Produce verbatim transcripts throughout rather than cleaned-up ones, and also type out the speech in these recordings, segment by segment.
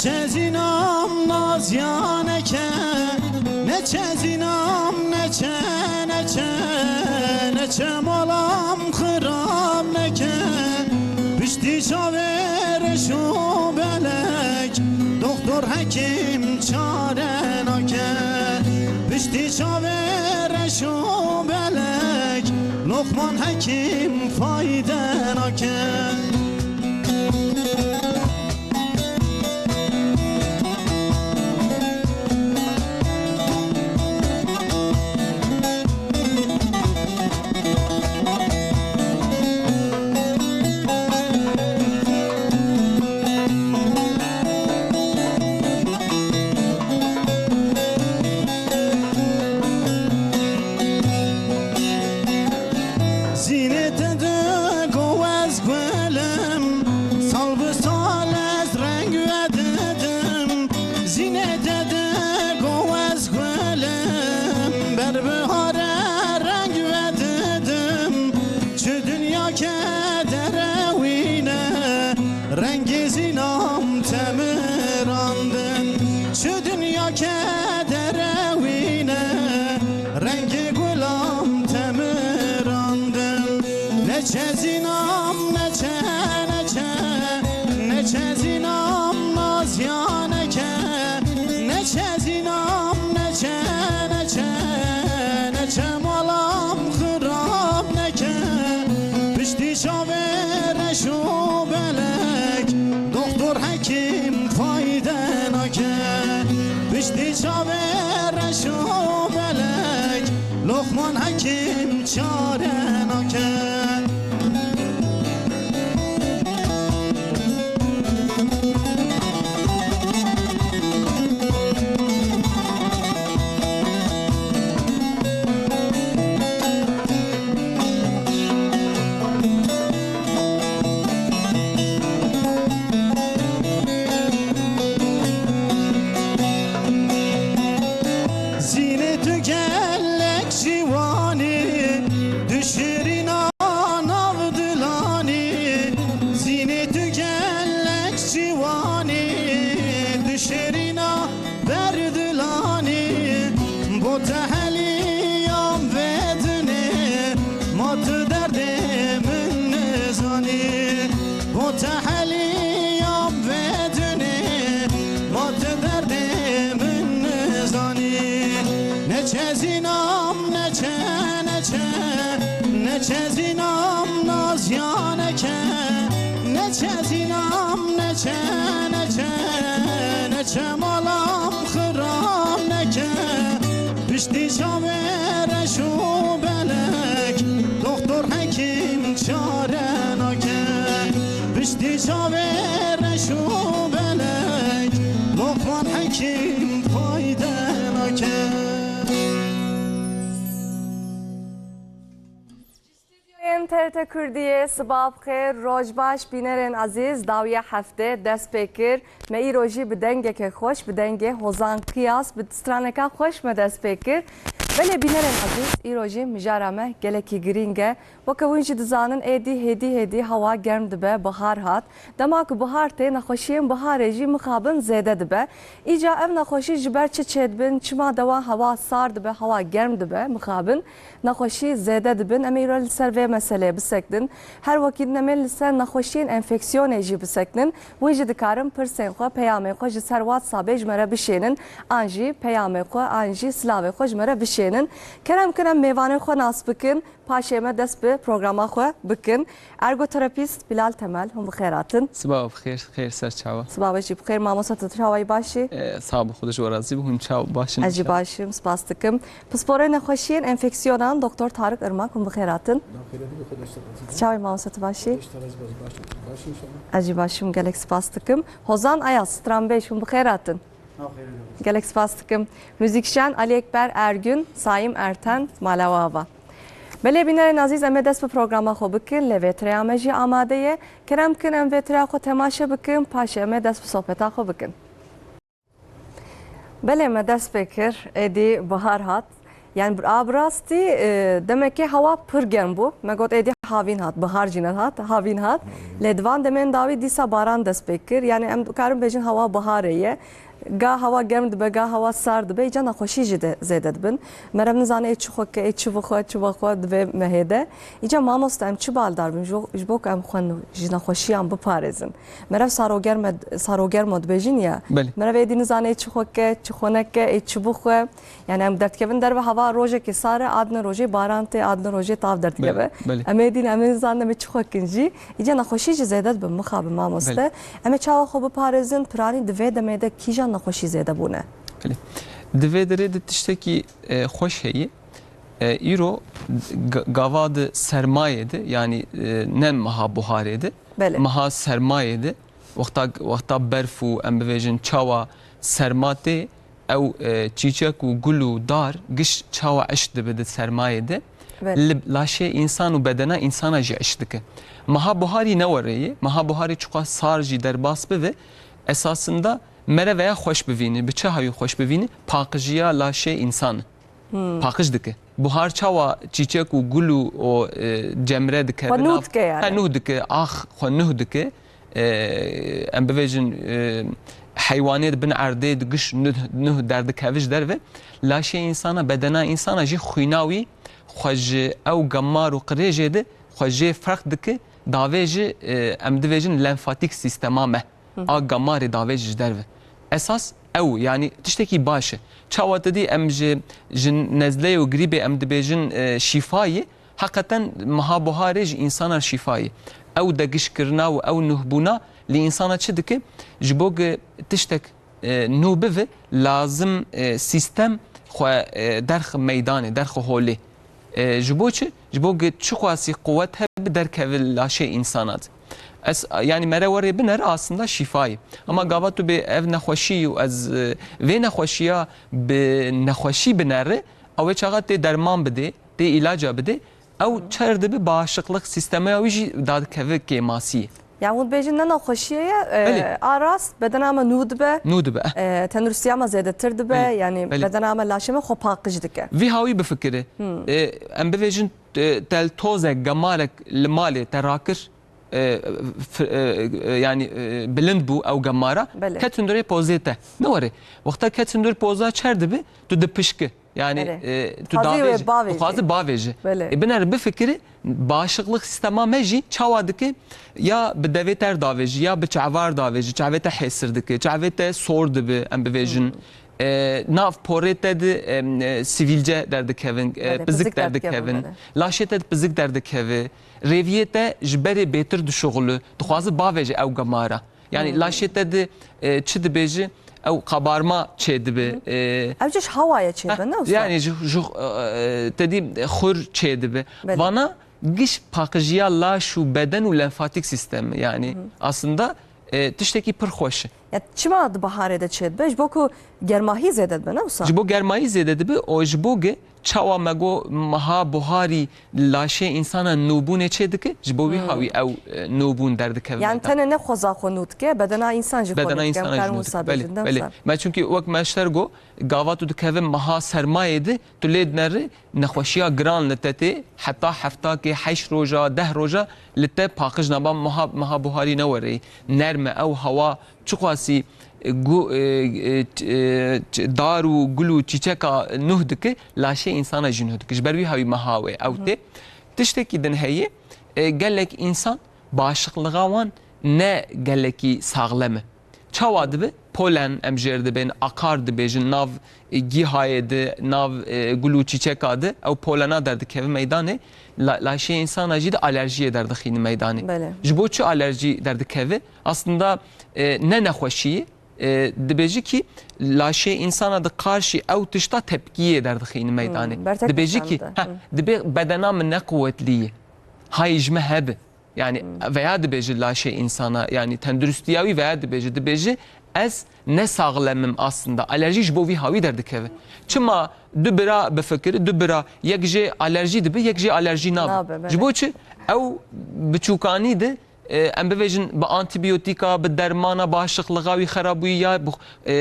Çezînam nazyaneke, neçezînam neçe, neçe, neçe malam xirab neke. Piştî çavê reş û belek, doktor hekîm çare nake. Piştî çavê reş û belek, Loqman hekîm fayde nake. Zînê te digo ez gul im, sal bi sal ez reng vedidim. Zînê te digo ez gul im, ber bihare reng vedidim. Çi dinya kedere wîne, rengê zînam temirandin. Çi dinya kedere wîne, rengê gulam temirandin. Neçe zînam, neçe, neçe, neçe zînam nazyaneke. Neçe zînam, neçe, neçe, neçe malam xirab neke. Piştî çavê reş û belek, doktor hekîm fayde nake. Piştî çavê reş û belek, Loqman hekîm çare nake. Zînê tu gelek ciwanî, dişirîna nav dilanî. Zînê tu gelek ciwanî, dişirîna ber dilanî. Bo te heliyam vê dinê, ma tu derdê min nizanî. Bo te heliyam vê dinê, ma tu derdê min nizanî. Neçe zînam, neçe, neçe, neçe zînam nazyaneke. Neçe zînam, neçe, neçe, neçe malam xirab neke. Piştî çavê reş û belek, doktor hekîm çare nake. Piştî çavê reş û belek, Loqman hekîm fayde nake. Stûdyoyên T R T Kurdiyê, siba bi xêr, roj baş, bînerên ezîz, dawiya heftê dest pê kir. Me îro jî bi dengeke xweş, bi dengê Hozan Qiyas, bi straneka xweş me dest pê kir. Belê bînerên ezîz, îro jî mijara me gelekî girîng e. Weke hûn jî dizanin, êdî hêdî hêdî hewa germ dibe, bihar hat. Dema ku bihar tê, nexweşiyên biharê jî mixabin zêde dibe. Îca ev nexweşî ji ber çi çêdibin, çima dewa hewa sar dibe, hewa germ dibe, mixabin nexweşî zêde dibin. Em ê îro li ser vê meseleyê biseknin. Her wekî din em ê li ser nexweşiyên enfeksiyonê jî biseknin. Hûn jî dikarin pirsên xwe, peyamên xwe ji ser WhatsAppê ji me re bişênin. An jî peyamê xwe, an jî silavê xwe ji me re bişênin. Kerem kin em mêvanên xwe nas bikin. Paşê me dest bi programa xwe bikin. Ergoterapîst Bilal Temel, hûn bi xêr hatin. Siba we bi xêr, xêr ser çawa? Siba we jî bi xêr. Mamoste, tu çawa yî, baş î? E, sağ ol, Xwedê ji we razî be. Hûn çawa, baş in? Ez jî inşallah. Baş im, spas dikim. Pisporê nexweşiyên enfeksiyonan Doktor Tarık Irmak, hûn bi xêr hatin. Nav xêrê dibî, Xwedê ji te razî be. Tu çawa yî, Mamoste, tu baş î? Xwedê ji te razî be, baş, baş inşallah. Ez jî baş im, gelek spas dikim. Hozan Ayas, stranbêj, hûn bi xêr hatin. Nav xêrê dibî. Gelek spas dikim. Muzîkjen Ali Ekber Ergün, Saim Erten, mala we ava. Belê bînerên ezîz, em ê dest bi programa xwe bikin, lê vêtireya me jî amade ye. Kerem kin em vêtireya xwe temaşe bikin, paşê em ê dest bi sohbeta xwe bikin. Belê me dest pê kir, êdî bihar hat. Yani a bi rastî, e, demekê hewa pir germ bû. Me got êdî havîn hat, bihar jî nehat, havîn hat. Lê di van demên dawî dîsa baran dest pê kir. Yani em dikarin bêjin hewa biharê ye. Ga hewa germ dibe, ga hewa sar dibe, îca nexweşî jî de zêde dibin. Meriv nizane ê çi xwe ke, ê çi bixwe, çi vexwe di vê mehê de. Îca mamoste em çi baldar bin, ji bo, ji bo ku em xwe ji nexweşiyan biparêzin. Meriv sarogerme, sarogermo dibêjin ya. Belê. Meriv êdî nizane ê çi xwe ke, çi xwe neke, ê çi bixwe. Yani em derdikevin derve, hava rojekê sar e, adine rojê baran tê, adine rojê tav derdikeve. Belê, belê. Em ê dîn, em ê zanin, em ê çi xwe kin jî. Îca nexweşî jî zêde dibe, mixabin mamoste. Belê. Em ê çawa xwe biparêzin, piranî di vê demê de kîjan nexweşî zêde bûne? Belê. Di vê derê de tiştekî, e, xweş heye. E, îro ga-, gava di sermayê de, yani, e, ne meha buharê de, Belê. meha sermayê de, wexta, wexta berf û em bivêjin çawa serma tê, ew, e, çîçek û gul û dar giş çawa eşk dibe di sermayê de. Belê. Li laşê însan û bedena însana jî eşk dike. Meha buharî ne were ye. Meha buharî çiqas sar jî derbas bibe, esasında mere veya xweş bivîne. Bi çi hawî xweş bivîne? Paqijiya laşê însan. Hmm. Paqij dike. Buhar çawa çîçek û gul û o, e, cemre dikeve Xwe nû nav-, dike yani. He, nû dike, ax xwe nû dike. E, em bivêjin, e, heywanê di bin erdê di giş nuh, nuh derdikeve ji derve. Laşê însana, bedena însana jî xwîna wî xwe ji ew gemar û qirêjê de xwe jê ferq dike, davê ji, e, em divêjin lenfatik sîstema me. Hı hı. A gemarê davê ji derve. Esas ew, yani tiştekî baş e. Çawa te dî em ji, ji nezleyê û grîbê em dibêjin, e, şîfa ye, Heqeten meha buharê ji însana şîfa ye. Ew degişkirina û ew nuhbûna li însana çi dike? Ji bo ku tiştek, e, nû bive, lazim, e, sîstem xwe, e, derx meydanê, derx holê. E, ji bo çi? Ji bo ku çiqasî quwet hebe derkeve li laşê însana de. Ez, yani mere werê binere aslında şîfa ye. Ama gava tu bê ev nexweşî û ez, e, vê nexweşiya bi nexweşî binere, ew ê çaxa tê derman bidê, tê îlaca bidê, ew çer dibe, bağışıklık sîstemeya wî jî dadikeve kêmasiyê. Yani hûn dibêjin ne nexweşiyê ye, e, Belê. a rast bedena me nû dibe, Nû dibe, eh. e, tenduristiya me zêdetir dibe, Belê, yani belê. bedena me, laşê me xwe paqij dike. Vî hawî bifikire. Hmm. E, em bivêjin, e, te li tozek, gemarek li malê te rakir, e, f-, e, e, yani, e, bilind bû ew gemara, Belê. ket hundirê pozê te. Ne were. Wexta ket hundir poza çer dibe, tu dipişke. Yani, Belê. e, tu Dixwazî davêjî, wê bavêjî. dixwazî bavêjî. Belê. E, binere bifikirî, bağışıklık sîstema me jî çawa dike, ya bi devê te davêjî, ya bi çavar davêjî, çavê te hêsir dike, çavê te sor dibe, em bivêjin. Hmm. E, nav porê te de, em, e, sivîlce derdikevin, e, Belê, pizik pizik derdikevin, derdikevin. belê. Laşê te de pizik derdikeve. Rêviyê te ji berê bêtir dişuxulu, dixwazi bavêje ew gemara. Yani Hmm. laşê te de, e, çi dibêje, ew kabarma çêdibe. Hı. E, Ev ji hawayê çêdibe, Heh, ne usta? yani ji, ji, e, te dî xur çêdibe. Belê. Vana giş paqijiya laş û beden û lenfatik sîstemi. Yani Hı. aslında, e, tiştekî pir xweş e. Ya çima di biharê de çêdibe? Ji bo ku germahî zêde dibe, ne usta? Ji bo germahî zêde dibe, o ji bo ge Çawa me got meha buharî laşê însana nûbûnê çê dike, ji bo wî Hmm. hawî ew, e, nûbûn derdikeve Yani meydan. tenê ne xweza xwe nû dike, bedena însan jî xwe Bedena nû dike, em însana karin jî nû wisa dike. Belê, bêjin, belê. demsa. Me çunkî wek me ji te re got, gava tu dikeve meha sermayê de, tu lê dineri nexweşiya giran li te tê, heta heftakê, heşt roja, deh roja li te paqij nabe, meha, meha buharî ne were. Nerm e ew hewa, Çiqasî, e, gu-, e, e, ç-, e, ç-, dar û gul û çîçeka nuh dike, laşê însana jî nuh dike. Ji ber wî hawî meha wê ew Hı hı. tê. Tiştekî din heye, e, gelek însan, bağışıklığa wan ne gelekî saxlem e. Çawa dibe? Polen em jêr dibên, akar dibêjin, nav, e, gîhayê de, nav, e, gul û çîçeka de, ew polena derdikeve meydanê, la-, laşê însana jî de alerjiyê derdixîne meydanê. Belê. Ji bo çi alerjî derdikeve? Aslında, e, ne nexweşiyê, e, dibêje ki laşê însana di qarşî ew tişta tepkiyê derdixîne meydanê. Hmm, bertek Dibêje ki, nîşan dide. ha, Hmm. dibê bedena min ne quwetlî ye. Hayê ji me hebe. Yani Hmm. veya dibêje laşê însana, yani tenduristiya wî veya dibêje, dibêje ez ne saxlem im aslında. Alerjî ji bo vî hawî derdikeve. Çima du bira bifikir, du bira, yek jê alerjî dibe, yek jê alerjî nabe. Nabe, belê. Ji bo çi? Ew biçûkanî de e, em bivêjin bi antîbiyotîka, bi dermana, başiqlixa wî xerabûyî ya bi, e,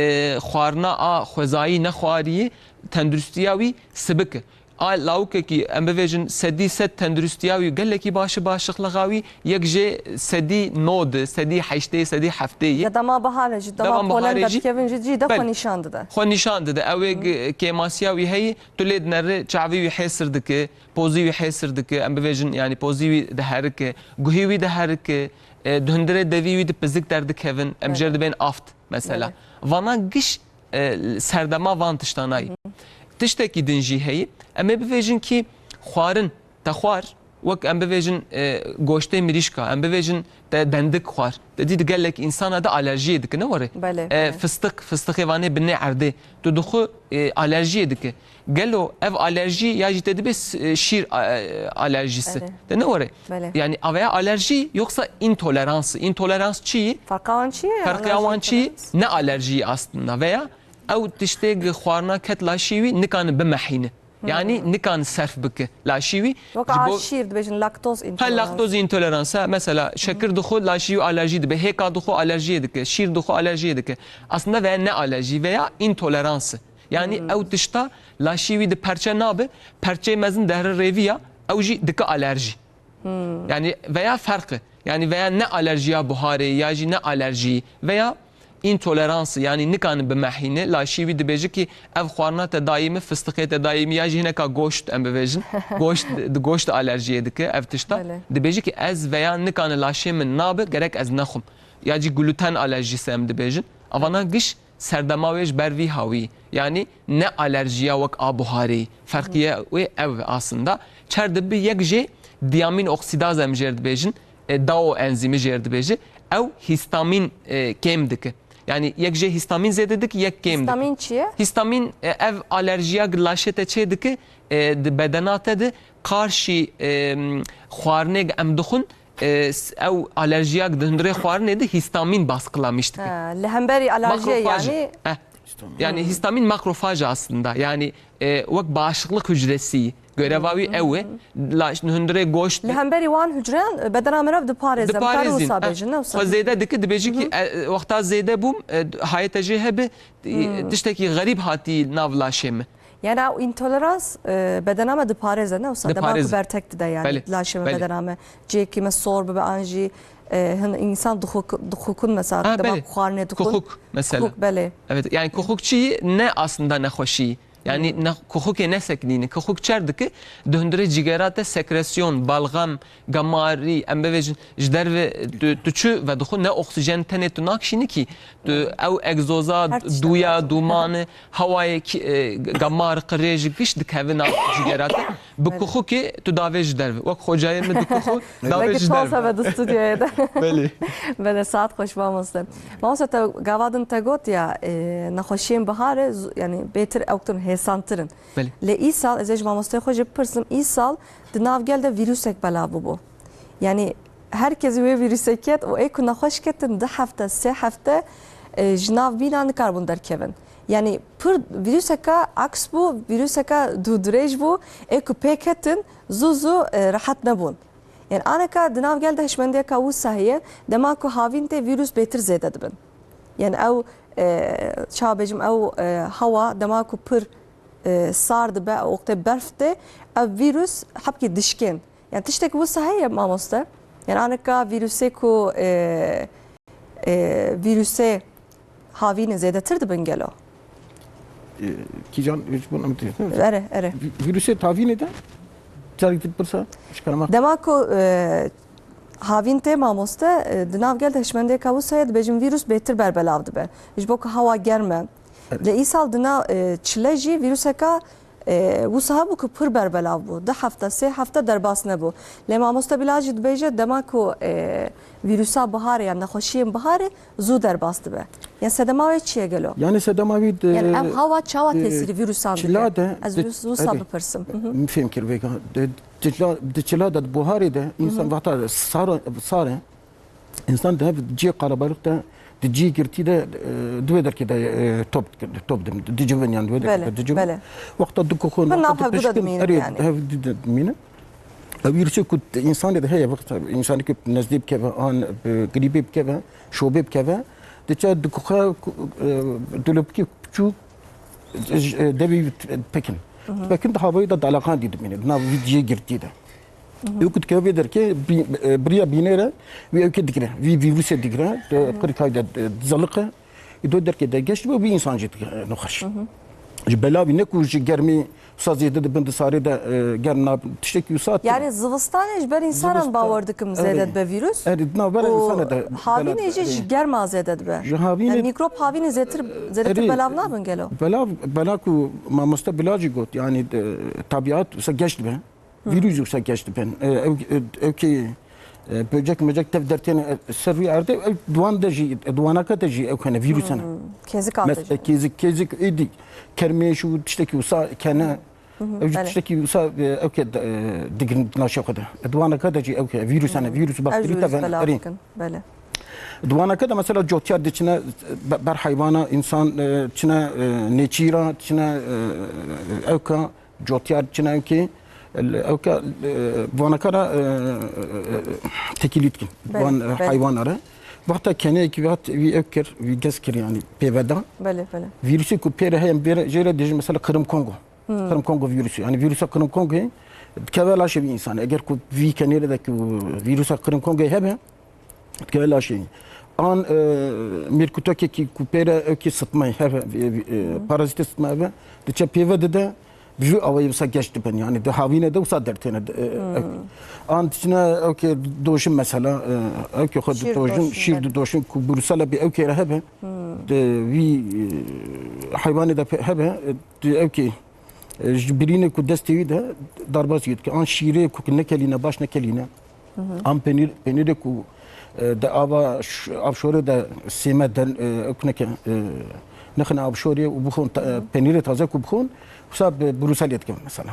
xwarina a xwezayî nexwariyî tenduristiya wî sibik e. A lawikekî em bivêjin sedî sed tenduristiya wî gelekî baş e, başiqlixa wî yek jê sedî nod e, sedî heştê, sedî heftê ye. Ya dema biharê jî, dema Dema polen biharê jî, derdikevin jî, jî de xwe Belê. nîşan dide. Xwe nîşan dide. Ew ê Hı. g-, kêmasiya wî heye, tu lê dinere, çavê wî hêsir dike, pozî wî hêsir dike, em bivêjin, yanî pozî wî diherike, guhê wî diherike, e, di hundirê devî wî di pizik derdikevin, em Belê. jê re dibên aft mesela. Belê. Vana giş, e, serdema van tiştana ye. Hı hı. Tiştekî din jî heye, em ê bivêjin kî xwarin, te xwar, wek em bivêjin, e, goştê mirîşka, em bivêjin te dendik xwar. Te dî di gelek însana de alerjiyê dike, ne were? Belê, E, belê. Fistiq, fistiqê vanê binê erdê. Tu dixwe, e, alerjiyê dike. Gelo ev alerjî ya jî te dibe s-, e, şîr, e, alerjisi. Erê. De ne were? Belê. Yani aveya alerjî yoksa intolerans. Intolerans çi ye? Farqa wan çi ye? Ferqê Alerji, wan çi ye? intolerans? Ne alerjî aslında veya ew tiştê gi xwarina ket laşî wî nikane bimehîne. Yani Hmm. nikane serf bike laşî wî. Wek Ji bo a şîr dibêjin, laktoz Ha, intolerans. laktoz intolerans. Ha, mesela şekir dixwe laşî wî alerjî dibe. Hêka dixwe alerjiyê dike. Şîr dixwe alerjiyê dike. Aslında veya ne alerjî veya intolerans. Yani Hmm. ew tişta laşî wî di perçe nabe, perçeyê mezin dehre rêviya, ew jî dike alerjî. Hmm. Yani veya ferq e. Yani veya ne alerjiya buharê ya jî ne alerjî veya intolerans, yani nikane bimehîne, laşî wî dibêje ki ev xwarina te dayî min, fistiqê te dayî min ya jî hineka goşt em bivêjin. Goşt, di goşt alerjiyê dike ev tişta. Belê. Dibêje ki ez veya nikane laşê min nabe, gerek ez nexwim. Ya jî gluten alerjisi em dibêjin. Avana giş serdema wê ji ber vî hawî, yanî ne alerjiya wek a buharê, ferqiye wê ev aslında. Çer dibi yek jê diamîn oksidaz em jê re dibêjin, e, dao enzîmi jê re dibêje, ew hîstamîn, e, kêm dike. Yanî yek jê hîstamîn zêde dike, yek kêm dike. Hîstamîn çi ye? Hîstamîn, e, ev alerjiya gi laşê te çê dike, e, di bedena te de qarşî, e, xwarinê em dixwin, e, s-, ew alerjiyak di hundirê xwarinê de hîstamîn baskılamış dike. Ha, li hemberî alerjiyê Makrofaj. yanî? Eh. Hîstamîn. Yani Hmm. hîstamîn makrofaj aslında. Yani, e, wek bağışıklık hücresi. Göreva wî Hmm. ew e. La, di hundirê goşt Li hemberî wan hucreyan, e, bedena meriv diparêze. Em karin Diparêzin. wisa Eh, bêjin, ne wisa? Xwe zêde dike, dibêje ki, Hı hı. e, wexta zêde bûm, e, hayeta jê hebe, e, Hmm. tiştekî xerîb hatî nav laşê min. Yani ew intolerans, e, bedena me diparêze, ne wisa? Dema ku Diparêze. bertek dide yani Belê, laşê me belê. bedena me. Cihekî me sor bibe an jî, e, hin insan dixuk-, dixukun mesela, Ha, dema belê. ku xwarinê dixun. Kuxuk mesela. Kuxuk, belê. Evet, yani kuxuk çi ne aslında nexweşî. Yani Hmm. ne, kuxukê nesekinîne. Kuxuk çer dike, di hundirê cigera te sekresyon, balgam, gamarî, em bivêjin, ji derve tu, tu çi vedixwe, ne oksijen tenê tu nakişînî kî. Tu Hmm. ew egzoza, Her tişt duya, vedixwe. dumanê, hewayê ki, e, gamar, qirêj, giş dikeve nav cigera te. Bi Belê. kuxukê tu davê ji derve. Wek xocayê min dikuxu, davê Belkî ji toz derve. hebe di stûdyoyê de. Belê. Belê, saet xweş mamoste. Mamoste, te gava din te got ya, e, nexweşiyên biharê zu-, yani bêtir ew tun hêsantir in. Belê. Lê îsal, ez ê ji mamosteyê xwe jî bipirsim, îsal di nav gel de vîrusek belav bûbû. Yani her kes wê vîrusê ket û ê ku nexweş ketin du hefte, sê hefte, e, ji nav bîna nikaribûn derkevin. Yani pir vîruseka aks bû, vîruseka dûdirêj bû, ê ku pê ketin zû zû, e, rehet nebûn. Yani aneka di nav gel de hişmendiyeka wisa heye, dema ku havîn tê vîrus bêtir zêde dibin. Yani ew, e, ça bêjim, ew, e, hewa dema ku pir, e, sar dibe, ew wextê berf tê, ev vîrus hebkî dişkên. Yani tiştek wisa heye mamoste? Yani aneka vîrusê ku, e, e, vîrusê havînê zêdetir dibin gelo? E, Kîjan, ji bo em tê-, Erê, erê. Vî-, vîrusê havînê de, carek din pirsa, ji kerema. Dema ku, e, havîn tê mamoste, e, di nav gel de hişmendiyeka wisa ye, dibêjin vîrus bêtir berbelav dibe. Ji bo ku hewa germ e. Evet. Lê îsal di nav, e, çile jî vîruseka, e, wisa hebû ku pir berbelav bû. Du hefte, sê hefte derbas nebû. Lê mamoste Bilal jî dibêje dema ku, e, vîrusa biharê ya nexweşiyên biharê zû derbas dibe. Ya sedema wê çi ye gelo? Yani sedema wî di, Yani ev hewa çawa di tesîrî vîrusan dike? çila de, Ez di, vîrus wisa erê. bipirsim. Hı hı. Min fêm kir vêga. Di, di çila, di çila de, di buharê de, Hı hı. însan vexta sar, sar e, însan di hev cihê qalabalix de, di cihê girtî de, e, di wê derkê de, e, top, top di, dicivin, yani di wê derkê Belê, de dicivin. belê. Wexta dikuxin, Min wexta nav hevdu de dipişkin, dimînin erê, yani. hevdu de dimînin. Ev vîrusê ku di însanê de heye, wexta însanê ku nezdê bikeve, an bi grîbê bikeve, şobê bikeve, diçe dikuxe ku, e, dolopikê piçûk, e, devê wî pekin. Pekin di havayê de dalaqandî dimîne, di nav vî cihê girtî de. Ew ku dikeve vê derkê, bî-, e, biriya bînê re, wî ewkê digire, vî vîrusê digire, di qirikayê de, e, dizeliqe. Ê do derkê de geş dibe, wî însan jî dike nexweş. Ji belavî ne ku ji germî wisa zêde dibin, di sarê de, e, germ nabin. Tiştekî wisa tune. Yani zivistanê ji ber însanan Zivistan, bawer dikim zêde erê. dibe vîrus. Erê, di navbera Û însana de havînê bela jî dibe, ji erê. germa zêde dibe. Ji havînê Yani mîkrop havînê zêtir, zêdetir Erê, belav nabin gelo. belav, bela ku mamoste Bila jî got, yani, e, tabiat wisa geş dibe. Vîrus jî wisa geş dibin. E, ew, e, ew kê, e, böcek mecek tev dertêne, e, ser rûyê erdê, ew di wan de jî, di wanaka de jî ew hene, vîrus hene. Kêzik hate Mes-, jî. e, kêzik, kêzik êdî kermêş û tiştekî wisa kene. Ew jî Belê. tiştekî wisa, e, ew kê, e, digirin di laşê xwe de. E, di wanaka de jî ew kê, vîrus hene, vîrus û Ew jî bakterî vîrus tev hene. belav Erê. dikin. Belê. Di wanaka de mesela cotiyar diçine, be-, ber heywana, însan, e, çine, e, nêçîra, çine, e, ewka, Cotiyar çine ewkê, ewka, e, vanakara, e, e, tekîlî dikin. Belê, Van, e, belê. heywana re. Wexta keneyekî wexta wî ew kir, wî gez kir, yani pêveda. Belê, belê. Vîrusê ku pê re heye, pê re, jê re dêjin mesela Kırım Kongo. Kırım Kongo vîrusu. Yani vîrusa Kırım Kongoyê dikeve laşê vî însanê. Eger ku vî kenê re de ku vîrusa Kırım Kongoyê hebe, Dikeve laşê. An, e, mêrkutokekî ku pê re ewkî sitmayê hebe, e, e, parazîtê sitma hebe, diçe pêve dide, bi vî awayî wisa geş dibin. Yani di havînê de wisa dertêne. E, ew. An diçine ewkê doşin mesela, e, ewkê xwe Şîr didoşin, doşin, şîr belê. didoşin ku Brusela bi ewkê re hebe, di vî, e, heywanê de pe-, hebe, e, di ewkê E, ji birînê ku destê wî de darbas wî dike. An şîrê ku nekelîne, baş nekelîne. An penîr, penîrê ku, e, de ava ş-, avşorê de sême den, e, ew neke, e, nexine avşorê û bixwin ta-, e, penîrê taze ku bixwin, wisa bi, Brusselê dike mesela.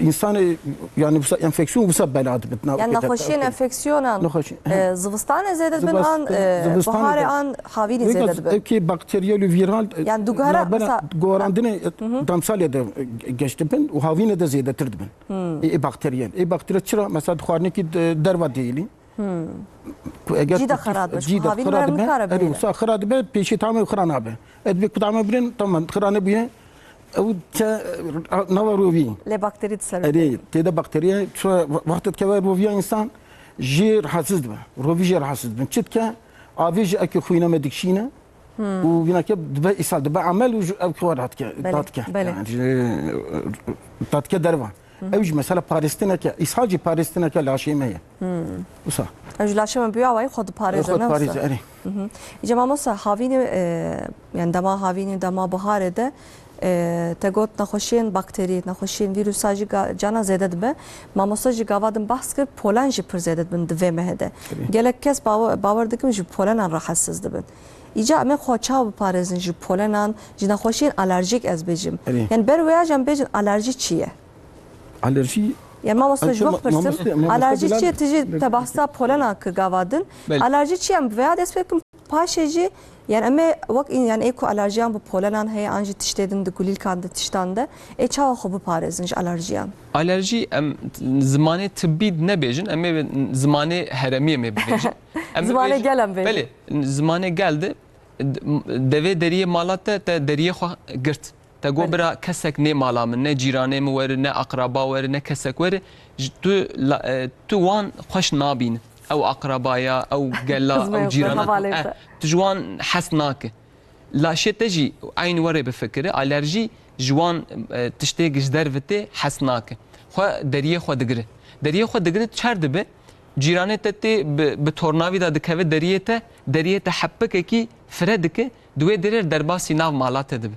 Însanê, yani wisa enfeksiyon wisa bela dibit. Yani nexweşiyên enfeksiyonan, Nexweşi-, e, zivistanê zêde dibin an, e, zivistanê biharê de. an havînê zêde dibin? Ew kê bakteriyel û vîral, e, Yani duguhara navbera mesela gowarandinê, e, demsalê de, e, geş dibin û havînê de zêdetir dibin. Ê, ê bakteriyel. Ê bakteriya çira? Mesela di xwarinekî de, derva dêlî. Ku eger Cî de ku xira dibe, cî de xira dibe, erê, wisa xira dibe, pêşî tamê xira nabe. Ez dibê ku tamê birên, tamam, xira nebûye. Ew te, e, nava rovî. Lê bakterî di ser Erê, tê de bakteriye, çi we-, wextê dikeve roviya însan, jê rahatsiz dibe. Rovî jê rahatsiz dibin. Çi dike? Avê ji ewkê xwîna me dikişîne û vînake dibe îshal, dibe emel û ji ewkê we radike, Belê, dadike. belê. Yani, ji, dadike derva. Ew jî mesela parêstineke, îshal jî parêstineke laşê me ye. Wisa. Ew ji laşê me bi wî awayî xwe diparêze, Xwe ne diparêze, wisa? erê. Îca mamosta, havînê, e, yani dema havînê, dema biharê de, e, te got nexweşiyên bakterî, nexweşiyên vîrusa jî ga-, cana zêde dibe. Mamosta jî gava din behs kir, polen jî pir zêde dibin di vê mehê de. Tabii. Gelek kes bawe-, bawer dikim ji polenan rahatsiz dibin. Îca em ê xwe çawa biparêzin ji polenan, ji nexweşiyên alerjîk ez bêjim? Erê. Yani ber wêya jî em bêjin alerjî çi ye? Alerjî Yani mamosta ji we Mamoste, pirsim, mamoste alerjî Bilal çi ye? Tu jî Bilal te behsa polena kir gava din. Belê. Alerjî çi ye? Em bi vêya dest pê bikin, paşê jî, yani em ê wek în-, yani ê ku alerjiyan bi polenan heye, an jî tiştê din di kulîlkan de, tiştan de, ê çawa xwe biparêzin ji alerjiyan? Alerjî em zimanê tibbî nebêjin, em ê zimanê heremî em ê bibêjin. Em Zimanê bibêjin, gel em bêjin. Belê, zimanê gel de, devê deriyê mala te, te deriyê xwe girt. Te got, Belê. bira, kesek nê mala min, ne cîranê min were, ne aqraba were, ne kesek were, ji tu la-, e, tu wan xweş nabîn. Ew aqrabaya, ew gela, Zimê ew xwe cîrana tu, hevalê eh, te. tu ji wan hes nake. Laşê te jî eyn were bifikire, alerjî ji wan, e, tiştê ji derve tê hes nake. Xwe deriyê xwe digire. Deriyê xwe digire, çer dibe, cîranê te tê bi, bi tornavîda dikeve deriyê te, deriyê te hepikekî fire dike, di wê derê derbasî nav mala te dibe.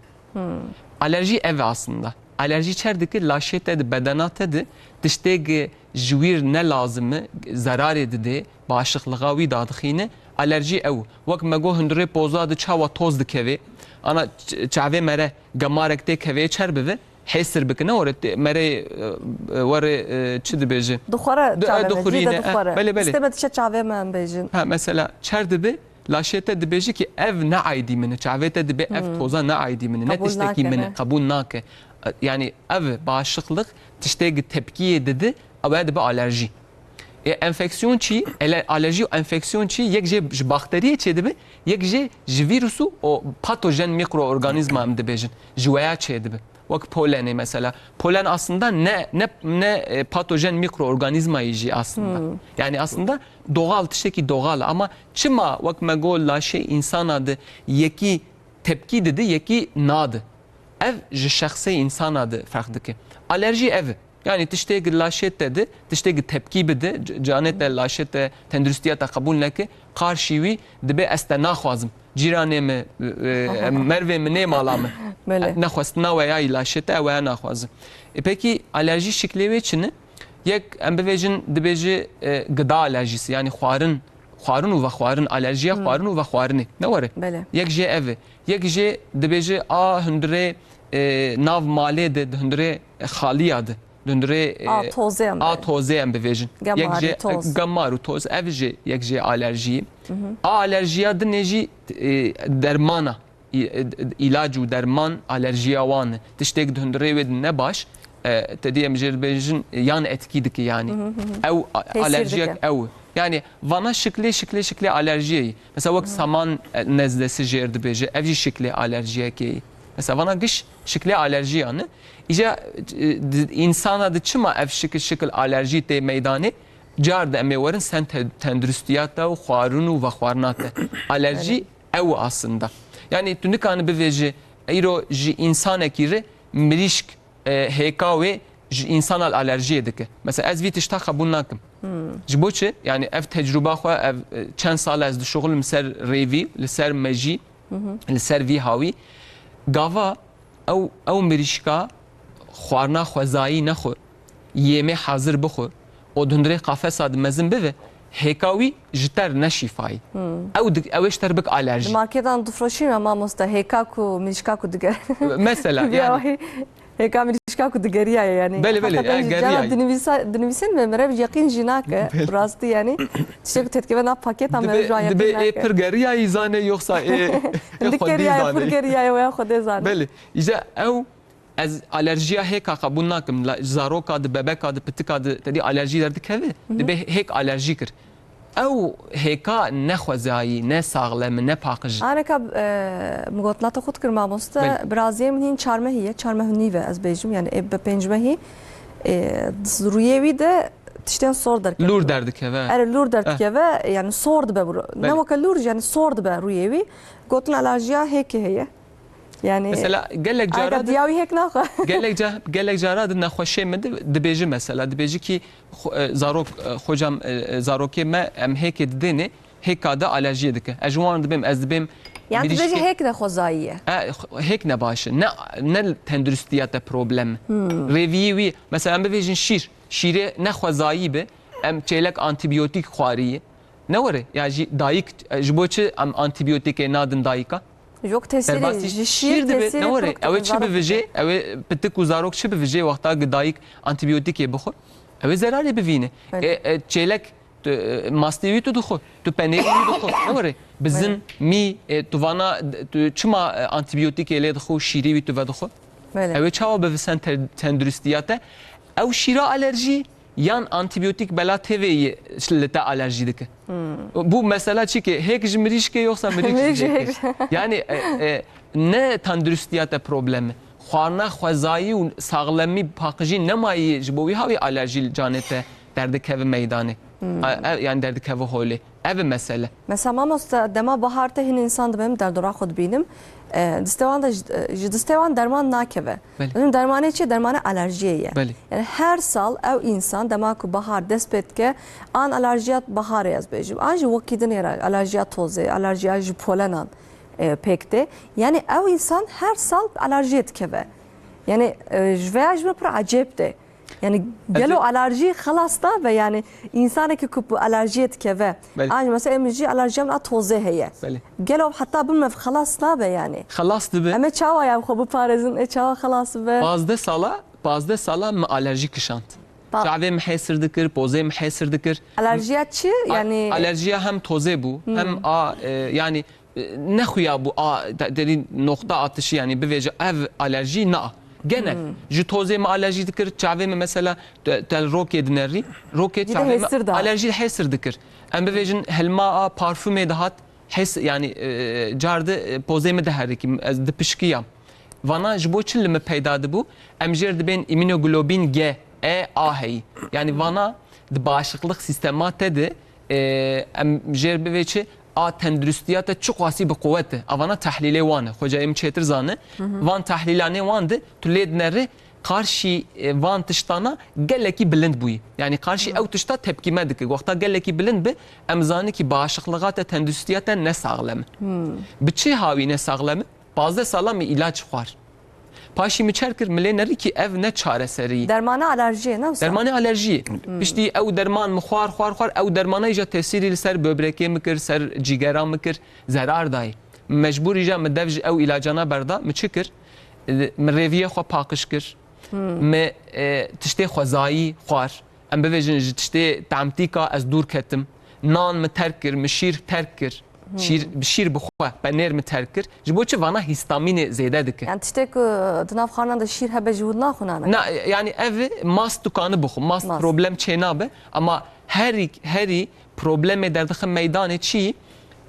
Alerjî ev e aslında. Alerjî çer dike? Laşê te di bedena te di tiştê gi ji wîr ne lazim e, zerarê dide, başixlixa wî dadixîne. Alerjî ew. Wek me got hundirê poza di çawa toz dikeve. Ana ç-, çavê me re gemarek tê kevê çer bive, hêsir bike. Ne were tê, merê, e, e, were, e, çi dibêje? Dixwere Di-, e, çavê me, dixurîne, cî de e, dixwere. belê, belê. Distê me dişe çavê me em bêjin. Ha, mesela çer dibe, Laşê te dibêje ki ev ne aydî min e, çavê te dibê ev Hmm. toza ne aydî min e, ne Qebûl tiştekî nake, min e, ne? qebûl nake. Yani ev başıklık tiştê gi tepkiyê didi, ew ê dibe alerjî. Ê enfeksiyon çi? Ele-, alerjî û enfeksiyon çi? Yek jê ji bakteriyê çêdibe, yek jê ji vîrus û o patojen mikroorganîzma em dibêjin. Ji weya çêdibe. Wek polenê mesela. Polen aslında ne, ne, ne, e, patojen mikroorganîzmayî jî aslında. Hmm. Yani aslında doğal, tiştekî doğal e. Ama çima wek me got laşê însana de yekî tepkî dide, yekî nade. Ev ji şexsê însana de ferq dike. Alerjî ev e. Yani tiştê gi laşê te de, tiştê gi tepkî bide, c-, canê te, laşê te, tenduristiya te qebûl neke, qarşî wî dibe ez te naxwazim. Cîranê min, e, e, mervê min nê mala min. Belê. Nexwestina we ya yî laşê te, ew weya naxwazim. E, pekî alerjî şiklê wê çi ne? Yek em bivêjin, dibêje, e, gıda alerjisi, yani xwarin, xwarin û vexwarin, alerjiya Hmm. xwarin û vexwarinê. Ne were? Belê. Yek jê ev e. Yek jê dibêje a hundirê, e, nav malê de, di hundirê xaliya de, di hundirê, e, A tozê em a bêjin. Tozê em bivêjin. Gemar Yek û jê, toz. Gemar û toz, ev jê yek jê alerjiyê. Mhm. A alerjiya dinê jî, e, dermana, î-, e, îlac û derman alerjiya wan e. Tiştek di hundirê wê de ne baş, e, te dî em jê dibêjin, e, yan etkî dike yani. Mhm, mhm. Ew a-, Tesîr alerjiyek dike. Ew. Yani vana şiklê, şiklê, şiklê alerjiyê ye. Mesela wek saman, e, nezlesi jêr dibêje, ev jî şiklê alerjiyekê ye. Mesela vana giş şiklê alerjiyan e. Îca, e, di, însana di çima ev şikil, şikil alerjî tê meydanê? Car de em ê werin sen te-, tenduristiya te û xwarin û vexwarina te. Alerjî Evet. ew aslında. Yani tu nikane bivêje, îro ji însanekî re mirîşk, e, hêka wê ji însana alerjiyê dike. Mesela ez vî tişta qebûl nakim. Hmm. Ji bo çi? Yani ev tecrûba xwe, ev, e, çend sal ez dişuxilim ser rêvî, li ser mejî, Hı hı. li ser vî hawî. Gava ew, ew mirîşka xwarina xwezayî nexwe, yêmê hazir bixwe û di hundirê qafesa de mezin bibe, hêka wî ji ter ne şîfayî. Hmm. Ew dik-, ew ê ji ter bik alerjî. Di marketan difroşîn me mamoste, hêka ku, mirîşka ku diger. Mesela, yani. Hêka mirîşka ku digeriyaye yani. Belê, belê, Hakikaten yani jî geriyaye. Cara dinivîsa-, dinivîsên me, merev yeqîn jî nake. Belê. Rastî yani. Tiştek ku têdikeve nav paketa merev jî yeqîn nake. Dibê ê pir geriyayî zane yoksa ê, ê Hindik xwedî geriyaye, zane. Pir geriyaye, weya xwedê zane. Belê. Îca ew Ez alerjiya hêka qebûl nakim. La, zaroka di, bebeka di, pitika di, tedî alerjî derdikeve, Hı hı. dibe hêk alerjî kir. Ew hêka ne xwezayî, ne saxlem, ne paqij. Aneka, e, min gotina te xwe dikir mamoste, Belê. Biraziyê min hîn çar mehî ye, çar meh û nîv e ez bêjim, yani ê bi pênc mehî, e, rûyê wî de tiştên sor derkeve. Lûr derdikeve. Erê, lûr Eh. derdikeve, yani sor dibe bû. Ne Belê. weke lûr, yani sor dibe rûyê wî. Gotin alerjiya hêkê heye. Yani, Mesela gelek cara Ayda di, diya wî hêk naxwe. gelek ca-, gelek cara di nexweşê min di, dibêji mesela, dibêji ki xo-, e, zarok, e, xocam, e, e, zarokê me em hêkê didênê, hêka de alerjiyê dike. Ez ji wan dibêm, ez dibêm Yani tu mirîşkê bêjî hêk ne xwezayî ye. E, x-, hêk ne baş e. Ne, ne tenduristiya te problem. Hmm. Rêviyî wî, mesela em bivêjin şîr. Şîrê ne xwezayî bi, em çêlek antîbiyotîk xwariyî. Ne were, ya jî dayik, e, ji bo çi em antîbiyotîkê nadin dayika? Yok tesîrî, Derbasî ji şîr şîr dibe, tesîrî ne were, pir ew ê çi zarok bivijê, dike. Ew ê pitik û zarok çi bivijê wexta ki dayik antîbiyotîkê bixwe? Ew ê zerarê bivîne. Evet. E, e, çêlek tu, e, mastê wî tu dixwe, tu penêrî wî dixwe, ne were, bizin, Evet. mî, e, tu vana, tu çima, e, antîbiyotîkê lê dixwe û şîrî wî tu vedixwe? Belê. Ew ê çawa bivisen te-, tenduristiya te? Ew şîra alerjî yan antîbiyotîk bela têvê yê li te alerjî dike. Hmm. Bu mesela çi ki hêk ji mirîşkê yoksa mirîk ji Mirîk ji hêkê. hêk. Yani, e, e, ne tenduristiya te problem e. Xwarina xwezayî û saxlemî paqijî nemayî ji bo wî hawî alerjî li canê te derdikeve meydanê. Hmm. A, e, yani derdikeve holê. Ev e mesele. Mesela mamoste, dema bahar te hin insan dibim, derdora xwe dibînim. E, distê wan de ji, ji distê wan derman nakeve. Belê. Dibim dermanê çi? Dermanê alerjiyê ye. Belê. Yani her sal ew insan dema ku bahar dest pê dike, an alerjiya baharê ez bêjim. An jî wekî din êra alerjiya tozê, alerjiya ji polenan, e, pêk tê. Yani ew insan her sal alerjiyê dikeve. Yani, e, ji veya ji min pir ecêb tê. Yani, gelo alerjî xelas nabe, yani, insanekî ku bi alerjiyê dikeve. Belê. An jî mesela em jî alerjiya min a tozê heye. Belê. Gelo heta bimev xelas nabe, yani. Xelas dibe. Em ê çawa ya xwe biparêzin, ê çawa xelas bibe? Pazdeh sala, pazdeh sala min alerjî kişand. Pa- Çavê min hêsir dikir, pozê min hêsir dikir. Alerjiya çi? A-, Yani alerjiya hem tozê bû, Hmm. hem a, e, yani, e, nexuya bû, a, de-, derî noqta atişi, yani bivêje ev alerjî na. Genel. Hmm. Ji tozê min alerjî dikir, çavê min mesela te-, tel rokê dinerî, rokê Cî de çavê min hêsir da. Alerjî hêsir dikir. Em bivêjin hilma a parfumê dihat, hês, yanî, e, car di, e, pozê min diherikî, ez dipişkiyam. Vana ji bo çi li min peyda dibû? Em jêr dibên îmûnoglobîn G, E, A heyî. Yanî vana di bağışıklık sîstema te de, e, em jêr bivê çi? A tenduristiya te çiqasî bi quwet e. Avana tehlîlê wan e. Xwecayê min çêtir zane. Hı hı. Van tehlîlanê wan de tu lê dinerî qarşî, e, van tiştana gelekî bilind bûyî. Yanî qarşî Hı. ew tişta tepkîme dike. Wexta gelekî bilind bi, em zanin ki bağışıklığa te, tenduristiya te ne saxlem e. Hı. Bi çi hawî ne saxlem e? Pazdeh sala min îlaç xwar. Paşî min çer kir, min lê nerî ki ev ne çareserî. Dermana alerjiyê, ne wisa? Dermanê alerjiyê. Hmm. Piştî ew derman min xwar, xwar, xwar, ew dermana îja tesîrî li ser böbrekê min kir, ser cîgera min kir, zerar dayê. Mecbûr îja min dev ji ew îlacana berda, min çi kir? Min rêviyê xwe paqij kir. Hmm. Min, e, tiştê xwezayî xwar. Em bivêjin ji tiştê tamtîka ez dûr ketim. Nan min terk kir, min şîr terk kir. Hmm. Şîr, bi şîr bixwe, penêr min terk kir. Ji bo çi vana hîstamînê zêde dike. Yani tiştê ku di nav xwarina de şîr hebe ji wir naxwe nane? Na, yani ev mast tu kanî bixwe, mast Mast. problem çê nabe. Ama herî, herî problemê derdixe meydanê çi?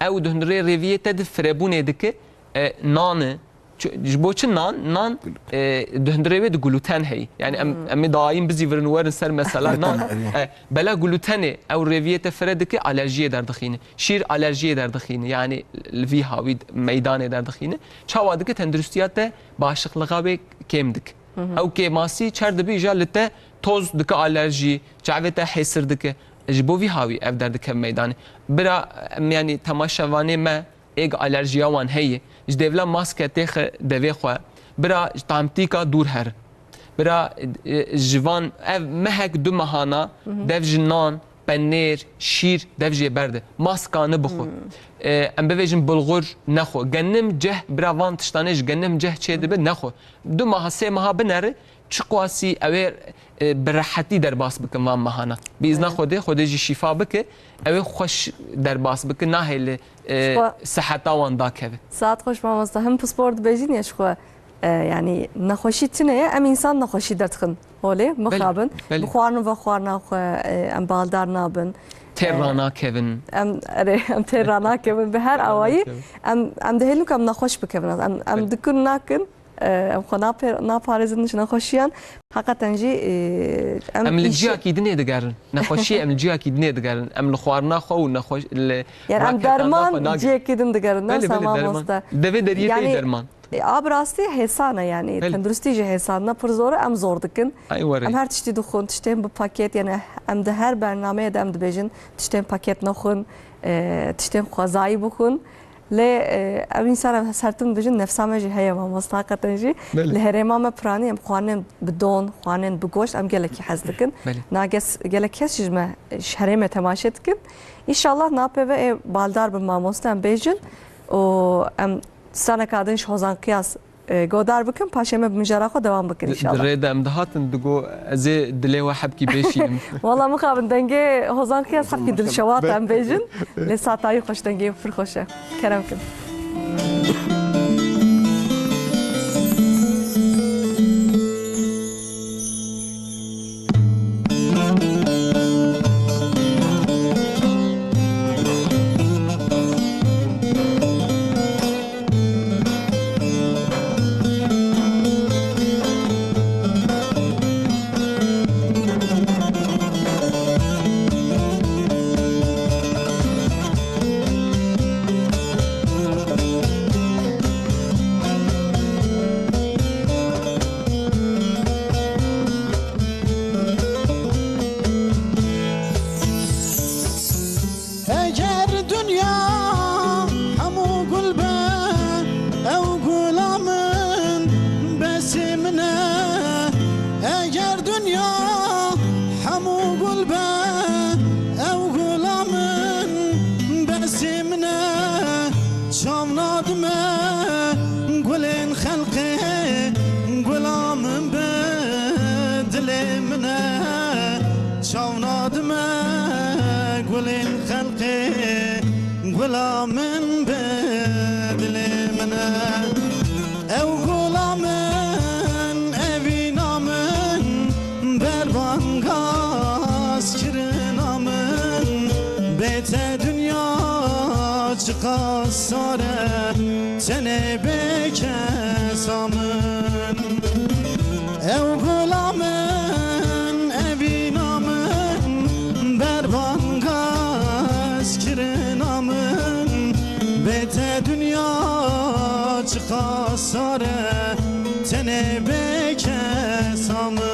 Ew di hundirê rêviyê te di firebûnê dike, e, nan e, Çi-, ji bo çi nan? Nan, e, di hundirê wê de gluten heye. Yani em, Hmm. em ê daîm bizîvirin werin ser mesela nan. E, bela glutenê ew rêviyê te fire dike, alerjiyê derdixîne. Şîr alerjiyê derdixîne. Yani li vî hawî meydanê derdixîne. Çawa dike tenduristiya te, bağışıklığa wê kêm dike. Hı hı. Ew kêmasî çer dibe îja li te toz dike alerjî, çavê te hêsir dike. Ji bo vî hawî ev derdikeve meydanê. Bira, em yani temaşevanê me, êg alerjiya wan heye. Ji dêvla maske têxe devê xwe. Bira ji tamtîka dûr here. Bira, e, ji van ev mehek du mehana Hı hı. dev ji nan, penêr, şîr dev jê berde. Maska nibixwe. Hmm. E, em bivêjin bulgur nexwe. Genim ceh, bira van tiştanê ji genim ceh çê dibe nexwe. Du meha, sê meha binere, çiqasî ew ê, e, bi rehetî derbas bikin van mehana. Bi îzna Evet. Xwedê, Xwedê jî şîfa bike, ew ê xweş derbas bike, nahêle, e, Xwe- seheta wan dakeve. Saet xweş mamosta, him pispor dibêjin ya ji xwe, e, yanî nexweşî tune ye, em însan nexweşî derdixin holê, Belê, mixabin, belê. bi xwarin ve xwarina xwe, e, em baldar nabin. Têr E, ranakevin. Em, erê, em têr ranakevin, bi her Têr awayî ranakevin. em, em dihêlin ku em nexweş bikevin. Em, em Belê. dikin nakin, E, em xwe napê-, naparêzin ji nexweşiyan. Heqeten jî, e, em Em li îşe- ciyakî dinê digerin. Nexweşiyê em li ciyakî dinê digerin. Em li xwarina xwe û nexweş-, li Yani em raketana derman xwe nagin. ciyekî din digerin, ne Belê, wisa belê, derman. mamoste? Devê deriyê pê Yani, derman. e, a bi rastî hêsan e yani. Belê. Tenduristî jî hêsan e, pir zor e, em zor dikin. Ay were. Em her tiştî dixwin, tiştên bi paket, yani em di her bernameyê de em dibêjin, tiştên paket nexwin, e, tiştên xwezayî bixwin. Lê, e, ev însan, em sertim dibêjin, nefsa me jî heye mamosta, heqeten jî. Belê. Li herêma me piranî em xwarinên bi don, xwarinên bi goşt em gelekî hez dikin. Belê. Na ges-, gelek kes jî ji me, ji herêmê temaşe dikin. Înşallah napê ve ê baldar bin mamoste em bêjin û em straneka din ji Hozan Qiyas, e, godar bikin, paşê me bi mijara xwe dewam bikin Di, înşallah. di rê de em dihatin, digo ez ê dilê we hebkî bêşînim. Wala mixabin dengê Hozan Qiyas hebkî dilşewat em bêjin. Lê Satayî xweş, dengê pir xweş e. Kerem kin. Eger dinya hemû gul be, ew gula min besê min e. Eger dinya hemû gul be, ew gula min besê min e. Çav nadime gulên xelqê, gula min bi dilê min e. Çav nadime gulên xelqê, gula min bi dilê min e. Ew gula min Sare tenê bê kesa min. Ew gula min, evîna min, berbangaz kirina min. Bê te dinya çiqas sare tenê bê kesa min.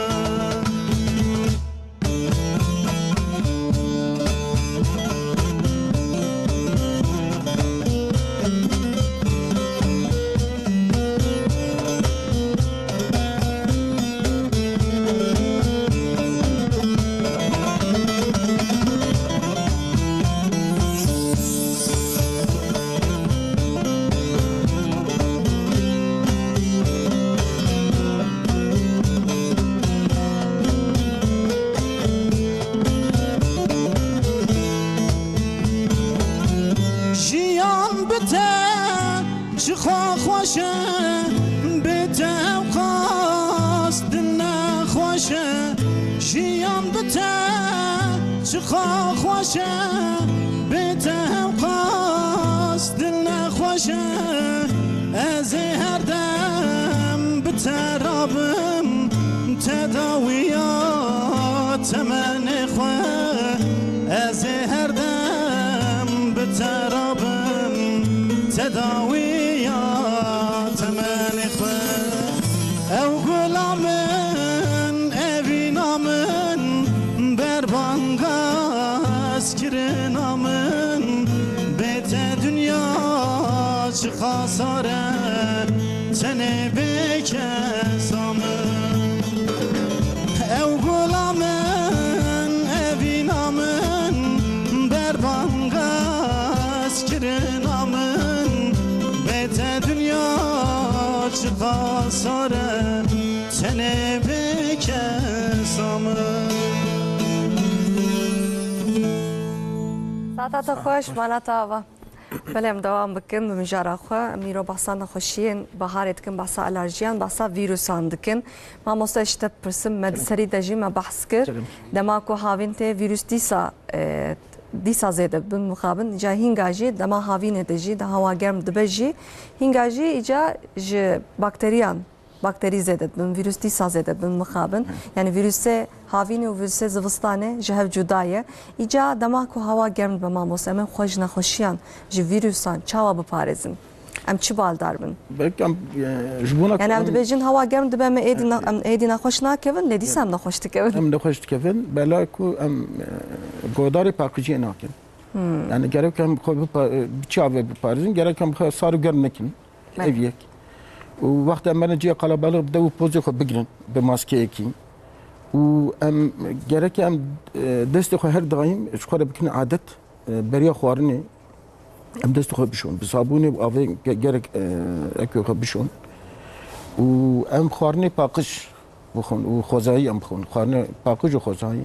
Jiyan bi te çiqa xweş e, bi te ew qas din nexweş e. Jiyan bi te çiqa xweş e, bi te ew qas din nexweş e. Ez ê her dem bi te rabim, tedawiya temenê xwe. Ez ê her dem bi te rabim, tedawiya temenê xwe. Ew gula min, evîna min, berbangaz kirina min. Bê te dinya çiqas sare, tenê bê kesa min. Ew gula min, evîna min, berbangaz kirina min. Bê te dinya çiqas sare, tenê bê kesa min. Saeta te xweş, mala te ava. Belê, em dewam bikin bi mijara xwe. Em îro behsa nexweşiyên baharê dikin, behsa alerjiyan, behsa vîrusan dikin. Mamoste, ez ji te bipirsim, me di serî de jî me behs kir. Dema ku havîn tê, vîrus dîsa, e, dîsa zêde dibin mixabin. Ca hînga jî dema havînê de jî, de hewa germ dibe jî, hînga jî îca ji bakteriyan, bakterî zêde dibin, vîrus dîsa zêde dibin mixabin. Yanî vîrusê havînê û vîrusê zivistanê ji hev cuda ye. Îca dema ku hewa germ dibe, mamoste, em ê xwe ji nexweşiyan, ji vîrusan çawa biparêzin? Em çi baldar bin? Belkî em, e, ji bona ku Yanî em em dibêjin hewa germ dibe, em êdî ne-, em êdî nexweş nakevin, lê dîsa em nexweş dikevin. Em nexweş dikevin, bela ku em, e, guhdarê paqijiyê nakin. Yanî gerek em xwe bipa-, e, bi çi avê biparêzin, gerek em xwe sar û germ nekin. Belê. Ev yek. Û wexta em bene cihê qelebalix, bi dev û pozê xwe bigirin, bi maskeyekî. Û em gerek em, e, destê xwe her daîm ji xwe re bikin adet, e, beriya xwarinê em destê xwe bişon. Bi sabûnê û avê ge-, gerek, e, ekê xwe bişon. Û em xwarinê paqij bixwin û xwezayî em bixwin. Xwarinê paqij û xwezayî,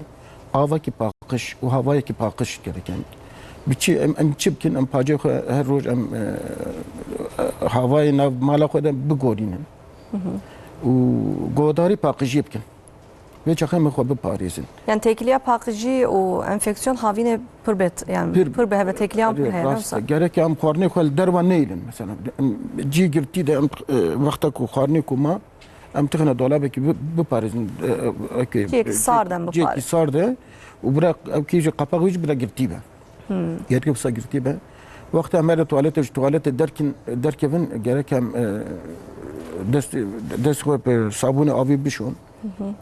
avekî paqij û hawayekî paqij gerek em. Bi çi em, em çi bikin? Em pacê xwe her roj em, e, e, hawayê nav mala xwe de bigorînin. Û guhdarî paqijiyê bikin. Vê çaxê em xwe biparêzin. Yanî têkiliya paqijî û enfeksiyon havînê pir bêt, yanî pir, pir biheve, têkiliyan pir heye, ne wisa? Gerek em xwarinê xwe li derva neynin. Mesela, em cî girtî de em, e, wexta ku xwarinê ku ma, em tixine dolabekî bi-, biparêzin, e, e, ekê, Cihekî sar de em cihekî biparêzin. Sar de û bira ew kî ji qapaq wî jî bira girtî be. Gerek wisa girtî be. Wexta em here tuwaletê, ji tuwaletê derkin, derkevin, gerek em, e, dest, dest xwe bi sabûnê avî bişon.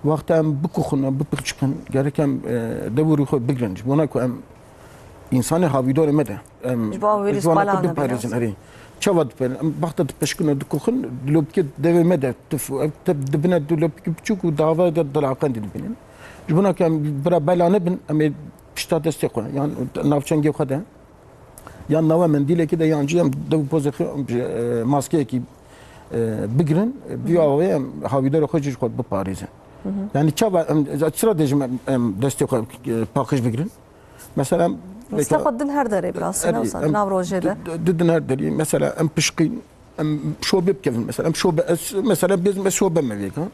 Wexta em bikuxin, em bipiqçiqin, gerek em, e, dev û rû xwe bigirin. Ji bona ku em însanê havîdorê me de, em, Ji bo vîrus ji bona bela ku nebe, biparêzin, ne? Erê. Çawa diparêzin? Em wexta dipişkin û dikuxin, dilopikê devê me de, tu f-, ev te dibine dilopikê biçûk û dava de dilaqendî dibînin. Ji bona ku em bira bela nebin, em ê pişta destê xwe, yan navçengê xwe de, yan nava mendîlekê de, yan jî em dev pozê xwe, em ji, e, maskeyekî, e, bigirin, e, bi awayê em havîdarê xwe jî ji xwe biparêzin. Yanî çawa em, ez çira dêjim em, em destê xwe, e, paqij bigirin? Mesela em Mesela xwe din her derê bi rastî, ne wisa, em nav rojê de. Du, du din her derê. Mesela em pişqîn, em şobe bikevin. Mesela em şobe, ez, mesela bêzim ez şobe me vêga.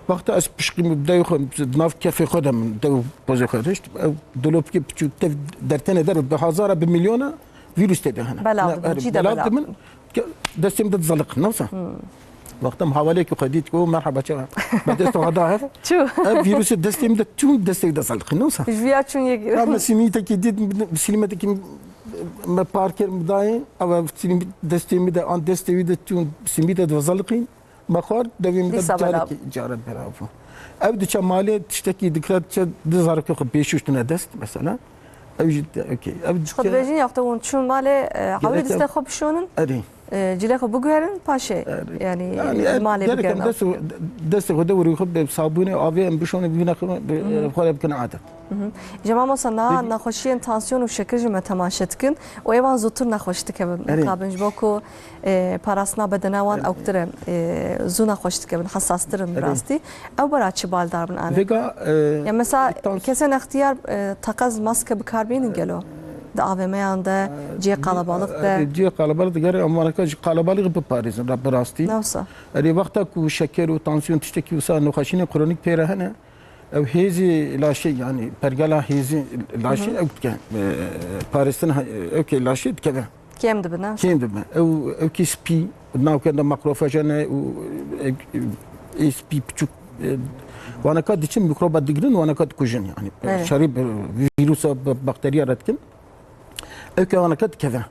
Wexta ez pişqîm û bi dewê xwe, di nav kefê xwe de min, dew pozê xwe de, işte, ew dolopikê piçûk tev dertene der, bi hazara, bi milyona, Vîrus tê de hene. Belav Ne, dibin, erê, cî de belav belav dibin. dibin. Ke-, destê min de dizaliqin, ne wisa? Hmm. Wexta min hevalekî xwe dît, got, "Merheba, çawa?" Me destê xwe da hev. Çû. Ev vîrusê destê min de çû, destê wî de zaliqî, ne wisa? Ji viya çûn yek. Ya me simîtekî dît, simîtekî me par kir, min dayê, ew, ev simî-, destê min de, an destê wî de çûn, simîte de zaliqî. Me xwar, devê min de Dîsa belav. Carekî, carek belav bû. Ew diçe malê, tiştekî dikire, diçe du zarokê xwe pêşûş tune dest, mesela. Ew jî, okey. Ev Ji xwe dike- dibêjin, ya xwe hûn çûn malê, e, Gerek hewlê distê em- xwe bişonin, Erê. e, cilê xwe biguherin, paşê, Erê. yani, Yani, e, malê gerek em bigerin. dest û, destê xwe de û rûyê xwe bi sabûnê, avê em bişonin, bîna xwe, bi, Hı hı. e, xwe re bikin adet. Mhm. Ji mamosta niha Peki. nexweşiyên tansiyon û şekir jî me temaşe dikin û ê wan zûtir nexweş dikevin. Erê. Mixabin ji bo ku, e, parastina bedena wan Erê. ewktir e, e, zû nexweş dikevin, hesastir in bi Erê. rastî. Ew bera çi baldar bin ane? Vêga, e, Ya mesela tans- kesên extiyar, e, teqez maske bi kar bînin gelo? Di A V M'yan de, cihê qelebalix de. E, cihê qelebalix de gerek em waneka ji qelebalixê biparêzin, bi rastî. Ne wisa? Erê, wexta ku şeker û tansiyon tiştekî wisa nexweşînên kronîk pê re hene, Ew hêzî laşê, yani pergela hêzî laşê Hı hı. ew dike, e, parêstin ha-, ew kê laşê dikeve. Kêm dibin, ha? Kêm dibin. Ew, ew kê spî, navkên de makrofaj hene û ew, ê spî piçûk, e, waneka diçin mikroba digirin, waneka dikujin yani. Evet. Şerî bi vîrusa, bi bakteriya re dikin. Ew ke aneke dikeve.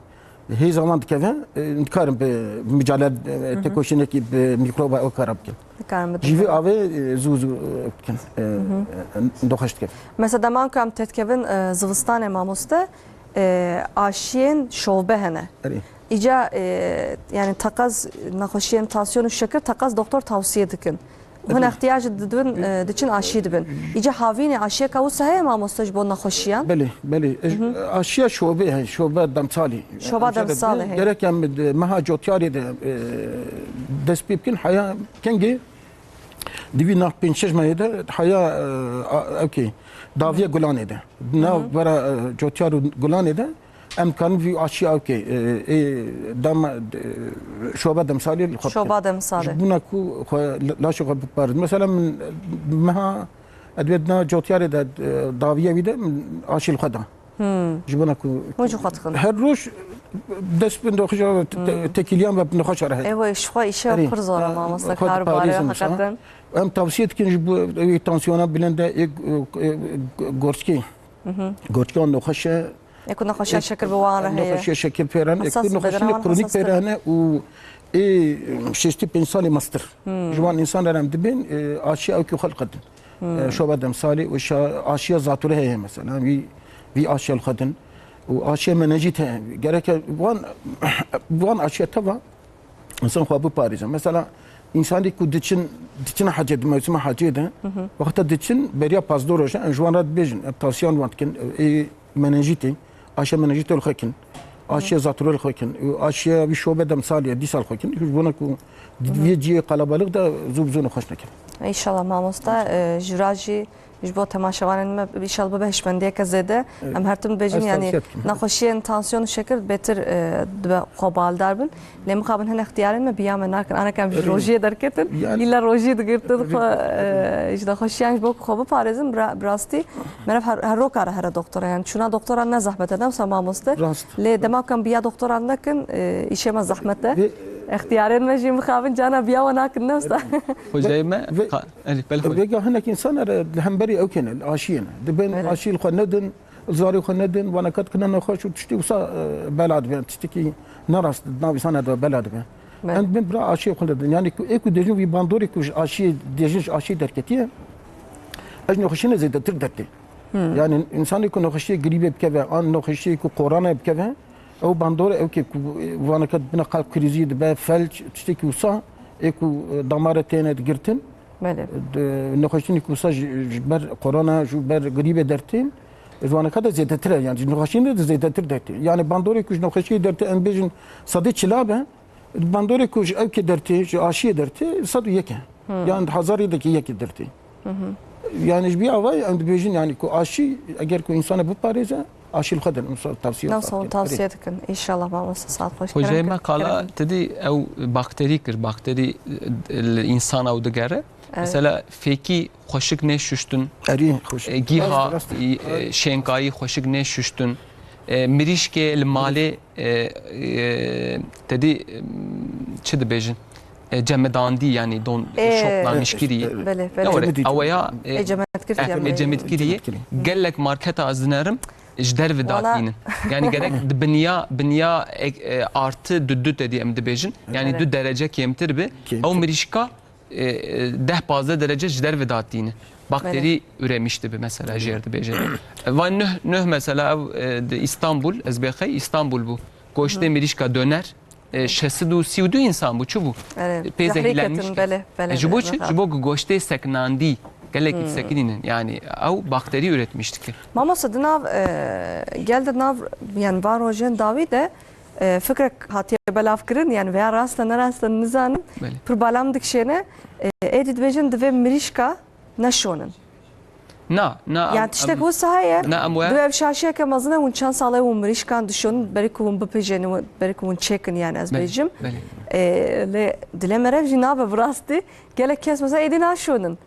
Hêza wan dikeve, e, dikarin bi micalel, e, Hı hı. têkoşînekî bi mîkroba ew kara bikin. Dikarin bi Ji vî dikeve. avê, e, zû zû, e, bikin. E, Hı hı. e, doxeş dikeve. Mesela dema ku em têdikevin, e, zivistanê mamoste, e, aşiyên şobe hene. Erê. Îca, e, yani teqez nexweşiyên tansiyon û şekir teqez doktor tavsiye dikin. Hûn Erê. extiyac didin, e, diçin aşî dibin. Îca havînê aşiyeka wisa heye mamoste ji bo nexweşiyan? Belê, belê. Hı hı. Aşiya şobe heye, şobe demsalî. Şoba Em demsalê şöyle heye. Gerek em di meha cotyarê de, e, dest pê bikin. Heya kengê di vî nav pênc şeş mehê de heya, e, a-, ewkê, daviya Hı hı. gulanê de. Nav Hı hı. vera, e, cotyar û gulanê de Em dikarin vî aşî ew kê, e, ê, dema, e, şobe demsalê li xwe bikin. Şoba demsalê. Ji bona ku xwe, laşê xwe biparêzin. Mesela min meha edebiyat na cotyarê de, e, dawiya wî de min aşî li xwe da. Hmm. Ji bona ku Hûn ji xwe dixin. her roj dest bi nexweşa, te-, te-, Hmm. tekîliyan ve bi nexweşa re heye. Ew ji xwe îşe Erê. pir zor e, Ha, mamoste xwe karbarê diparêzin mesela. heqeten. Em tavsiye dikin ji bo wî tansiyona bilind e, ê, ê, gorçkê. Mhm. Gorçkan nexweş e. Ê ku nexweşiya Ê, şekir bi wan re heye. Nexweşiya şekir pê re hene. Ê ku Hesas nexweşînê bedena wan kronîk hesas pê re dibe. hene û ê şêstî pênc salî mestir. Hmm. Ji wan însan re em dibên, e, aşiya ew ku xwe li xwe din. Hmm. E, şoba demsalê û şa-, aşiya zatûrê heye mesela. Vî, vî aşiya li xwe din. Û aşiya menenjît heye. Gereke wan, wan aşiya teva Însan xwe biparêze. Mesela, însanê ku diçin, diçin hecê, di mewsima hecê de, Hı hı. wexta diçin, beriya pazdor rojan, em ji wan re dibêjin, em tavsiyan wan dikin, ê menenjîtê, aşiya menenjîtê li xwe kin, aşiya zatûrê li xwe kin, aşiya wî şobe demsalê, dîsa li xwe kin. Ji bona ku Hı hı. vê cihê qelebalix de zû bi zû nexweş nekin. Înşallah mamoste, e, ji ra jî Ji bo temaşevanên me, înşallah bibe hişmendiyeke zêde. Evet. Em her tim dibêjin, Ez yanî tavsiye dikim. nexweşiyên tansiyon û şekir bêtir, e, dibe xwebaldar bin. Lê mixabin hin extiyarên me biya me nakin. Aneke em ji Evet. rojiyê derketin, Yani îlla rojiyê digirtin Evet. xwe, e, ji nexweşiyan ji bo ku xwe biparêzin, bira-, bi rastî meriv her, her rok kare here doktora. Yani çûna doktora ne zehmet e, ne wisa mamoste. Rast. Lê dema ku em biya doktoran nekin, e, îşê me zehmet e. Ve Extiyarên me jî mixabin cana biya we nakin, ne wisa. Xwecayê me, Ve- qa-, erê, belê xwe. Vêga hinek însan re li hemberî ew kene, li aşiyê ne. Dibên Evet. aşî li xwe nedin, zarê xwe nedin, waneka dikine nexweş û tiştê wisa, e, bela dibe, tiştekî nerast di nav însan de bela dibe. Evet. Em dibên bira aşiyê xwe nedin. Yani ku, ê ku dêjin vî bandorê ku ji aşiyê, dêjin ji aşiyê derketiye, ez nexweşîne zêdetir dertê. Hmm. Yani însanê ku nexweşiyê grîbê bikeve, an nexweşiyê ku korona bikeve, Ew bandor e, ew kê ku, e, vaneke dibine kalp krîzî dibe, felç, tiştekî wisa, ê ku, e, damarê têne digirtin, Belê. di, nexweşînê ku wisa ji, ji ber korona, ji ber grîbê dertên, e, ji waneka de zêdetir e, yani ji nexweşînê de zêdetir dertê. Yani bandorê ku ji nexweşiyê dertê, em bêjin sedê çila be, bandorê ku ji ew kê dertê, ji aşiyê dertê, sed û yek e. Hmm. Yan di hezarê de kê yekê dertê. Hı hı. Yani ji bî avayî em dibêjin yani ku aşî, eger ku însana biparêze, aşî li xwe din, em sa-, tavsiye Nam xwe sağ ol, dikin. Tavsiye dikin. Înşallah mamoste saet xweş. Hocayê Kerem me kir, qala kerem. Te dî ew bakterî kir, bakterî, e, li însana û digere. Evet. Mesela fêkî xweşik nêşuştin, Erî, xweşik. e, gîha, Rast, rast. e, şênkayî xweşik nêşuştin. E, mirîşkê li malê, e, e, te dî, e, çi dibêjin? E, cemidandî, yanî don, e, şok danişkirî. Belê, belê. Ne were, ew ya, e, e, cemidkirî, e, cemidkirî. Gelek marketa ez dinerim, ji derve datînin. Yanî gerek di binya, binya, e, e, artı du, du te dî em dibêjin. Yanî du derece kêmtir bi. Ew mirîşka e, e, deh pazdeh derece ji derve datîne. Bakterî üremiş dibe mesela jêr dibêje. E, van nuh, nuh mesela ev, e, di İstanbul, ez bêxey İstanbul bû. Goştê mirîşka döner, e, şeş sed û sî û du insan bû, çi bû? E, pê zehîlenmiş. Belê, belê, ji bo çi? Ji bo ku goştê seknandî, gelekî sekinînin. Yani ew bakterî üretmiş dike. Mamoste, di nav, e, gel di nav, yani van rojên dawî de, e, fikrek hatiye belavkirin, yani veya rast e, ne rast e, nizanim. Belê. Pir bala min dikişêne, e, êdî dibêjin divê mirîşka neşonin. Na, na, em, yani tiştek em, wisa heye, na, em we- divê ev şaşiyeke mezin e, hûn çend sal e hûn mirîşkan dişonin, berî ku hûn bipêjênin, berî ku hûn çêkin, yani ez bêjim. Belê. E, lê dilê me rev jî nabe bi rastî, gelek kes mesela êdî naşonin.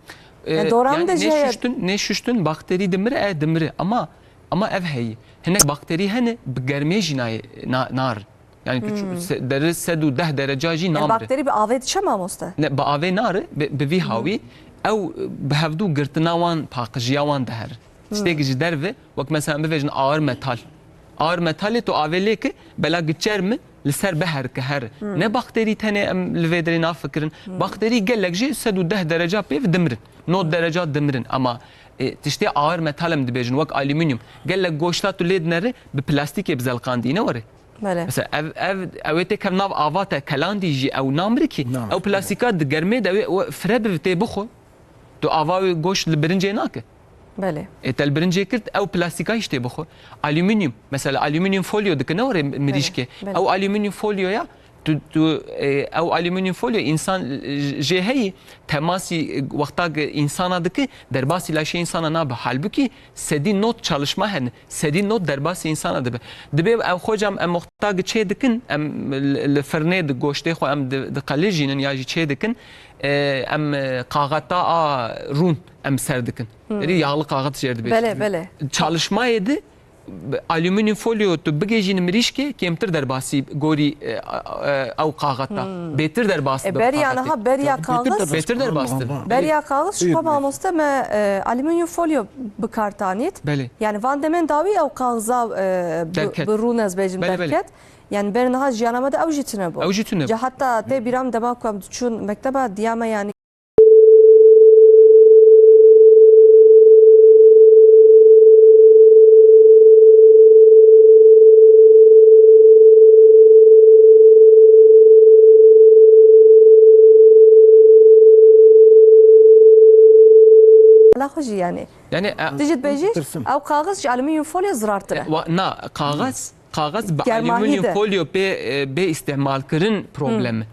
E, yani dora min de jî heye. Nêşuştin, nêşuştin, bakterî dimire, e, dimire. Ama Ama ev heyî. Hinek bakterî hene bi germê jî nayê, na-, nar. Yani tu çu-, se-, deri sed û deh dereca jî namire. Bakterî bi avê diçe mamoste? Ne, bi avê nari, bi, bi vî hawî ew bi hevdû girtina wan, paqijiya wan diher. Tiştêkî ji derve, wek mesela em bivêjin ağır metal. Ağır metalê tu avê lê ki, bela giçer mi, li ser biher ki her. Ne bakterî tenê em li vê derê nafikirin. Bakterî gelek jî sed û deh dereca pê dimirin. Nod dereca dimirin. Ama, e, tiştê ağır metal em dibêjin, wek alüminyum. Gelek goşta tu lê dineri, bi plastîkê bi zelqandî ne were. Belê. Mesela ev, ev, ew ê têkev nav ava te kelandî jî ew namire ki. Namire, ew plastîka di germê de ew ê, ew fire bi tê bixwe. Tu ava wê goşt li birincê nake. Belê. E, te li birincê kir, ew plastîka hîş tê bixwe. Alüminyum, mesela alüminyum folyo dike, ne were mirîşkê. Belê, belê. Ew alüminyum folyoya, tu, tu, e, ew alüminyum folyo însan, e, jê heyî, temasî, e, wexta ki însana dike, derbasî laşê însana nabe. Halbukî sedî not çalışma hene, sedî not derbasî însana dibe. Dibê ew xocam em wexta ki çê dikin, em li, li firnê di goştê xwe em di, diqelijînin ya jî çê dikin, e, em, e, kaxeta a rûn em ser dikin. Erê yağlı kağıt jêr dibêjin. Belê, belê. Çalışmayê di, alüminyum folyo tu bigêjîn mirîşkê, kêmtir derbasî gorî, e, e, ew kaxeta. Bêtir derbas dibe. E, beriya niha, beriya kaxit. Bêtir derbas dibe. Beriya kaxit, ji xwe mamoste me, e, alüminyum folyo bi kar tanît. Belê. Yani van demên dawî ew kaxiza, e, bi, bi rûn ez bêjim derket. Belê, belê. Yani ber niha jiyana me de ew jî tune bû. Ew jî tune bû. Ca heta tê bîra min dema ku em diçûn mekteba diya me yani Ala xwe jî yani. Yani, e, tu jî dibêjî, ew kaxiz ji alüminyum folyo zirartir e. E, wa-, na, kaxiz, kaxiz bi alüminyum folyo pê, e, bê îstîmalkirin problem e.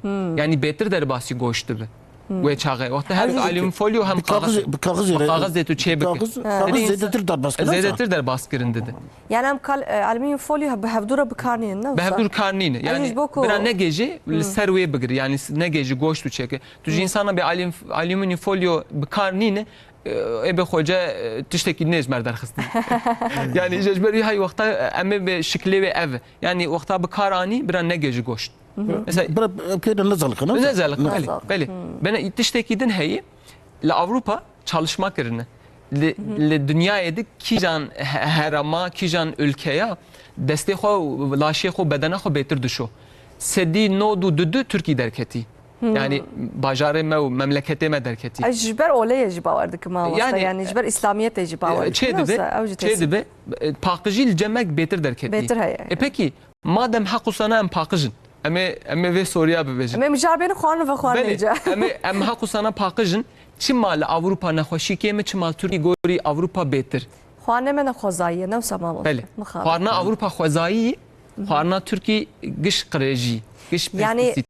Yani bêtir derbasî goşt dibe. Wê çaxê. Wexta her alüminyum folyo hem kaxizê, bi kaxizê, bi kaxizê tu çê bike. Kaxiz, kaxiz zêdetir derbas kirin. Zêdetir derbas kirin dide. Yani em kal, e, alüminyum folyo bi hevdû re bi kar nînin, ne wisa? Bi hevdû kar nîne. Yani bira negêjî li ser wê bigir. Yani negêjî goşt û çêke. Tu ji însana bê alüm-, alüminyum folyo bi kar nîne, e, ê bê xwece, e, tiştekî nêz mer derxistin. Yani ji ber wî hay wexta, e, em ê bê şiklê wê ev. Yani wexta bi kar anî, bira negêjî goşt. Mesela bira, e, pê de nezaliqin, ne? Nezaliqin, belê, belê. Bene tiştekî din heye, li Avrupa çalışma kirine. Li, li dinyayê de kîjan he-, herama, kîjan ülkeya destê xwe, laşê xwe, bedena xwe bêtir dişo. Sedî nod û du du Tirkî derketî. Yani bajarê me û memleketê me derketî. Ez ji ber oleyê jî bawer dikim, mamoste. Yani, yani ji ber İslamiyetê jî bawer dikim. Çê dibe, çê dibe, e, paqijî li cem me bêtir derketî. Bêtir heye. E, pekî, madem heq û sana em paqij in, em ê, em ê vê soruya bibêjin. Em ê mijar bên xwarin ve xwarin. Belê, em ê, em heq û sana paqij in. Çima li Avrupa nexweşî kêm e, çima li Tirkî gorî Avrupa bêtir? Xwarine me ne xwezayî ye, ne wisa mamoste? Belê. Xwarina Avrupa xwezayî, xwarina Tirkî giş qirêjî, giş pestîsîd.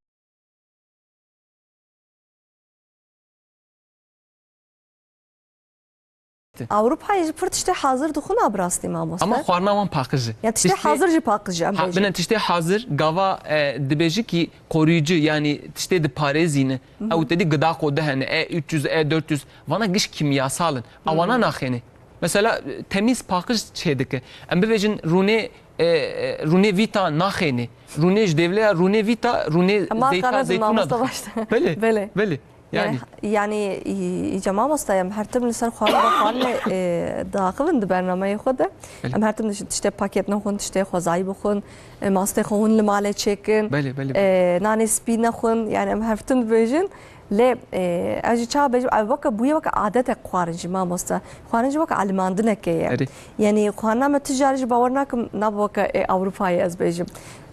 Ewropayê jî pir tiştê hazir dixwin a bi rastî, mamoste. Ama xwarina wan paqij e. Ya tiştê hazir jî paqij e, em bêjin. Bine tiştê hazir, gava, e, dibêjî ki koruyucu, yani tiştê diparêzîne. Ew te dî gidaqo de hene, E üç yüz, E dört yüz, vana giş kimyasal in. A wana naxêne. Mesela, e, temiz paqij çê dike. Em bibêjin rûnê e, e, rûnê vîta naxênê. Rûnê ji dêvleya rûnê vîta, rûnê Ema zeyta qane zeytûna mamoste dixwe. Başta. Belê, Belê. belê. Yani, Yani, yani, î-, îca mamoste, em her tim li ser xwarin ve xwarinê, e, diaxivin di bernameyê xwe de. Belê. Em her tim diş-, tiştê paket nexwin, tiştê xwezayî bixwin, e, mastê xwe hûn li malê çêkin, Belê, belê, belê. e, nanê spî nexwin. Yani, em her tim dibêjin. Lê, e, ez jî çawa bêjim, ev weke bûye weke adetek xwarin jî mamoste. Xwarin jî weke elimandineke ye. Erê. Yani, xwarina me tu car jî bawer nakim, nabe weke, e, Ewropayê ez bêjim.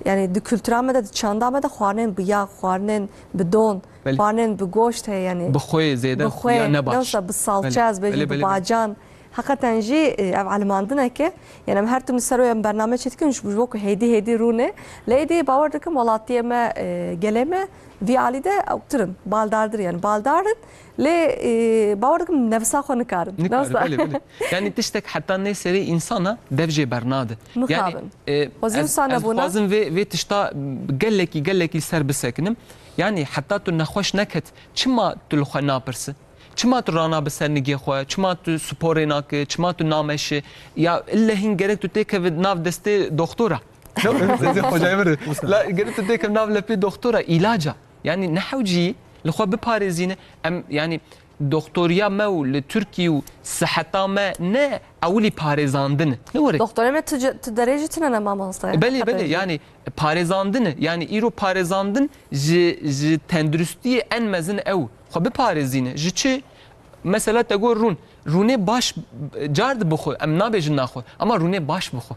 Yani, di kultura me de, di çanda me de xwarinên bi yax, xwarinên bi don, Belê. Xwarinên bi goşt heye, yani. Bi xwê zêde Bi xwê, ya ne baş. ne wisa bi salçe Belê. ez bêjim, Belê, bi belê, belê. bacan. Heqeten jî, e, ev elimandineke, yani em her tim li ser wê em bername çêdikin, ji bo ku hêdî hêdî rûne. Lê êdî bawer dikim welatiyê me, e, gelê me vî alî de ewtir in, baldardir yani, baldar in. Lê, e, bawer dikim nefsa xwe nikarin. Nikarin, Ne wisa? belê, belê. Yani tiştek heta nê serê insana dev jê bernade. Mixabin. Yani, e, Xwezî ez, wisa ez nebûna. dixwazim vê, vê tişta gelekî, gelekî ser bisekinim. Yani heta tu nexweş neket, çima tu li xwe napirsi? Çima tu ranabi ser nigê xwe? Çima tu sporê nake? Çima tu nameşi? Ya ille hîn gerek tu têkeve nav destê doktora. Ne, ez ê xocayê birim. La gerek tu têkeve nav lepê doktora, îlaca. Yani ne hewcî li xwe biparêzîne. Em, yani doktoriya me û li Tirkî û siheta me ne ewilî parêzandin e. Ne were? Doktorê me tu ce-, tu derê jî tune ne mamoste. Belê, Heqeten belê, jî. yani parêzandin e. Yani îro parêzandin ji, ji tenduristiyê en mezin ew. Xwe biparêzîne. Ji çi? Mesela te got rûn. Rûnê baş car di bixwe. Em nabêjin naxwe. Ama rûnê baş bixwe.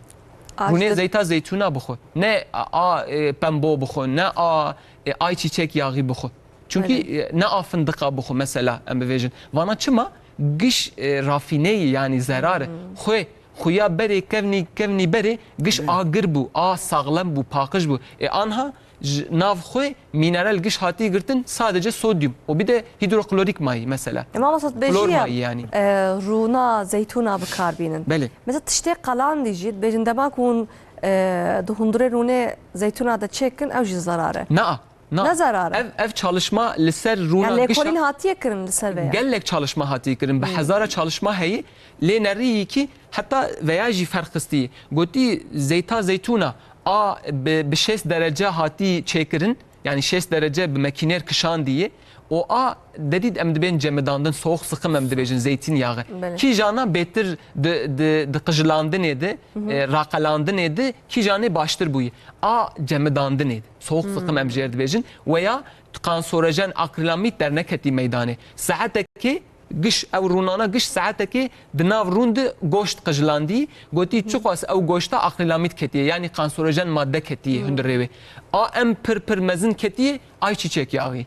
Aş Rûnê di- zeyta zeytûna bixwe. Ne a, a, e, pembo bixwe. Ne a, e, ay çîçek yaxî bixwe. Çunkî, Belê. e, ne a findiqa bixwe mesela em bivêjin. Vana çima? Giş, e, rafîneyî yani zerar e. Xwê, xuya berê kevnî, kevnî berê giş Belê. a gir bû, a saxlem bû, paqij bû. E, anha ji nav xwê mîneral giş hatî girtin sadece sodyum. O bir de hidroklorîk mayî mesela. E, mamosta, tu Klor bêjî ya, mayî yani. e, rûna zeytûna bikar bînin. Belê. Mesela tiştê qelandî jî, dibêjin dema ku hûn, e, di hundirê rûnê zeytûna de çêkin, ew jî zerar e. Na, na. Ne zerar e? Ev, ev çalışma li ser rûna Yani gişa lêkolîn hatiye kirin li ser vê ya? Gelek çalışma hatiye kirin. Bi Hmm. hezara çalışma heye. Lê nerîyî kî heta veya jî ferq xistî. Gotî zeyta zeytûna a bi, bi şêst derece hatî çêkirin. Yani şêst derece bi mekîner kişandiye. O a dedît em dibên cemidandin, soğuk sıkım em dibêjin, zeytinyağı. Belê. Kîjana bêtir di, di, di qijilandinê de, Hı hı. e, raqelandinê de, kîjanê baştir bûye. A cemidandinê de, soğuk Hı. sıkım em jêr dibêjin. Veya kanserojen akrilamîd derneketî meydanê. Saetekê giş, ew rûnana giş saetekê di nav rûn de goşt qijilandî. Gotî çiqas ew goşta akrilamîd ketiye, yani kanserojen madde ketiye Hı. hundirê wê. A em pir pir mezin ketiye, ayçiçek yağı.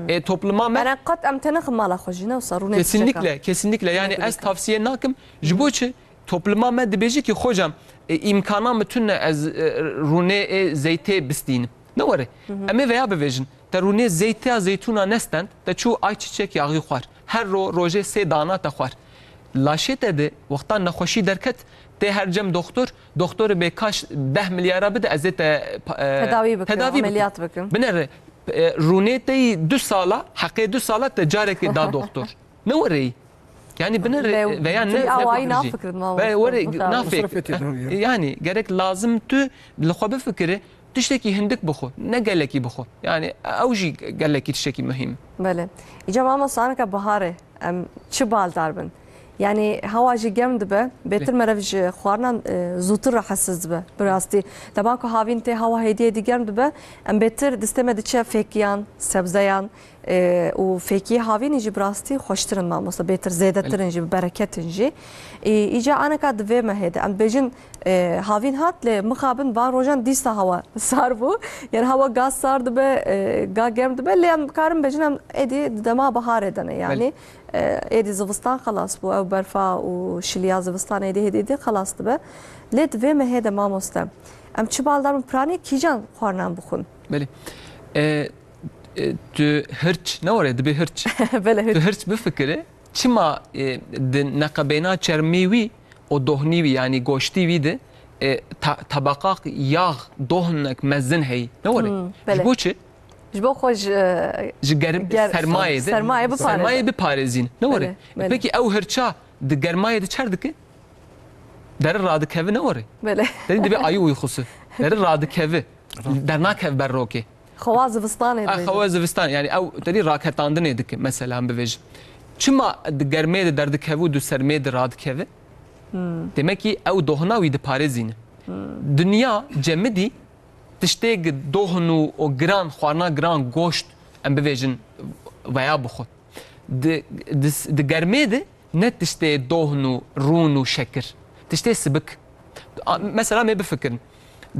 E, topluma me Eren qet em tenixin mala xwe jî, ne wisa rûnê Kesinlikle, tişteka. kesinlikle. Yani Rûnê ez tişteka. tavsiye nakim. Ji bo çi? Topluma me dibêje ki hocam, e, îmkana min tune ez, e, rûnê ê zeytê bistînim. Ne were? Hı hı. Em ê veya bivêjin. Te rûnê zeytê ya zeytûna nestend, te çû ayçiçek yağı xwar. Her ro rojê sê dana te xwar. Laşê te de wexta nexweşî derket, tê her cem doktor, doktorê bê kaş deh milyara bide, ez ê te pa-, e, Tedawî bikim, tedawî bikim. ameliyat bikim. Binere, e, rûnê te yî du sala, heqê du sala te carekê da doktor. Ne were yî? Yani binere, Lê veya ne tu awayî vekirî. nafikirin, ma Ve were were nafikirin. Masraf etiyor, tabii ya. Yani gerek lazim tu li xwe bifikire, tiştekî hindik bixwe, ne gelekî bixwe. Yani ew jî gelekî tiştekî muhîm. Belê. Îca mamosta, aneka biharê em çi baldar bin? Yani hewa jî germ dibe, bêtir Belê. merev ji xwarinan, e, zûtir rahatsiz dibe, bi rastî. Dema ku havîn tê hewa hêdî hêdî germ dibe, em bêtir distê me diçe fêkiyan, sebzeyan, e, û fêkiyê havînî jî bi rastî xweştir in mamosta, bêtir zêdetir Belê. in jî, bi bereket in jî. E, îca aneka di vê mehê de, em dibêjin, e, havîn hat, lê mixabin van rojan dîsa hewa sar bû. Yani hewa ga sar dibe, e, ga germ dibe, lê em dikarin bêjin em êdî di dema biharê de ne yani. Belê. E, êdî zivistan xelas bû, ew berfa û şiliya zivistan êdî hêdî hêdî xelas dibe. Lê di vê mehê de mamoste, em çi baldar bin, piranî kîjan xwarinan bixwin? Belê. E, e, tu hirç, ne were, dibe hirç. Belê, Tu hirç. hirç bifikire, çima, e, di neqebeyna çermê wî û dohnî wî, yani goştî wî de, e, ta-, tabaqak yağ, dohnek mezin heyî. Ne were? Hmm, belê. Ji bo çi? Ji bo xwe ji, e, Ji germ-, ger-, sermayê de. sermayê biparêze. Sermayê biparêzîn. Ne were? Belê, belê. Peki ew hirça di germayê de çer dike? Deri radikevi ne were? Belê. Tedî dibe ayî û xwisi. Deri radikevi. Dernakev ber rokê. Xewa zivistanê A, dibêjin. Xewa zivistan, yani ew tedî raketandinê dike, mesela em bivêjin. Çima di germê de derdikeve û di sermê de radikeve? Hmm. Demek ki ew dohna wî diparêzîne. Hmm. Dinya cemidî tiştê gi dohn û, û giran, xwarina giran, goşt, em bivêjin, veya bixwe. Di, di, di germê de ne tiştê dohn û rûn û şekir. Tiştê sibik. A, mesela me bifikirin.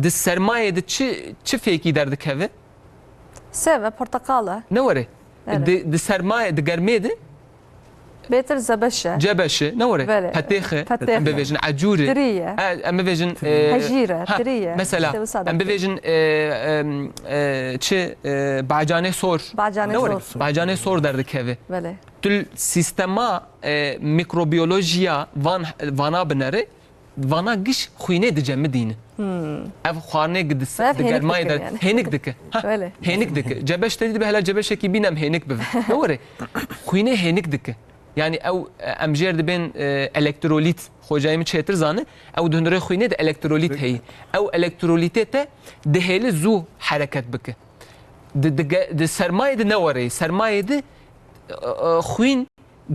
Di sermayê de çi, çi fêkî derdikeve? Sev e, porteqal e. Ne were? Erê. Di, di sermayê, di germê de Bêtir zebeş e. Cebeş e, ne were? Belê. Petêx e. Petêx e. Em bivêjin ecûr e. Tirî ye. E, em bivêjin, e, Hejîr e, ha, tirî ye. Mesela, Tiştê wisa em de. bivêjin, e, em, e, çi, e, bacanê sor. Bacanê Ne were? sor. Bacanê sor derdikeve. Belê. Tu li sîstema, e, mikrobiyolojiya van, vana binere, vana giş xwînê dicemidîne. Hmm. Ev xwarinê gi di se-, Ev di hênik germayê dikin de yani. hênik dike. Ha, Belê. hênik dike. Cebeş tedî dibe hela cebeşekî bînem hênik bibe. Ne were? Xwînê hênik dike. Yani ew, e, em jêr dibên, e, elektrolît. Xocayê min çêtir zane. Ew di hundirê xwînê de elektrolît heye. Ew elektrolîtê te dihêli zû hereket bike. Di, di ge-, di sermayê de ne were. Sermayê de, e, e, xwîn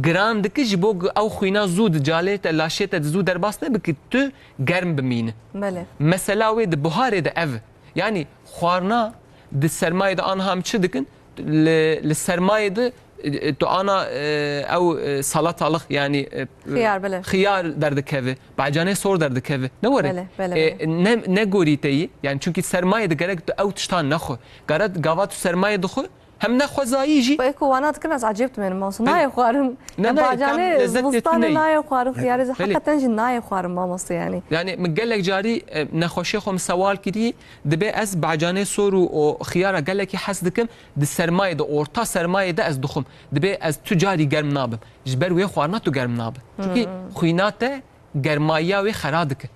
giran dike ji bo ku ew xwîna zû di calê te, laşê te di zû derbas nebe ku tu germ bimîne. Belê. Mesela wê di buharê de ev e. Yanî xwarina di sermayê de anha em çi dikin? Li, li sermayê de, e, tu ana, e, ew, e, salatalix, yanî, e, Xiyar, belê. xiyar derdikeve, bacanê sor derdikeve. Ne were? Belê, belê, E, belê. ne, ne gorî te yî? Yani çünkü sermayê de gerek tu ew tiştan nexwe. Gerek gava tu sermayê dixwe, Hem ne xwezayî jî. Eko wana dikin ez ecêb dimênim mamoste. Belê. Nayê xwarin. Ne, ne, Bacanê tam lezzetê tu zivistanê neyî. nayê xwarin, xiyarê zî Belê. heqeten jî nayê xwarin mamoste yani. Yani min gelek carî, e, nexweşê xwe min sewal kirî, dibê ez bacanê sor û o xiyara gelekî hez dikim, di sermayê de, orta sermayê de ez dixwim. Dibê ez tu carî germ nabim. Ji ber wê xwarina tu germ nabe. Çünkü Hmm. xwîna te germayiya wê xera dike.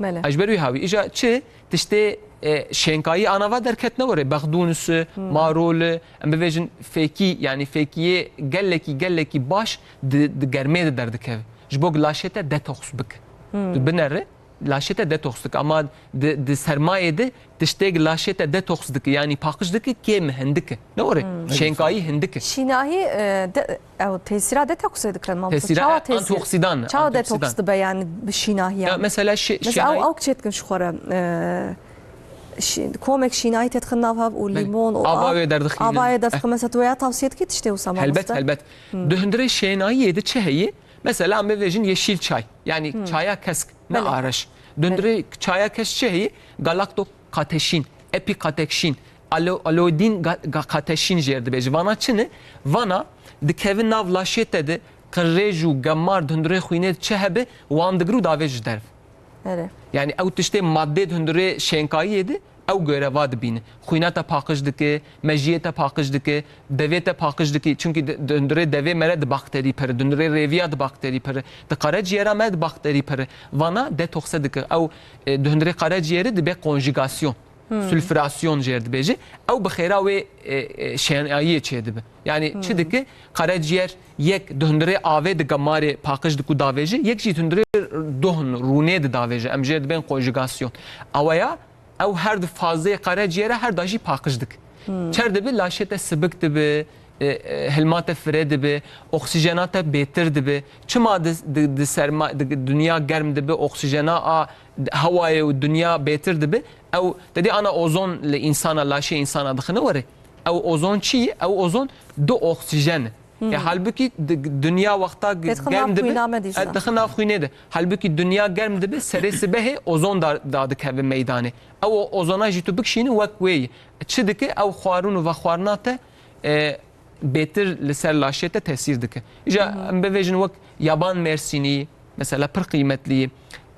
Belê. Ji ber wî hawî. Îja çi tiştê, e, şênkayî anava derket ne were. Bexdûnis, Hmm. marol, em bivêjin fêkî, yani fêkiyê gelekî, gelekî baş di, di germê de derdikeve. Ji bo laşê te detoks bike. Hmm. Tu binere, laşê te detoks dike. Ama di, di sermayê de tiştê laşê te detoks dike, yani paqij dike, kêm e, hindik e. Ne were? Hmm. Şênkayî hindik e. Şînahî, e, de, ew tesîra detoksê dikir mamoste. Tesîra Çawa e, tesîr? antioksidan, Çawa antioksidan. detoks dibe yani bi şînahiyan? Ya mesela şi-, Mesela şînahî ew, ew çêdikin ji xwe re, e, şi-, komek şînahî têdixin nav hev û Belê. limon û Ava av. wê derdixînin. Ava wê derdixin. Eh. Mesela tu ya tavsiye dikî tiştê wisa Helbet, mamoste? helbet. Hmm. Di hundirê şênayiyê de çi heye? Mesela em bivêjin yeşîl çay. Yani Hmm. çaya kesk, ne Belê. araş. Di Belê. hundirê çaya kesk çi heye? Galaktokateşîn, epîkatekşîn, alo-, alodîn ga-, ga-, kateşîn jêr dibêje. Vana çi ne? Vana dikeve nav laşê te de, qirêj û gemar di hundirê xwînê de çi hebe, wan digir û davêje ji derve. Erê. Yani ew tiştê maddê di hundirê şênkayiyê de, ew göreva dibîne. Xwîna te paqij dike, mejiyê te paqij dike, devê te paqij dike. Çünkü di, di hundirê devê me re di bakterî pere, di hundirê rêviya di bakterî pere, di qaraciyera me di bakterî pere. Vana detokse dike. Ew, e, di hundirê qaraciyerê dibe konjugasyon. Hmm. Sulfurasyon jêr dibêje. Ew bi xêra wê, e, e, şênayiyê çêdibe. Yani çi Hmm. dike? Qaraciyer yek di hundirê avê di gemarê paqij diku davêje, yek jî di hundirê dohn, rûnê di davêje. Em jêr dibên konjugasyon. Awaya ew her di fazê qaraciyere her da jî paqij dike. Hmm. Çer dibe, laşê te sibik dibe, e, e, hilma te fire dibe, oksijena te bêtir dibe. Çima di, di, di serma, di, dinya germ dibe, oksijena a hewayê û dinya bêtir dibe? Ew, te dî ana ozon li însana, laşê însana dixine were. Ew ozon çi ye? Ew ozon du oksijen e. Hmm. E, halbûkî di, dinya wexta g-, Têdixin germ nav dibe, xwîna me dîsa. e, dixin nav xwînê de. Halbûkî dinya germ dibe, serê sibehê ozon da, dadikeve meydanê. Ew o, ozona jî tu bikişînî wek wê ye. Çi dike? Ew xwarin û vexwarina te, e, bêtir li ser laşê te tesîr dike. Îja Hı hı. em bivêjin wek yaban mersînî, mesela pir qîmetlî ye.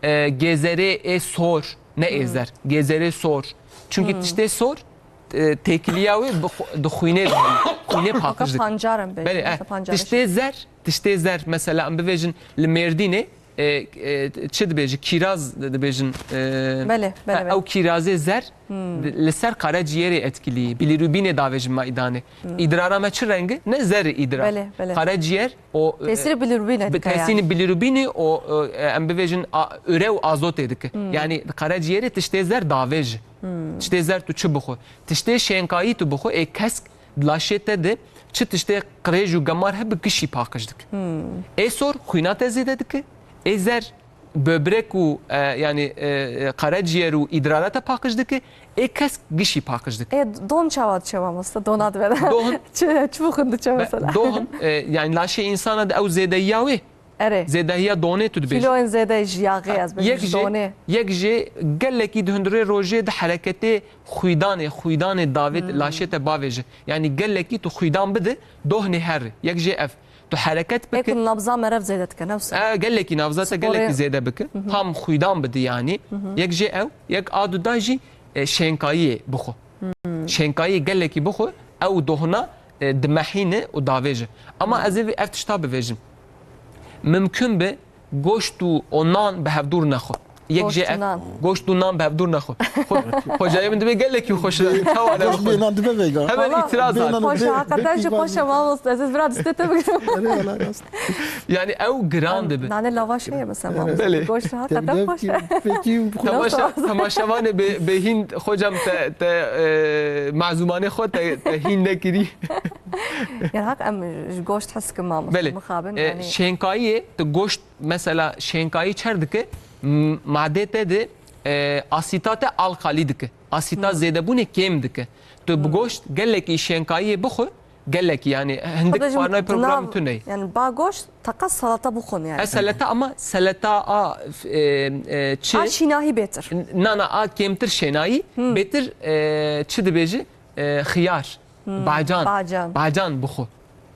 E, gêzerê ê sor, ne Hı. êzer, gêzerê sor. Çünkü Hı. tiştê sor, e, têkiliya wê bi xu-, di xwînê de heye. Xwînê paqij dike. Pancar em bêjin, Belê, mesela eh, pancar tiştê zer, tiştê zer, mesela em bivêjin li Mêrdînê, e, e, çi dibêjin? Kîraz di-, dibêjin. E, Belê, belê, ha, belê. Ew kîrazê zer di-, li ser qereciyerê etkilî, bilirubînê davêjin me îdanê. Îdrara me çi rengî? Ne zer îdrar. Belê, belê. Qereciyer o, e, Tesîrê bilirubînê bi dike yani. tesîrê bilirubînê o, e, em bibêjin a, üre û azotê dike. Yani qereciyerê tiştê zer davêji. Tiştê zer tu çi bixwe? Tiştê şênkayî tu bixwe, ê kesk di laşê te de çi tiştê qirêj û gemar hebe gişî paqij dike. Ê sor xwîna te zêde dike. Ê zer böbrek û, e, yani, e, e, qereciyêr û îdrara te paqij dike. Ê kesk gişî paqij dike. Ê don çawa diçe mamoste? Dona dibe de. Don- Çi, çi bixin diçe mesela? Dohn, e, yani laşê însana de ew zêdehiya wê. Erê. Zêdehiya donê tu dibêjî. Kiloyên zêde ji yağê ez bêjim, Yek ji jê, donê. Yek jê gelekî di hundirê rojê di hereketê xwîdanê, xwîdanê davêt laşê te bavêje. Yani gelekî tu xwîdan bide, dohnê herre. Yek jê ev. Tu hereket Ê bike. ku nabza merev zêde dike, ne wisa? E, gelekî nabza te Sporê- gelekî zêde bike. Tam xwîdan bide yani. Yek jê ew, yek a duda jî, e, şênkayiyê bixwe. Şênkayiyê gelekî bixwe, ew dohna, e, dimehîne û davêje. Ama ez ê ev tişta bivêjim. Mimkun be goşt û o nan bi hevdûr nexwe. Yek Goşt jê û ev, nan. Goşt û nan bi hevdûr nexwe. Xwe-, xwecayê min dibê gelekî xweş e. Çawa ne Goşt xwe? bê nan dibe vêga. Hemen Valla, îtiraz bê hat. nan- Xweş Bê- hakikaten bê jî pîvan xweş e bê. mamoste. Ez ê vira distê te bigrim. Erê, wala rast. Yani ew giran dibe. Nane lavaş heye mesela mamoste. Belê. Goşt hakikaten Tevdev xweş ki, e. peki bu Temaşe, temaşevanê bê, bê hîn, xocam te, te, e, mezûmanê xwe te, te hîn nekirî. Yani hak em ji goşt hez kim mamoste. Belê. Mixabin E, yani. Şênkayiyê, tu goşt mesela şênkayî çer dike, m-, madê te de, e, asîta te alkalî dike. Asîta zêdebûnê kêm dike. Tu bi goşt gelekî şênkayiyê bixwe, gelekî yani hindik Xwedê jî xwarinayê di program nav- tune ye. Yani ba goşt taqa salata bixwin yani. Ez seleta ama seleta a, e, e, çi? A şînahî bêtir. Nana a kêmtir şênayî, bêtir, e, çi dibêji? E, xiyar, bacan, bacan. Bacan bixwe.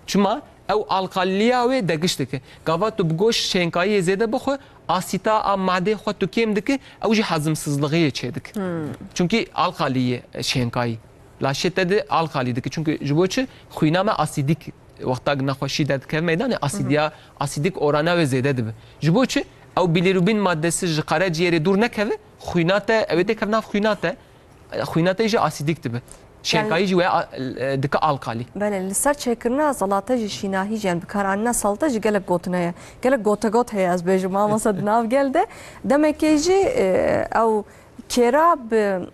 Çima? Ew alqaliya wê degiş dike. Gava tu bi goşt şênkayiyê zêde bixwe, asîta a madê xwe tu kêm dike, ew jî hezimsizlixiyê çê dike. Çunkî alqalî ye şênkayî. Laşê te de alqalî dike. Çunkî ji bo çi? Xwîna me asîdîk, wexta nexweşî derdikeve meydanê, asîdiya, asîdîk orana wê zêde dibe. Ji bo çi? Ew bilîrubîn maddesi ji qereciyerê dûr nekeve, xwîna te, ew ê têkeve nav xwîna te, xwîna te jî asîdîk dibe. Şênkayî jî wê a-, e, dike alqalî. Belê, li ser çêkirina salate jî şînahî jî, yani bikaranîna salate jî gelek gotin heye. Gelek gotegot heye ez bêjim, mamoste di nav gel de. Demekê jî, e, ew kêra bi,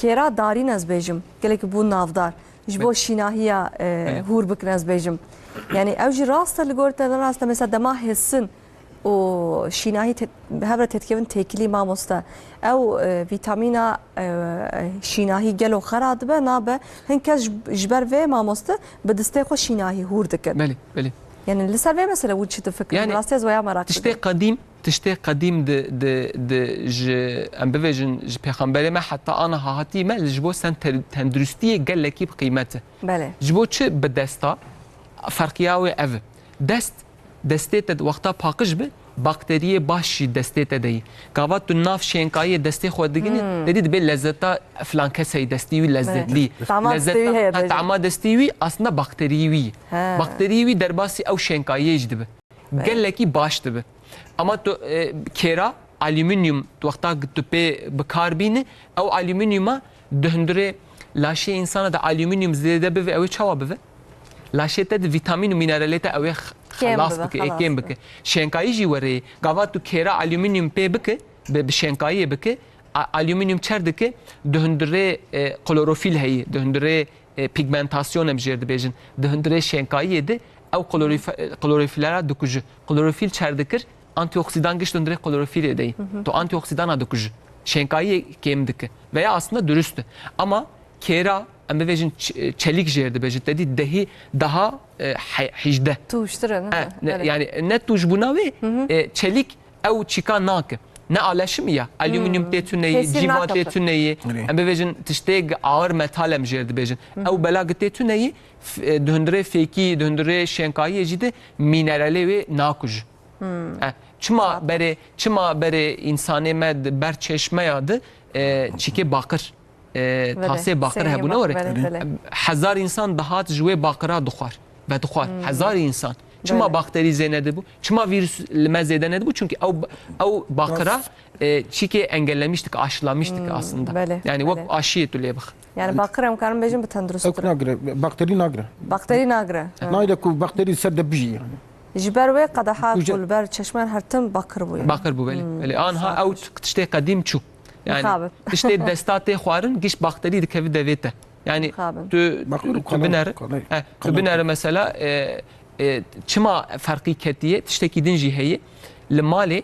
kêra darîn ez bêjim. Gelekî bû navdar. Ji bo şînahiya, e, hûr bikin ez bêjim. Yani ew jî rast e li gor te ne rast e. Mesela dema hêsin û şînahî te-, bi hev re têdikevin têkilî mamoste. Ew, e, vîtamîna, e, şînahî gelo xera dibe, nabe. Hin kes ji, ji ber vê mamoste bi distê xwe şînahî hûr dikin. Belê, belê. Yani li ser vê mesele wî çi difikir? Yani Rastî ez waya meraq Tiştê qedîm, tiştê qedîm di, di, di ji, em bibêjin, ji pêxemberê me heta ana hahatî me, ji bo sen ter-, tenduristiyê gelekî bi qîmet e. Belê. Ji bo çi bi desta? Ferqiya wê ev e. Dest, destê te wexta paqij bi, bakteriyê baş jî destê te de yî. Gava tu nav şênkayiyê destê xwe digînî, te dî dibê lezzeta filan keseyî destî wî lezzetlî. Tama destê wî heye, Ha, bêje. tama destî wî aslında bakteriyê wî. He. Bakteriyê wî derbasî ew şênkayiyê jî dibe. Gelekî baş dibe. Ama tu, e, kêra, alüminyum, tu wexta tu pê bi kar bîne, ew alüminyuma di hundirê laşê însana de alüminyum zêde bive, ew ê çawa bive? Laşê te di vîtamîn û mîneralê te ew ê x-, Kêm xelas bibe, bike, ê xelas kêm bibe. Bike. Şênkayî jî werê, gava tu kêra alüminyum pê bike, bi, bi şênkayiyê bike, a-, alüminyum çer dike, di hundirê, e, klorofîl heye, di hundirê, e, pigmentasyon em jêr dibêjin, di hundirê şênkayiyê de ew klorif-, e, klorofîlera dikuje. Klorofîl çer dikir, antioksidan giş di hundirê klorofîlê de ye. Tu antioksîdana dikuje. Şênkayiyê kêm dike. Veya aslında dürüst e. Ama kêra, em bibêjin ç-, e, çelîk jêr dibêjin, te dî dehî daha, e, he-, hîjdeh. Tûjtir e, ne? E, ne, Evet. Yani ne tûj bûna wê, e, çelîk ew çîka nake. Ne aleşim ya, alüminyum tê tuneyî, Tesîr cîva nake tê pir. tuneyî, Erê. em bibêjin tiştê ağır metal em jêr dibêjin. Ew bela gi tê tuneyî, f-, e, di hundirê fêkî, di hundirê şênkayiyê jî de mîneralê wê nakuj. E, çima berê, çima berê însanê me di ber çeşmeya de, e, çîkê baqir, e, Belê, tasê baqir sênê hebûne baqir, were. belê, belê. Hezar însan dihat ji wê baqira dixwar. Ve dixwar. Hezar însan. Çima Belê. bakterî zêde nedibû? Çima vîrus li me zêde nedibû? Çünkü ew, ew baqira, Rast. e, çîkê engellemiştik, aşılamıştık Hmm, aslında. belê, Yani belê. wek aşiyê tu lê bix. Yani baqir em karin bêjin bi tendurist Ew bikire. nagire, bakterî nagire. Bakterî nagire. Ha. Nayde ku bakterî ser de bijî yani. Ji ber wê qedeha Û je- ku li ber çeşmeyan her tim baqir bûye. Baqir bû, belê. Hmm, Belê. Anha sax ew û tiştê qedîm çû. Yani Mixabin. tiştê desta tê xwarin, giş bakterî dikeve devê te. Yani Mixabin. tu, Baqir û tu kalay, binere, kalay, he, tu kalay. binere mesela, e, e, çima ferqî ketiye, tiştekî din jî heye. Li malê,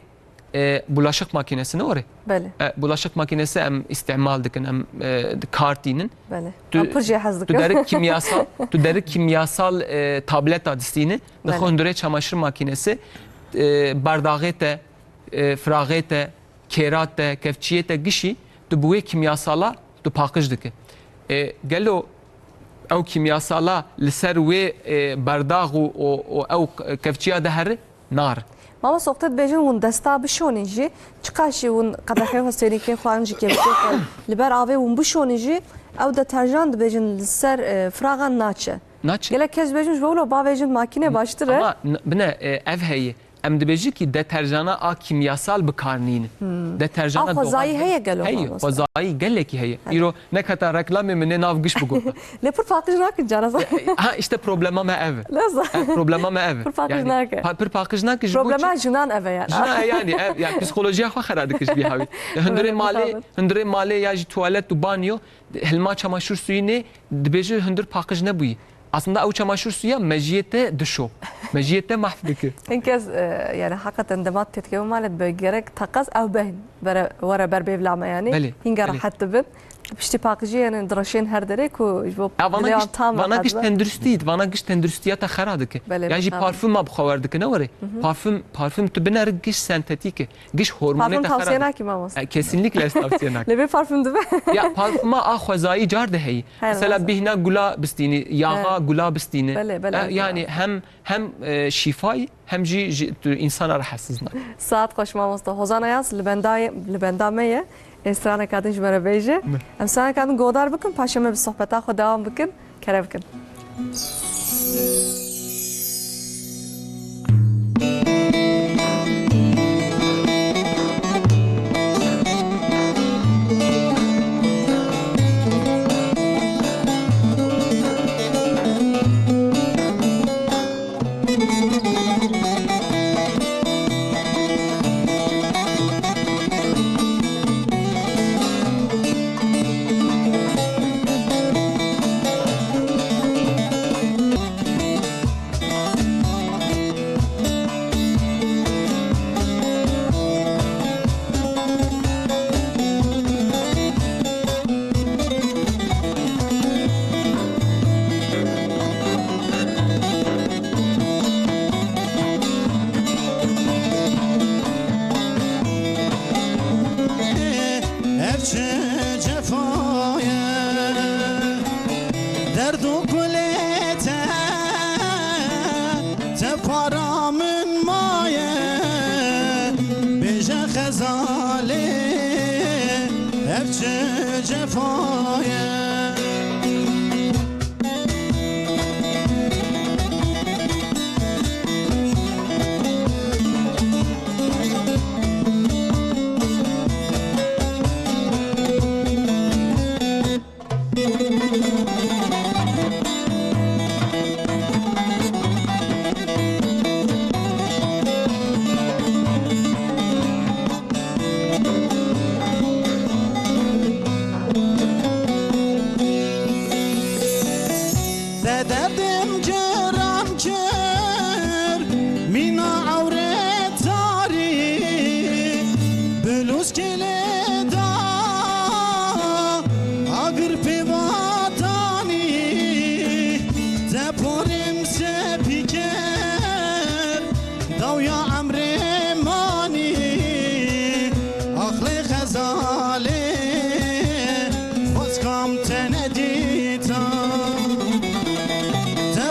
e, bulaşık makinesi ne ore? Belê. E, bulaşık makinesi em istimal dikin, em, e, kar tînin. Belê. Tu, Em pir jê hez tu dikin. derik kimyasal, tu derik kimyasal, e, tableta distîni, Belê. dixwe hundirê çamaşır makinesi, e, bardaxê te, e, firaxê te, kêra te, kevçiyê te gişî, tu bi wê kimyasala tu paqij dike. E, gelo ew kimyasala li ser wê, e, bardax û, û, û ew kevçiya de here? Nar. Mamoste, wextê dibêjin hûn desta bişonîn jî, çiqas jî hûn qedexê xwe, sêrîkê xwe, an jî kevçiyê xwe li ber avê hûn bişonîn jî, ew deterjan dibêjin li ser, e, firaxan naçe. Naçe. Gelek kes dibêjin ji bo wilo bavêjin makînê baştir e. Ama n-, bine, e, ev heye. Em dibêjin ki deterjana a kimyasal bi kar nînin. Hmm. Deterjana A xwezayî doğal heye gelo, heye, mamoste? Xwezayî gelekî heye. Heye. Îro neketa reklamê min ê nav giş bigot. Lê pir paqij nakin cara. Ha, işte problema me ev e. Leza. Ha, problema me ev e. Pir paqij Yani, nake. pa-, pir paqij nake ji bo Problema çi? jinan ev e yani. Jina yani ev, yani psikolojiya xwe xera dike ji vî hawî. Ya hundirê Öyle malê, bakalım. hundirê malê ya jî tuwalet û banyo, hilma çamaşır suyî nê, dibêje hundir paqij nebûyî. Aslında ew çamaşır suya mejiyê te dişo. Mejiyê te mahv dike. Hin kes, e, yani hakikaten dema têdikeve malê dibe gerek teqez ew behn bere, were ber bêvla me yani. Belê, Hînga belê. rehet dibin. Piştî paqijî yani direşên her derê ku ji bo Ya vana dilê giş, wan tam vana rehet giş be. tenduristî, vana giş tenduristiya te xera dike. Belê, Ya jî belê. parfuma bi xwe wer dike, ne were? Hı hı. Parfüm, parfüm tu binere giş sentetîk e. Giş hormonê Parfüm te xera tavsiye dike. nakî mamoste. E, kesinlikle ez tavsiye nakim. Lê bê parfüm dibe. Ya parfuma a xwezayî car de heyî. He, Mesela rast. bîhna gula bistînî, yaxa He. gula bistînî. Belê, belê, E, belê. yani hem, hem, e, şîfayî hem jî, jî tu însana rahatsız nake. Saet xweş mamoste. Hozan Ayaz li benda ye, li benda me ye. Ê straneka din ji me re bêje. Me. Em straneka din godar bikin, paşê me bi sohbeta xwe dewam bikin. Kere bikin. Ev çi cefa ye, derd û gulê te, te para min maye, bêje xezalê, ev çi cefa ye. Te derdim giran kir, mîna ewrê tarî, bi lûskê lê da, agir pê va danî, te porê min sepî kir, dawiya emrê manî, axlê xezalê, xwezkam te nedîta. Te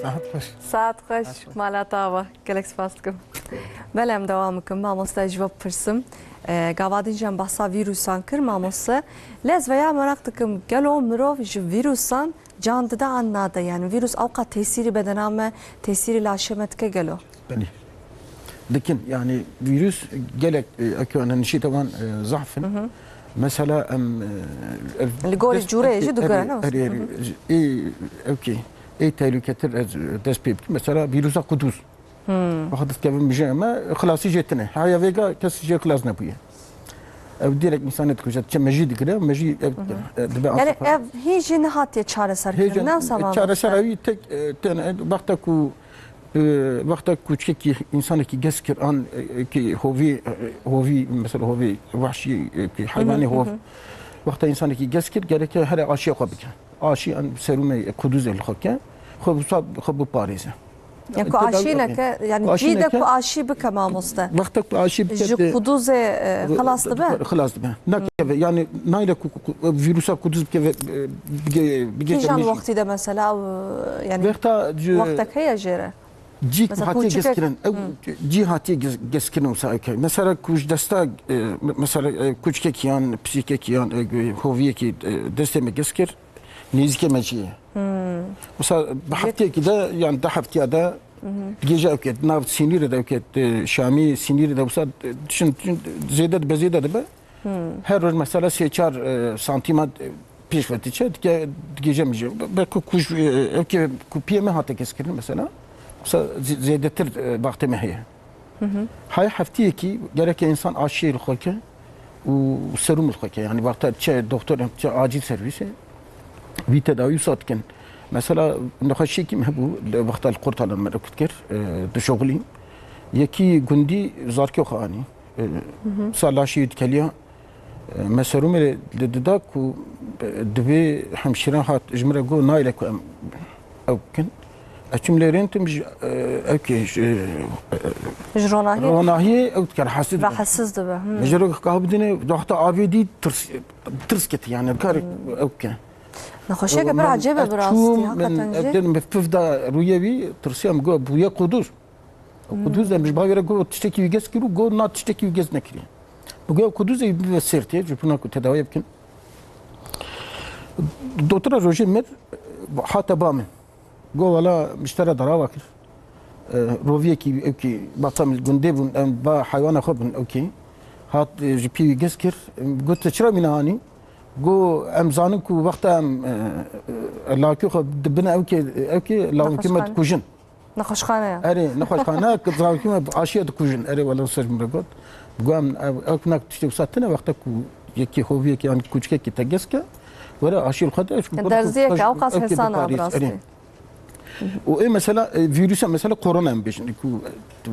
Saet xweş. Saet xweş, mala te ava. Gelek spas dikim. Belê, em dewam bikin. Mamoste, ji we bipirsim. E, gava din jî em behsa vîrusan kir, mamoste. Lê ez veya meraq dikim, gelo mirov ji vîrusan can dide an nade? Yani vîrus ewqa tesîrî bedena me, tesîrî laşê me dike gelo? Belê. Dikin, yani vîrus gelek, e, eke nişîte wan, e, zahf in. Mesela em, e, ev Li gorî dest cûreyê jî eke, dugere, erê, ne? Erê, erê, ê, ewkê, ê tehlûketir ez dest pê bikim. Mesela vîrusa kuduz. Wexta dikeve mijê me, xilasî jê tine. Heya vêga kes jê xilas nebûye. Ev direkt însanê dikuje, diçe mejî digire, mejî ev, e, dibe Yani aşağı. Ev hîn jî nehatiye çareserkirin, Hêja-, ne wisa mamoste? Çareser ew tek, e, tene, wexta ku, e, wexta ku çikekî, însanekî gez kir, an, e, ki hovî, e, hovî, mesela hovî wahşî, e, ki heywanê hov. Wexta însanekî gez kir, gereke here aşiya xwe bike. Aşî an serûmê quduzê li xwe ke, xwe wisa xwe biparêze. Ya ku Tedawi aşî neke, yani Ku aşî cî de neke, ku aşî bike mamoste. Wexta ku aşî bike Ji de quduzê, e, xilas dibe? Xilas dibe. Nakeve, yani nayre ku, ku, ku vîrusa kuduz bike ve, e, bige, bige Kîjan wextî de mesela, e, yani Wexta ji wextek heye jê re? Cî Mesela hatiye kûçikek gezkirin, ew cî hatiye gez-, gezkirin wisa eke. Mesela ku ji desta, e, me-, mesela, e, kûçikekî yan pisîkekî yan, e, hoviyekî, e, destê me gez kir, nêzîkê me cî ye. Wisa bi hefteyekî de, yan du heftiya de digêje ew ke, di nav sînîrê de ew ke, e, şamî sînîrê de wisa, e, çin, çin zêde dibe, zêde dibe. Her roj mesela sê çar, e, santîma, e, pêş ve diçe, dike, digêje mijê. Be-, belkî ku, e, ev ke ku piyê me hate keskirin mesela, wisa zê-, zêdetir, e, baxtê me heye. Hay heftiyekî gereke însan aşiyê li xwe ke û serûm li xwe ke. Yani wexta çe doktor, çe acil servîsê, vî tedawî wisa dikin. Mesela nexweşiyekî me hebû, li wexta li Qurtalan me dikir, e, dişoxilî. Yekî gundî zarkê xwe anî. E, Sa laşê wî dikeliya. E, me serûmê li dida ku, e, divê hemşîran hat ji min re got, nayê ku em ew bikin. Ez çûm lê rêntim ji, e, ew kê, ji, e, Ji ronahiyê? Ronahiyê ew dikar, hesiz dibe. Rahatsiz dibe. Hmm. Ji ro ka bidine, wexta avê dî tirs, tirs keti yani, kar ew ke. Nexweşiyeke pir ecêb e bi rastî, hakikaten jî. Ev derim bi piv da rûyê wî, tirsiya min got, bûye quduz. Quduz em ji bavê re got, tiştekî wî gez kir û got, na tiştekî wî gez nekiriye. Bi got, quduzê wî bibe sêrtê, ji pûna ku tedawiyê bikin. Doktera rojê mir, hate ba min. Got, wela, min ji te re darava kir. E, roviyekî, ewkî, bata min gundê bûn, em ba heywana xwe bûn, ewkî. Hat, e, ji pî wî gez kir. Got, te çira wî nehanî? Got, em zanin ku wexta em, e, e, lawikê xwe dibine ewkê, ewkê, lawikê me dikujin. Nexweşxane ya. Erê, nexweşxane, ki zarokî me aşiye dikujin. Erê, wele ser min re got. Got, em, ev, ew nak tiştê wisa tine, wexta ku yekî hoviyekî yan kûçikekî te gez ke, were aşî li xwe de, Derziyek, ew qas hesana bi rastî. Û ê mesela, e, vîrusa mesela korona em bêjin, ku, e,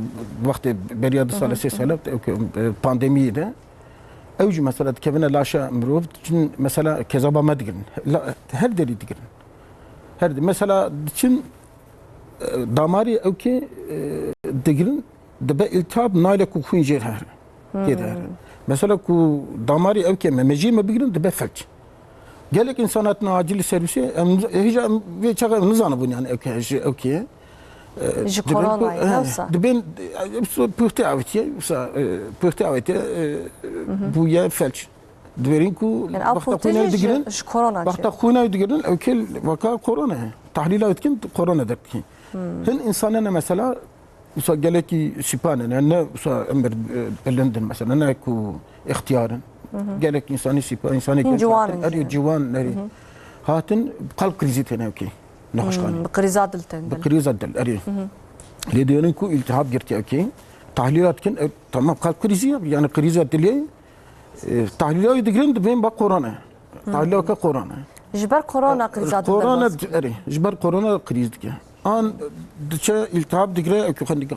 wextê beriya du sale, sê sale, e, pandemiyê de, ew jî mesela dikevine laşa mirov, diçin mesela kezaba me digirin. La, her derî digirin. Her de-, mesela diçin E, damarê ewkê, e, digirin, dibe îltihab, nayê ku xwîn jê re here. Tê de here. Mesela ku damarê ewkê me, mejiyê me bigirin, dibe felç. Gelek însan hatin acilî servîsê, em, hêja em vê çaxa em nizanibûn yani ewkê, ji ewkê ye. E, Ji dibên ku, koronayê, he, ne wisa? Dibên, e, wisa pûxtê avêtiye, wisa, e, pûxtê avêtiye, e, bûye felç. Diberîn ku Yani, ev wexta pûtî xwîna jî digirin, ji, ji korona wexta çê. Xwîna digirin, ew kê weka korona ye. Tahlîla dikin, korona derdikin. Hin însanene mesela, wisa gelekî sîpa ne, ne, ne wisa emir, e, bilind in mesela, ne ku îxtiyar in. Gelek însanî sîpa, însanê Hîn genç ciwan hatin, in erê jî. Ciwan, erê. Hatin, qalb krîzî têne ew kê. Nexweşxane. Hmm, bi krîza dil tên Bi din. Krîza dil, erê. Lê dêrin ku îltihab girtiye ew kê. Tahlîla dikin, e, tamam, qalb krîzî ye, yani krîza dilê, E, tahlîla wî digirin, dibên ba korona. Tahlîla weke korona. Ji ber korona krîza dide Korona, erê, ji ber korona krîz dike. An diçe îltihab digire, ew xwe dike,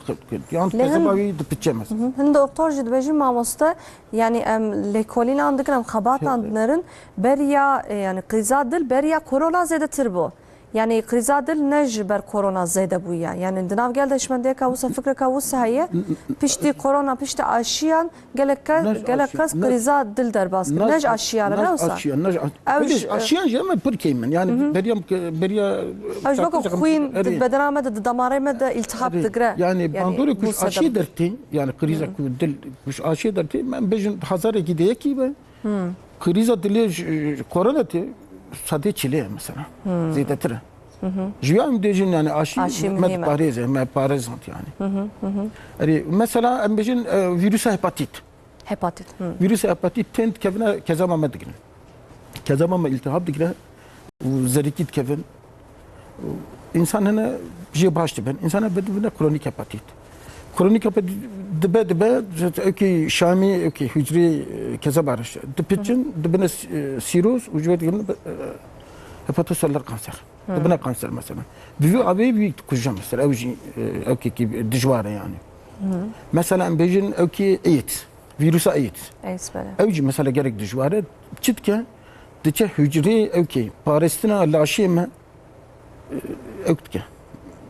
an Lê kezeba hin wî dipiçe mesela. Hin doktor jî dibêjin mamoste, yani em lêkolînan dikin, em xebatan Şey- dinerin, beriya, e, yani krîza dil beriya korona zêdetir bû. Yani krîza dil ne ji ber korona zêde bûye. Yani di nav gel de şmendiyeka wisa, fikreka wisa heye. Piştî korona, piştî aşiyan gelek ke-, Ne ji gelek aşiyan, kes ne, krîza dil derbas kir. Ne ji aşiyan, ne ji wisa? Aşiyan, ne ji aş-, Ew belê ji, aşiyan jî, em pir kêm in. Yani beriya, beriya Ew ji weke xwîn di bedena me de, di damarê me de îltihab digre. Yani bandorê ku ji aşiyê dertê, yani krîza ku dil ku ji aşiyê dertê, em bêjin hezarekî de yekî be. Krîza dilê ji, ji korona tê sedê çilê ye mesela. Zêdetir e. Ji ya em dêjin yani aşî Aşî me muhîm e. diparêze, me parêzand yani. Erê, mesela em bêjin, e, vîrusa hepatit. Hepatit. Vîrusa hepatit tên dikevine kezama me digirin. Kezama me îltihab digire û zerikî dikevin. Û însan hene jê baş dibin. Însan hene dibine kronîk hepatit. Kronîk hepatit dibe dibe, ewkî şamî, ewkî hucrê, e, kezeba reş dipiçin, dibine s-, e, sîroz û ji wê digirine, e, hepatoseller kanser. Dibine kanser mesela. Bi vî avê wî dikuje mesela. Ew jî, e, ewkekî dijwar e yani. Mesela em bêjin ewkî AIDS. Vîrusa AIDS. AIDS, belê. Ew jî mesela gelek dijwar e. Çi dike? Diçe hucreyê ewkê parêstina laşê me, e, ewk dike.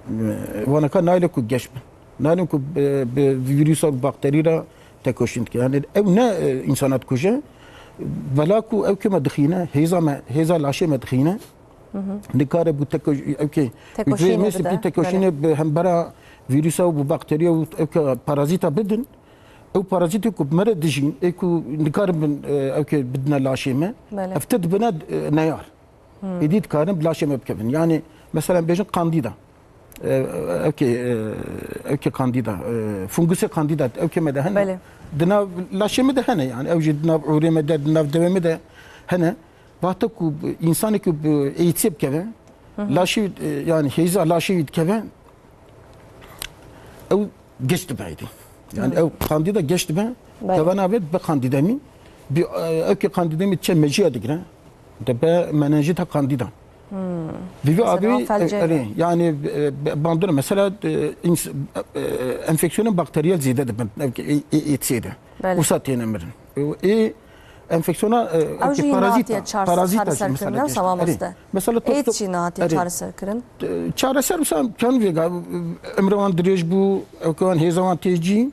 E, waneka nayle ku geş bin. Naylin ku bi, bi vîrusa, bi bakterî re tekoşîn dike. Yani ew ne, e, însana dikuje. Bela ku ewkê me dixîne, hêza me, hêza laşê me dixîne. Nikare bû teko-, ewkê Tekoşînê hucreyê me bide, sipî tekoşînê belê. bi hembera vîrusa û bi bakteriya û ewkê parazîta bidin. Ew parazîtê ku bi me re dijîn, ê ku nikarin bin, e, ewkê bidine laşê me. Belê. Ev te dibine, e, neyar. Êdî dikarin bi laşê me bikevin. Yani mesela bêjin kandîda. E, ewkê, e, ewkê kandîda. E, fungusê kandîda. Ewkê me de hene. Belê. Di nav laşê me de hene yani. Ew jî di nav urê me de, di nav dewê me de hene. Wexta ku bi, însanê ku bi êdsê bikeve, laşê, e, yani hêza laşê wî dikeve, ew geş dibe êdî. Yani ew kandîda geş dibe, Belê. kevana vê dibe kandîdemî. Bi, e, ewkê kandîdemî çe mejîya digire, dibe menenjîta kandîda. Bi vî Mesela avê, felcê. e, erê, yani, e, be-, bandor mesela, e, ins-, e, enfeksiyona bakteriyel zêde dibin, ev, e, e, êdsê de. Belê. Wisa têne mirin. E, ê enfeksiyona, e, Ew jî parazîta, nehatiye çar-, parazîta jî çareserkirin, mesela ne geştin. Wisa mamoste? Erê. Mesela AIDS toksop-, jî nehatiye erê. çareserkirin. E, çareser wisa kan vêga, e, emre wan dirêj bû, ew ke wan hêza wan tê cî,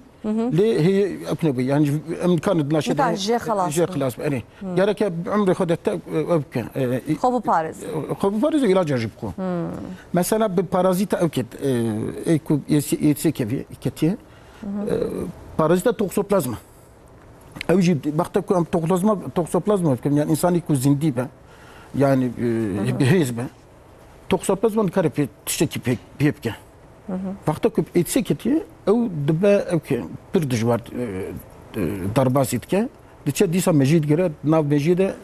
lê hê ew nebû. Yani em kan di laşê Nika de jê xelas jê bû. xelas bû. Erê. Gereke bi emrê xwe de te, e, ew bike. E, Xwe biparêz. e, xwe biparêz û îlaca jî bixwe. Mesela bi parazîta ew ket, e, ê ku êsê, êsê kevî, ketiye. E, parazîta toksoplazma. Ew jî wexta ku em toxlazma, toxoplazma bikin, yani însanî ku zindî be, yani, e, bi hêz be, toxoplazma nikare pê tiştekî pê, pê bike. Wexta ku êdîsê ketiye, ew dibe, ew ke pir dijwar, e, e, derbasî dike, diçe dîsa mejî digire, nav mejiyê de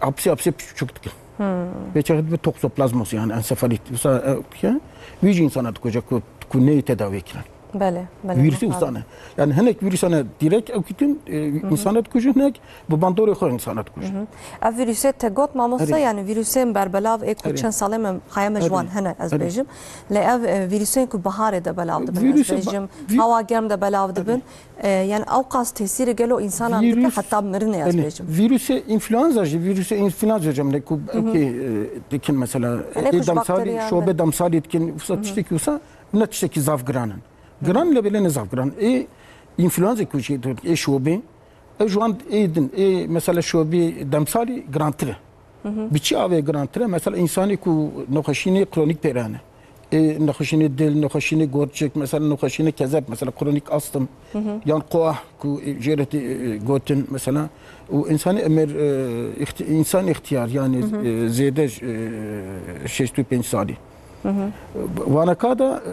apsê apsê piçûk dike. Vê çaxê dibe toxoplazmos, yani ensefalit. Wisa, e, dike, wî jî însana dikuje ku, ku neyê tedawî kirin. Belê, belê, Vîrusê mutlak. Wisa ne. Yani hinek vîrusa ne direkt ew kitin, e, însana dikujin, hinek bi bandorê xwe însana dikujin. Ev vîrusê te got mamosta, Erê. yani vîrusên berbelav ê ku Erê. çend salê me, haya me ji Erê. wan hene, ez Erê. bêjim. Lê ev, e, vîrusên ku biharê de belav dibin, ez Vîrusê ba-, bêjim, vî-, hawa germ de belav dibin. E, yani ew qas tesîrê gelo însanan dike Vîrus, heta mirinê, ez Erê. bêjim. Vîrusê înfluenza jî, vîrusê înfluenza jî, em ne ku, ew kê, e, dikin mesela, Yani ê kuj demsalî, bakteriyan şobe de. demsalî dikin, wisa tiştekî wisa, ne tiştekî zaf giran in. Giran lê belê ne zaf giran. Ê înfluenzê ku jê dûr, ê şobê, ew ji wan ê din, ê mesela şobê demsalî girantir e. Bi çi avê girantir e? Mesela însanê ku nexweşînê kronîk pê re hene. Ê nexweşînê dil, nexweşînê gorçik, mesela nexweşînê kezeb, mesela kronîk astım, yan qoah ku jê re tê, e, gotin mesela. Û însanê emir, e, îxti-, însan îxtiyar, yani, e, zêde, e, şêst û pênc salî. Waneka da,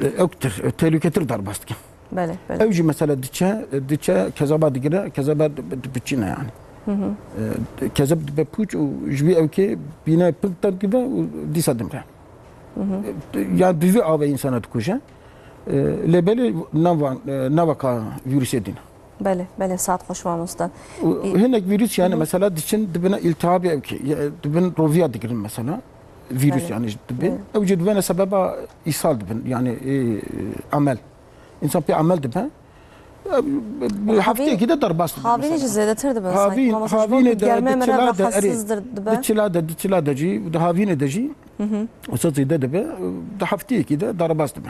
e, ewktir, e, tehlûketir derbas dikin. Belê, belê. Ew jî mesela diçe, diçe kezeba digire, kezeba di-, di-, dipiçîne yani. E, kezeb dibe pûç û ji wî ewkê bîne pink de dibe û dîsa dimre. E, yani bi vî avê însana dikuje. E, lê belê nava, e, navaka vîrusê dîne. Belê, belê, saet xweş mamosta. Û Ê- hinek vîrus yani mesela diçin dibine îltihabê ew ki, ya, dibin roviya digirin mesela. Vîrus Belê. yani dibin. Belê. Ew jî dibine sebeba îshal dibin yani, e, amel. Însan pê amel dibe. Bi hefteyekî de derbas dibe. Havînê jî zêdetir dibe sanki. Havîn, mamoste, ji bo havînê de, germê di me re çila de, erê, rahatsizdir dibe. Di çila de, di çila de jî, di havînê de jî wisa zêde dibe. Di hefteyekî de derbas dibe.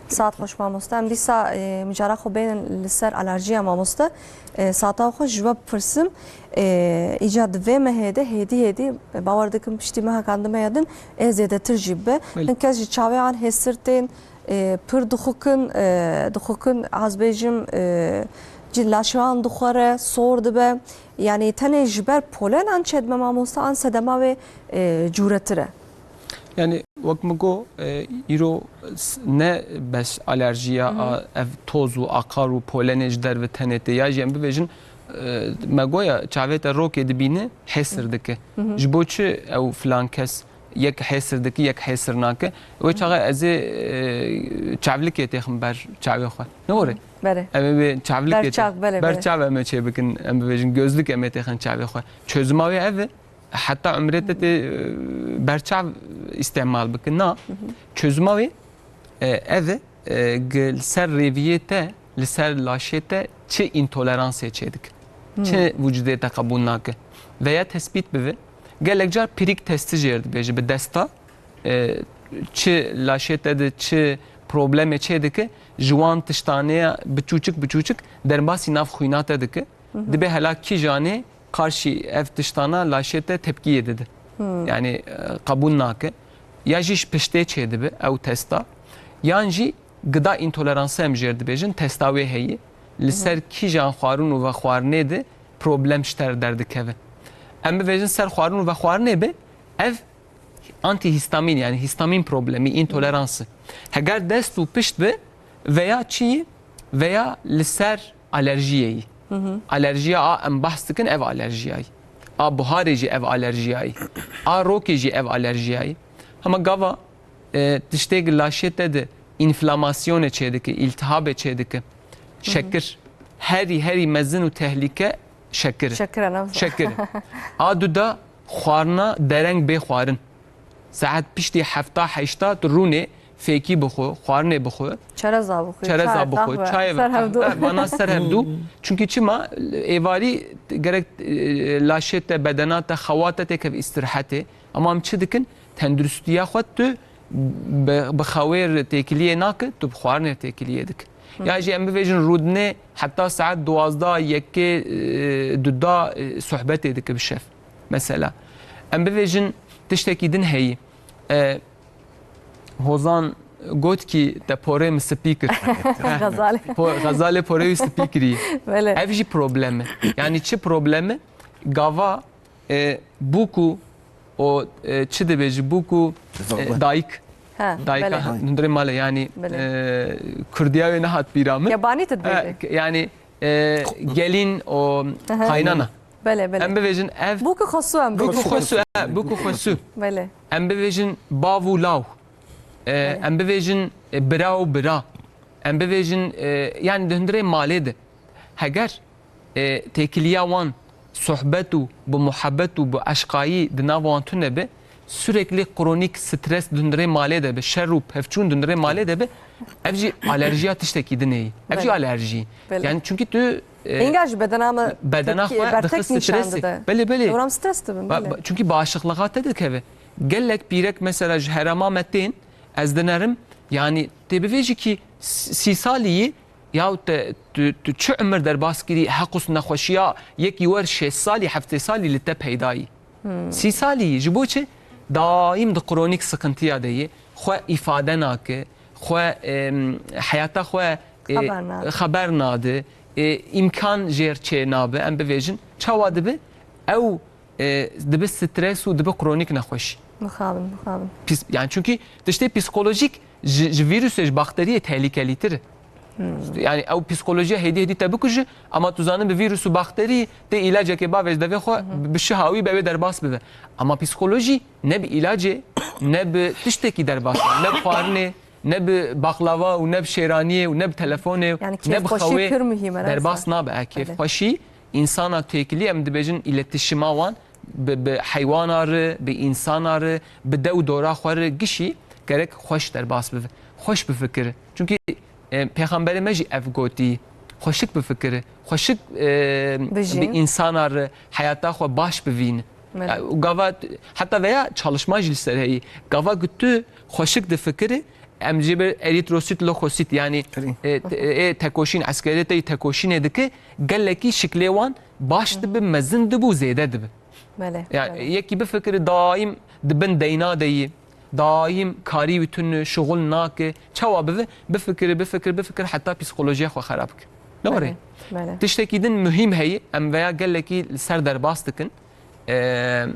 Saet xweş mamoste. Em dîsa, e, mijara xwe bênin li ser alerjiya mamoste. E, saeta xwe ji we bipirsim. E, îca di vê mehê de hêdî hêdî, e, bawer dikim piştî mehekan di meya din ê zêdetir jî bibe. Belê. Hin kes ji çavê an hêsir tên, e, pir dixukin, e, dixukin, ez bêjim, e, cî laşê wan dixwere, sor dibe. Yanî tenê ji ber polenan çêdibe mamoste an sedema wê, e, cûretir e? Yani wek min got, e, îro s-, ne bes alerjiya a ev toz û aqar û polenê ji derve tenê tê, ya jî em bibêjin, e, me goya çavê te rokê dibîne, hêsir dike. Ji bo çi ew filan kes yek hêsir dike, yek hêsir nake? Wê çaxa ez ê, e, çavlikê têxim ber çavê xwe. Ne were? Belê. Em ê wê çavlikê te-, Berçav, belê, belê. Berçav em ê çê bikin, em bibêjin, gözlük em ê têxin çavê xwe. Çözüma wê ev e. Heta umrê te tê, e, berçav îstemal bike. Na, çözüma wê, e, ev e, e, gi-, li ser rêviyê te, li ser laşê te çi întoleransê çêdike. Çi vücudê te qebûl nake. Veya tespît bibe. Gelek car pîrik testî jê re dibêje bi desta, e, çi laşê te de çi problemê çêdike, ji wan tiştanê biçûçik biçûçik derbasî nav xwîna te dike. Dibe hela kîjanê qarşî ev tiştana laşê te tepkiyê dide. Yani, e, qebûl nake. Ya jî ji piştê çêdibe ew testa. Yan jî gida întoleranse em jê re dibêjin, testa wê heye. Li ser kîjan xwarin û vexwarinê de problem ji te re derdikeve. Em bibêjin ser xwarin û vexwarinê be, ev antihîstamîn, yani hîstamîn problemî, întoleransi. Heger dest û pişt be, veya çi yî, veya li ser alerjiyê yî. Alerjiya a em behs dikin, ev alerjiya yî. A buharê jî ev alerjiya yî. A rokê jî ev alerjiya yî. Hema gava, e, tiştê gi laşê te de înflamasyonê çêdike, îltihabê çêdike. Şekir. Herî, herî mezin û tehlîke şekir e. Şekir e, ne? Şekir e. A du da xwarina dereng bê xwarin. Saet piştî hefta heşta tu rûnê fêkî bixwe, xwarinê bixwe. Çereza bixwe, Çereza çay, bixwe, qahwe, çayê ser hevdu. Qahwe, vana ser hevdu. Çunkî çima êvarî gerek, e, laşê te, bedena te, xewa te têkev îstirahetê. Ama em çi dikin? Tenduristiya xwe tu bi, bi xewê re têkiliyê nake, tu bi xwarinê re têkiliyê dike. Ya jî em bivêjin rûdinê heta saet duwazdeh, yekê, e, duda, e, sohbetê dike bi şev. Mesela. Em bivêjin tiştekî din heyî. E, Hozan got kî te porê min spî kir. Xezalê. Po-, Xezalê porê wî spî kirî. Belê. Ev jî problem e. Yani çi problem e? Gava, e, bûk û o, e, çi dibêjî, bûk û, e, dayik. Ha, dayika, belê. Hundirê malê, yani, belê, e, kurdiya wê nehat bîra min. Yabanî tu dibêjî. E, yani, e, gelin û, aha, kaynana. Belê, belê. Em bivêjin ev. Bûk û xwesû em bûk û bêjin. Xwesû, e, bûk û xwesû. Belê. Em bivêjin bav û law. E, belê. Em bivêjin, e, bira û bira. Em bivêjin, e, yani di hundirê malê de. Heger, e, têkiliya wan sohbet û bi muhabbet û bi eşqayî di nav wan tune be, sürekli kronîk stres di hundirê malê de be, şer û pevçûn di hundirê malê de be, ev jî alerjiya tiştekî din e. Ev jî, belê, alerjî. Belê. Yani çünkü tu, e, Hînga ji bedena me bedena tepkî, xwe bertek dixe nîşan stresê dide. Belê, belê. Dewram stres dibin, ba-, belê, ba-, çünkü bağışıklığa te dikeve. Gelek pîrek mesela ji herêma me tên, ez dinerim, yani tê bivêjî kî s-, sî salî yî, ya te, tu, tu çi umir derbas kirî, heqûs nexweşiya yekî wer şêst salî, heftê salî li te peyda yî. Sî salî yî, ji bo çi? Daîm di kronîk sıkıntıya de yî, xwe îfade nake, xwe, em, heyata xwe, e, xeber nade, xeber nade, e, îmkan jê re çê nabe, em bivêjin. Çawa dibe? Ew, e, dibe stres û dibe kronîk nexweşî. Mixabin, mixabin. Pis-, yani çünkü tiştê psikolojik ji, ji vîrusê, ji bakteriyê tehlikelîtir e. Yani ew psikolojiya hêdî hêdî te bikuje, ama tu zanin bi vîrus û bakterî tê îlacekê bavêj devê xwe, bi şiha wî be wê derbas bibe. Ama psikolojî ne bi îlacê, ne bi tiştekî derbas nabe, ne bi xwarinê, ne bi baklava û ne bi şêraniyê û ne bi telefonê û ne bi xewê derbas nabe. Yani kêfxweşî pir muhîm e, derbas nabe. E, kêfxweşî, însana têkilî, em dibêjin îletişima wan bi, bi heywana re, bi însana re, bi dew dora xwe re gişî gerek xweş derbas bibe. Xweş bifikire. Çünkü E, Pêxemberê me jî ev gotî, xweşik bifikiri, xweşik, e, Bijî. bi însana re heyata xwe baş bivîn. Belê. E, û gava t-, heta veya çalışma jî li ser heyî. Gava ku tu xweşik difikiri, em jê bir erîtrosît, lokosît, yanî, Erî. e, te-, e, tekoşîn, eskerê te yî tekoşînê dike, gelekî şiklê wan baş dibi, mezin dibi û zêde dibi. Belê, Yani belê. yekî bifikiri daîm di bin deyna de yî, daîm karî wî tune, şixul nake, çawa bivi, bifikiri, bifikiri, bifikiri heta psîkolojiya xwe xerab bike. Ne were? Belê, belê. Tiştekî din muhîm heyî, em veya gelekî li ser derbas dikin. Eee,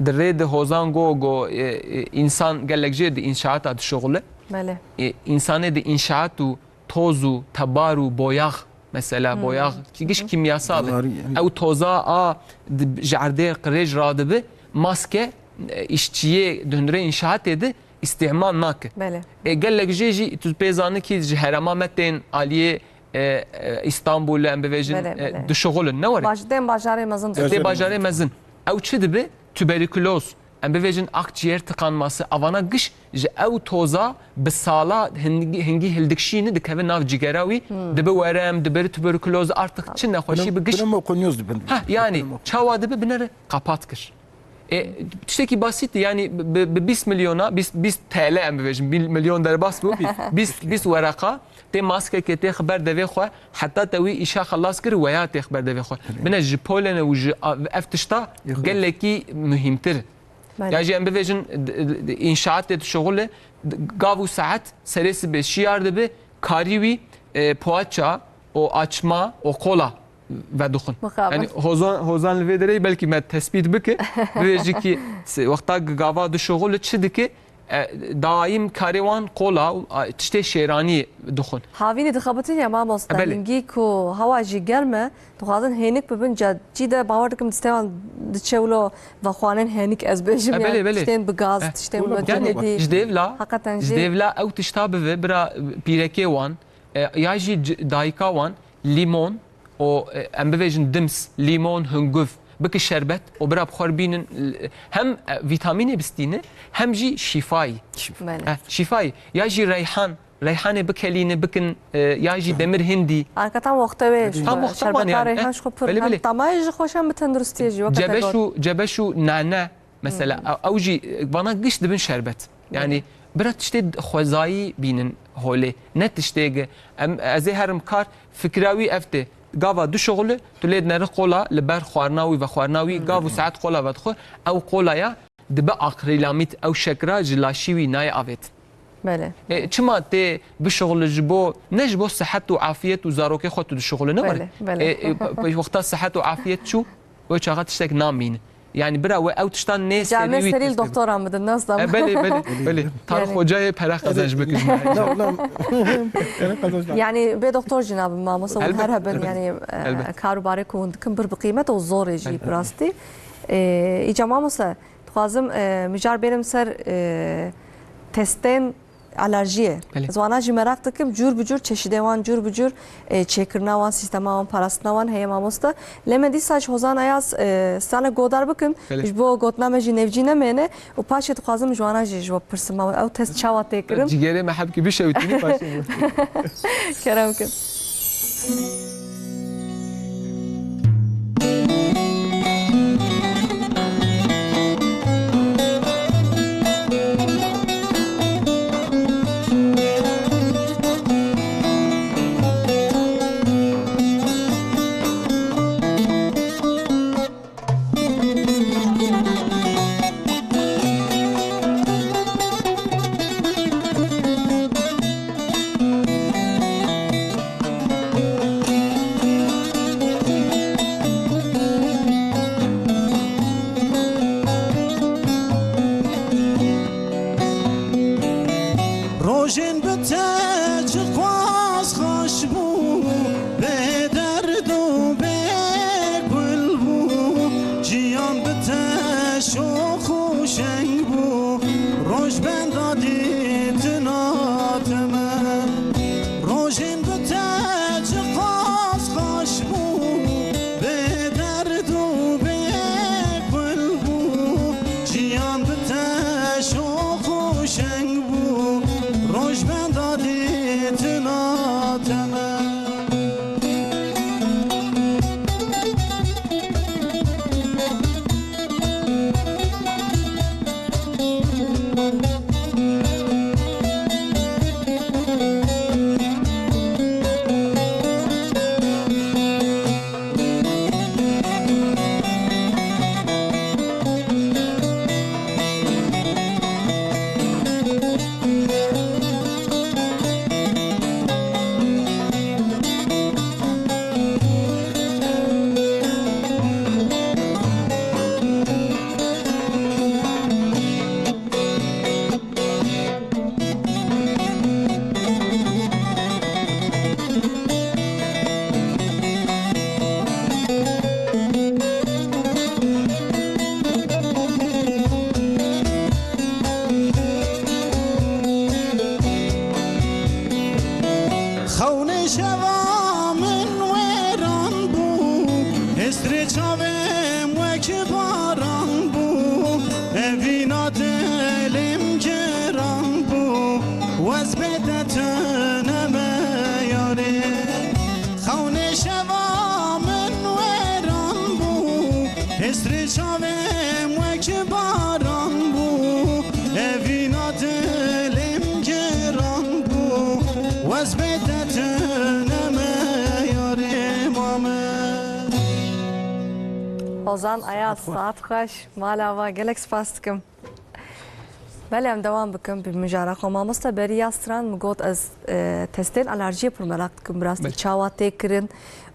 di rê de Hozan go, go, e, e, însan gelek jê di înşaata dişixule. Belê. E, însanê di înşaat û toz û tebar û boyax, mesela Hmm. boyax, ki giş Hı hı. kimyasal e. Darî, yani. Ew toza a di, ji erdê qirêj radibi, maske, e, îşçiyê di hundirê înşaatê de îstîmal nake. Belê. E, gelek jê jî tu pê zanî ki ji herêma me tên aliyê, e, e, Îstanbul, em bivêjin, Belê, e, belê. dişixulin, ne were? Baş-, tên bajarê mezin Tê dişixulin. bajarê mezin. Ew çi dibi? Tuberkuloz. Em bivêjin akciğer tıkanması, avana giş ji ew toza bi sala hingî, hingî hildikşîni dikeve nav cigera wî, Hmm. dibi werem, dibir tuberkuloz, artık çi nexweşî bi giş. Pneumo-, pneumokonyoz dibin. Heh, yani Pneumo- çawa dibi binere kapat kir. E, tiştekî basît, yani bi, bi bîst milyona, bîst, bîst T L em bivêjin, bir milyon derbas bû, bîst, bîst wereqa, tê maskeke têx ber devê xwe, heta te wî îşa xelas kir, weya têx ber devê xwe. Bine ji polene û ji a-, ev tişta Yexwe. gelekî muhîmtir. Belê. Ya jî em bivêjin, d-, d-, d-, înşaat tê dişixule, d-, gav û saet serê sibê şiyar dibe, karî wî, e, poaça, o açma, o kola vedixwin. Mixabin. Yani Hozan, Hozan li vê derê belkî me tespît bike, bivêjî ki se-, wexta gava dişixule çi dike, e, daîm karê wan kola û, a, tiştê şêranî dixwin. Havînî dixebitin ya mamosta, E, belê. hingî ku hewa jî germ e, dixwazin hênik bibin, ca-, cî de bawer dikim distê wan diçe wilo vexwanin hênik ez bêjim E, ya, belê, belê. tiştên bi gaz, E. tiştên wilo Yani, cemidî. ji dêvla, Heqeten ji jî. dêvla ew tişta bive, bira pîrekê wan, e, ya jî c-, dayika wan, lîmon, û, e, em bivêjin dims, lîmon, hunguv, bike şerbet û bira bi xwe re bînin, l-, hem, e, vîtamînê bistîne, hem jî şîfayî. Belê. E, şîfayî. Ya jî reyhan, reyhanê bikelîne, bikin, e, ya jî demir hindî. Arkatan wexte wê ji Tam xwe wexta wan şerbeta yani, reyhan e, ji xwe pir belê, hem belê. tamayê ji xweş hem bi tenduristiyê jî, weke te Cebeş got. û, cebeş û nane, mesela, Hmm. ew, ew jî, e, vana giş dibin şerbet. Yani, Belê. bira tiştê xwezayî bînin holê, ne tiştê ge-, em, ez ê herim kar, fikra wî ev tê. Gava dişixule, tu lê dineri qola, li ber xwarina wî, vexwarina wî, Hmm. gav û saet qola vedixwe, ew qolaya dibe akrilamît, ew şekira ji laşî wî nayê avêtin. Belê. E, çima tê bişixule ji bo, ne ji bo sihet û afiyet û zarokê xwe tu dişixule, ne were? Belê, belê. E, e, pe-, pe-, wexta sihet û afiyet çû, wê çaxa tiştek namîne. Yani bira we ew tiştan nê Ca serî me wî serî li tiştek. doktoran bidin, nasıl E, ama? belê, belê, belê. Tarık Yani Hocayê pere qezenc bikin. No, no. Pere qezenc. Yani bê doktor jî nabin mamosta, hûn Elbet, her hebin, elbet, yani, e, elbet. kar û barê ku hûn dikin bir bi qîmet û zorê jî Elbet. bi rastî. E, îca mamosta, dixwazim, e, mijar bêrim ser, e, testên alerjiyê. Belê. Ez wana jî meraq dikim, cûr bi cûr çeşidê wan, cûr bi cûr, e, çêkirina wan, sîstema wan, parastina wan heye mamoste. Lê me dîsa ji Hozan Ayaz, e, strane godar bikim, Belê. ji bo gotina me jî nêvcî nemêne û paşê dixwazim ji wana jî ji we bipirsim, ma ew test çawa tê kirin? Cîgerê me hebkî bişewitînî paşê. Kerem kin. Rojên bi te çiqas xweş bû, bê derd û bê kul bû. Jiyan bi te şox û şeng bû, roj benda dîtina te me. Rojên bi te çiqas xweş bû, bê derd û bê kul bû. Jiyan bi te şox û şeng bû, roj benda dîtina Ez bê te tune me yarê. Xewnê şeva min wêran bû. Hêsrê çavêm wek baran bû. Evîna dilêm giran bû. Wez bê te tune me yarê mame. Ozan Ayaz, saet xweş. Mala we gelek spas dikim. Belê, em dewam bikin bi mijara xwe. Mamoste, berî ya stran min got ez, e, testên alerjiyê pir meraq dikim, bi rastî. Belê. Çawa tê kirin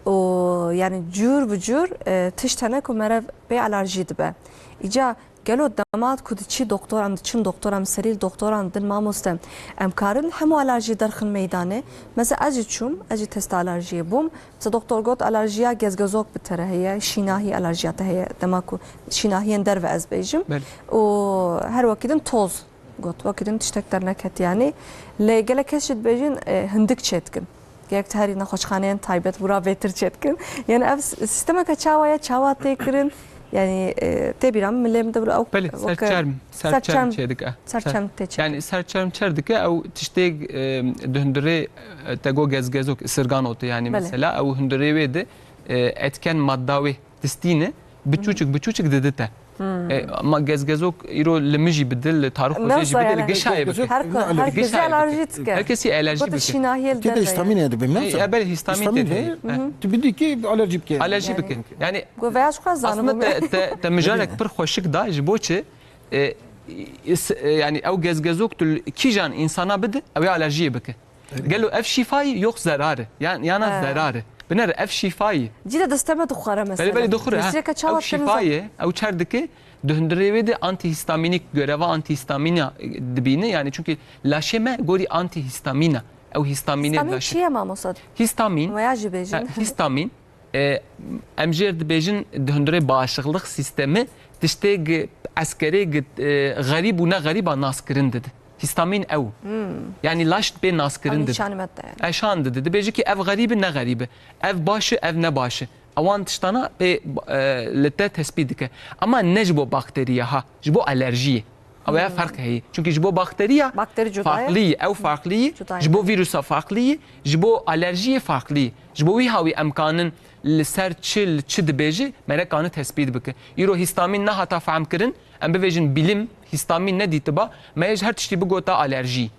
û, yani, cûr bi cûr, e, tişt hene ku mere pê alerjî dibe. Îca gelo dema ku diçî doktor, em diçin doktor, em serî li doktoran din, mamoste, em karin hemû alerjî derxin meydanê? Mesela ez jî çûm, ez jî testa alerjiyê bûm. Mesela doktor got, alerjiya gezgezok bi te re heye, şînahî alerjiya te heye. Dema ku şînahiyên derve ez bêjim. Belê. Û her wekî din toz got. Wekî din tiştek derneket yanî. Lê gelek kes jî dibêjin, e, hindik çêdikin. Gerek te herî nexweşxaneyên taybet bûra bêtir çêdikin. Yani ev s-, sistemeke çawa ye, çawa tê kirin? Yani, e, tê bîra min, min lê min de bûra ew. Belê, weke serçerm, serçerm, serçerm çêdike. Serçerm tê çêdikin. Yani serçerm çêdike, ew tiştê, e, di hundirê, e, te got gezgezok, isirgan otu yani. Belê. Mesela, ew hundirê wê de, e, etken madda wê distîne, biçûçik, biçûçik didite. E, ama gezgezok îro li min jî bide, li Tarık Hocê jî bide, li gişayê bike. Her ku, her ku alerjî dike. Her kesî alerjî bike. Şînahiyê li derve. Hîstamînê dibim, ne? E, belê, hîstamîn tê. Hîstamîn ve. Tu bidî ki alerjî bike. Alerjî bike. Yani, aslında te, te, te mijarek pir xweşik da, ji bo çi? E, is-, e, yani ew gezgezok tu li kîjan însana bide, ew ê alerjiyê bike. Gelo ev şîfayî yox zerarî? Yan, yana zerarî? Binêre ev şîfayî. Cî de desteme dixwere mesela. Belê, belê, dixwere, ha. Ew şîfayê, ew çer dike, di hundirê wê de antihîstamînîk, göreva antihîstamîna, e, dibîne. Yani çünkü laşê me gorî antihîstamîna. Ew hîstamînê. Hîstamîn çi ye, mamosta? Hîstamîn. Veya jî bêjin. Ha, hîstamîn. E, em jêr dibêjin di hundirê bağışıklık sistemi tiştê gi eskerê gi, e, xerîb û ne xerîba nas kirin didi. Hîstamîn ew. Hmm. Yani laş pê nas kirin didi. Eşan didi. Dibêje ki ev xerîb e, ne xerîb e. Ev baş e, ev ne baş e. Ewan tiştana pê, e, li te tespît dike. Ama ne ji bo bakteriya ha, ji bo alerjiyê. Ew ya fark heye. Çünkü ji bo bakteriya farklı ye, ew farklı ye. Ji bo vîrusa farklı ye, ji bo alerjiyê farklı ye. Ji bo wî hawî em kanin li ser çi, li çi dibêje, mere kane tespît bike. Îro hîstamîn nehata fehm kirin, em bivêjin bilim hîstamîn nedîtiba, me ji her tiştî bigota alerjî.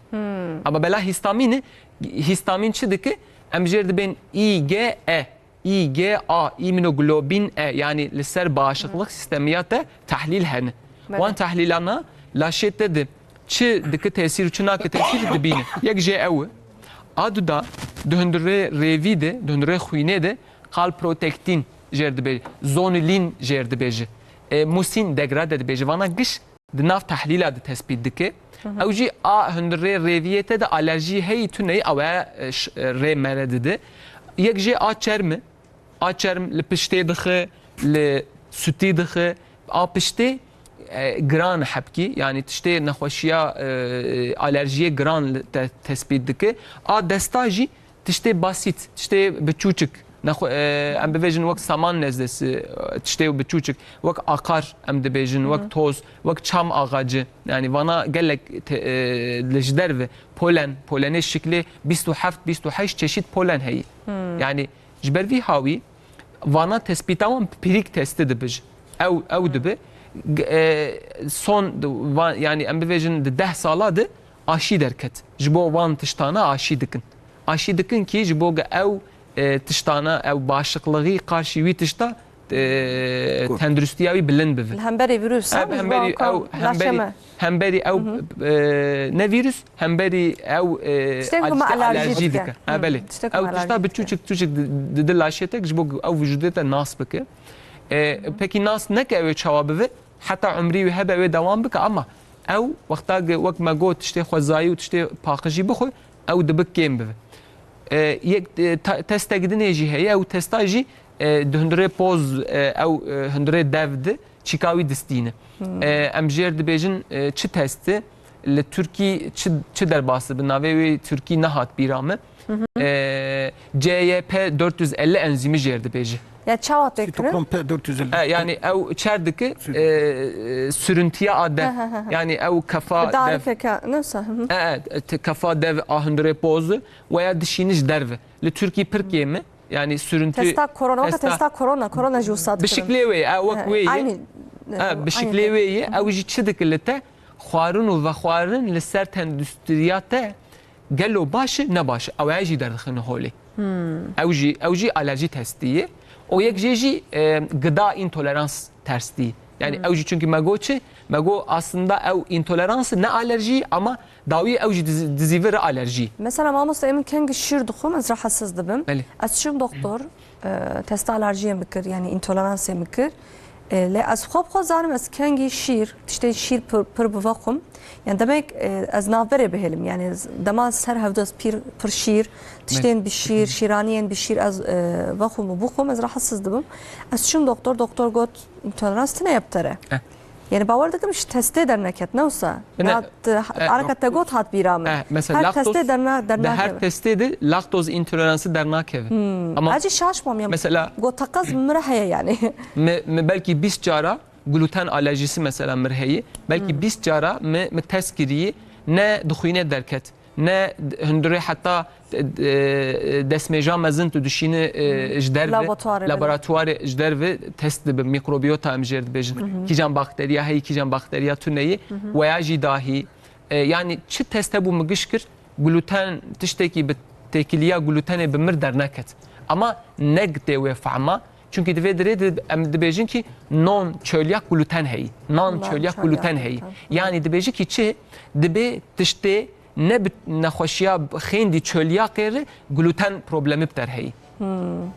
Ama bela hîstamîn e, hîstamîn çi dike? Em jêr dibên I G E. I G A, îminoglobin E, yani li ser bağışıklık sistemiya te tehlîl hene. Belê. Wan tehlîlana laşê te de çi dike tesîr û çi nake tesîr dibîne. Yek jê ew e. A du da di hundirê rêvî de, di hundirê xwînê de kalprotektin jêr dibêje, zonulin jêr dibêje. E, musin degrade dibêje. Vana giş di nav tehlîla de tespît dike. Ew jî a hundirê rêviyê te de alerjî heyî tune, ew e, e, ş-, e, rê mere dide. Yek jê a çerm e, a çerm li piştê dixe, li sutî dixe. A piştê, e, giran hebkî, yani tiştê nexweşiya, e, alerjiyê giran li te-, tespît dike. A desta jî tiştê basît, tiştê biçûçik, nexwe-, e, em bivêjin wek saman nezdesi, e, tiştê biçûçik, wek aqar em dibêjin, wek toz, wek çam ağacı. Yani vana gelek te-, e, li ji derve polen, polenê şiklê bîst û heft, bîst û heşt çeşit polen heye. Yani ji ber vî hawî vana tespîta wan pîrîk testi dibij. Ew, ew dibi. G-, e, son di va-, yani em bivêjin di deh sala de aşî derket. Ji bo wan tiştana aşî dikin. Aşî dikin ki ji bo ge ew, e, tiştana, ew başıklığı karşı wî tişta, e, tenduristiya wî bilind bibe. Li hemberî vîrus, ev ha, hemberî, ew hemberî, hemberî ew, e, ne vîrus, hemberî ew, e, tiştên ku me alerjî dike. Ha, belê. Ew tişta biçûçik, çûçik di, di, di laşê te ji bo ew vücudê te nas bike. E, pekî nas neke ew ê çawa bibe? Heta umrî wî hebe wê dewam bike, ama ew wexta ge wek me got tiştê xwezayî û tiştê paqijî bixwe, ew dibe kêm bibe. E, yek, e, ta-, testek dinê jî heye, ew testa jî, e, di hundirê poz, e, ew, e, hundirê dev di çîka wî distîne. E, em jêr dibêjin, e, çi testi? Li Tirkî çi, çi derbas dibe? Navê wê Tirkî nehat bîra min. E, C Y P dört yüz elli enzîmî jêr dibêje. Ya çawa tê kirin? Sitokrompe dört yüz elli. E, yani ew çer dike, e, e, sürüntiya a dev. He, he, he, he. Yani ew kefa dev. Darikeke, ne wisa, hı hı. E, e, te-, kefa dev a hundirê poz weya dişîniş derve. Li Tirkî pir kêm e. Yani sürüntü. Testa korona, weke testa korona, korona jî wisa dikirin. Bişiklê wê ye, e, wek wê ye. Aynı, e, bişiklê wê ye. Ew jî çi dike li te? Xwarin û vexwarin li ser tenduristiya te gelo baş e, ne baş e? Ew ê jî derdixin holê. Ew jî, ew jî alerjî testî ye. O yek jê jî, e, gıda intolerans testî. Yani ew jî çünkü me got çi? Me got aslında ew intolerans ne alerjî ama dawî ew jî dizi-, dizîvir alerjî. Mesela mamoste, em kengî şîr dixwim, ez rahatsiz dibim. Belê. Ez çim doktor, e, testa alerjiyê min kir, yani intoleransê min kir. E, lê ez xwe bi xwe zanim, ez kengî şîr, tiştê şîr pir, pir bi vexwim. Yani demek, e, ez navberê bihêlim. Yani z-, dema ser hevdu ez pir, pir şîr, tiştên bi şîr, şîraniyên bi şîr ez, e, vexwim û bixwim, ez rahatsiz dibim. Ez çim doktor, doktor got, intolerans tine ye bi te re. Eh. Yani bawer dikim ji testê derneket, ne wisa? Ne, ya, e, arka te got hat bîra min. E, mesela her laktoz, testê derna-, de her dernakeve. Testê de laktoz intoleransı dernakeve. Hmm. Ama ez jî şaş mam ya. Mesela got teqez min re heye yani. Mi, mi belkî bîst cara gluten alerjisi mesela mir heye. Belkî bîst cara mi, mi test kiriye, ne dixwîne derket. Ne hundirê heta, e, destmêja mezin tu dişîne, e, ji derve, laboratuvarê, belê, laboratuvarê ji derve test dibe, mikrobiyota em jêr dibêjin. Kîjan bakteriya heyî, kîjan bakteriya tune ye, weya jî dahî. E, yani çi test hebû min giş kir, gluten tiştekî bi têkiliya glutenê bi mir derneket. Ama ne tê wê fehma, çünkü di vê dirê de em dibêjin ki non çölyak gluten heyî. Non çölyak gluten heyî. Yani dibêjin ki çi, dibê tiştê ne bi nexweşiya xêndî çölyakê re gluten problemi bi te re heyî.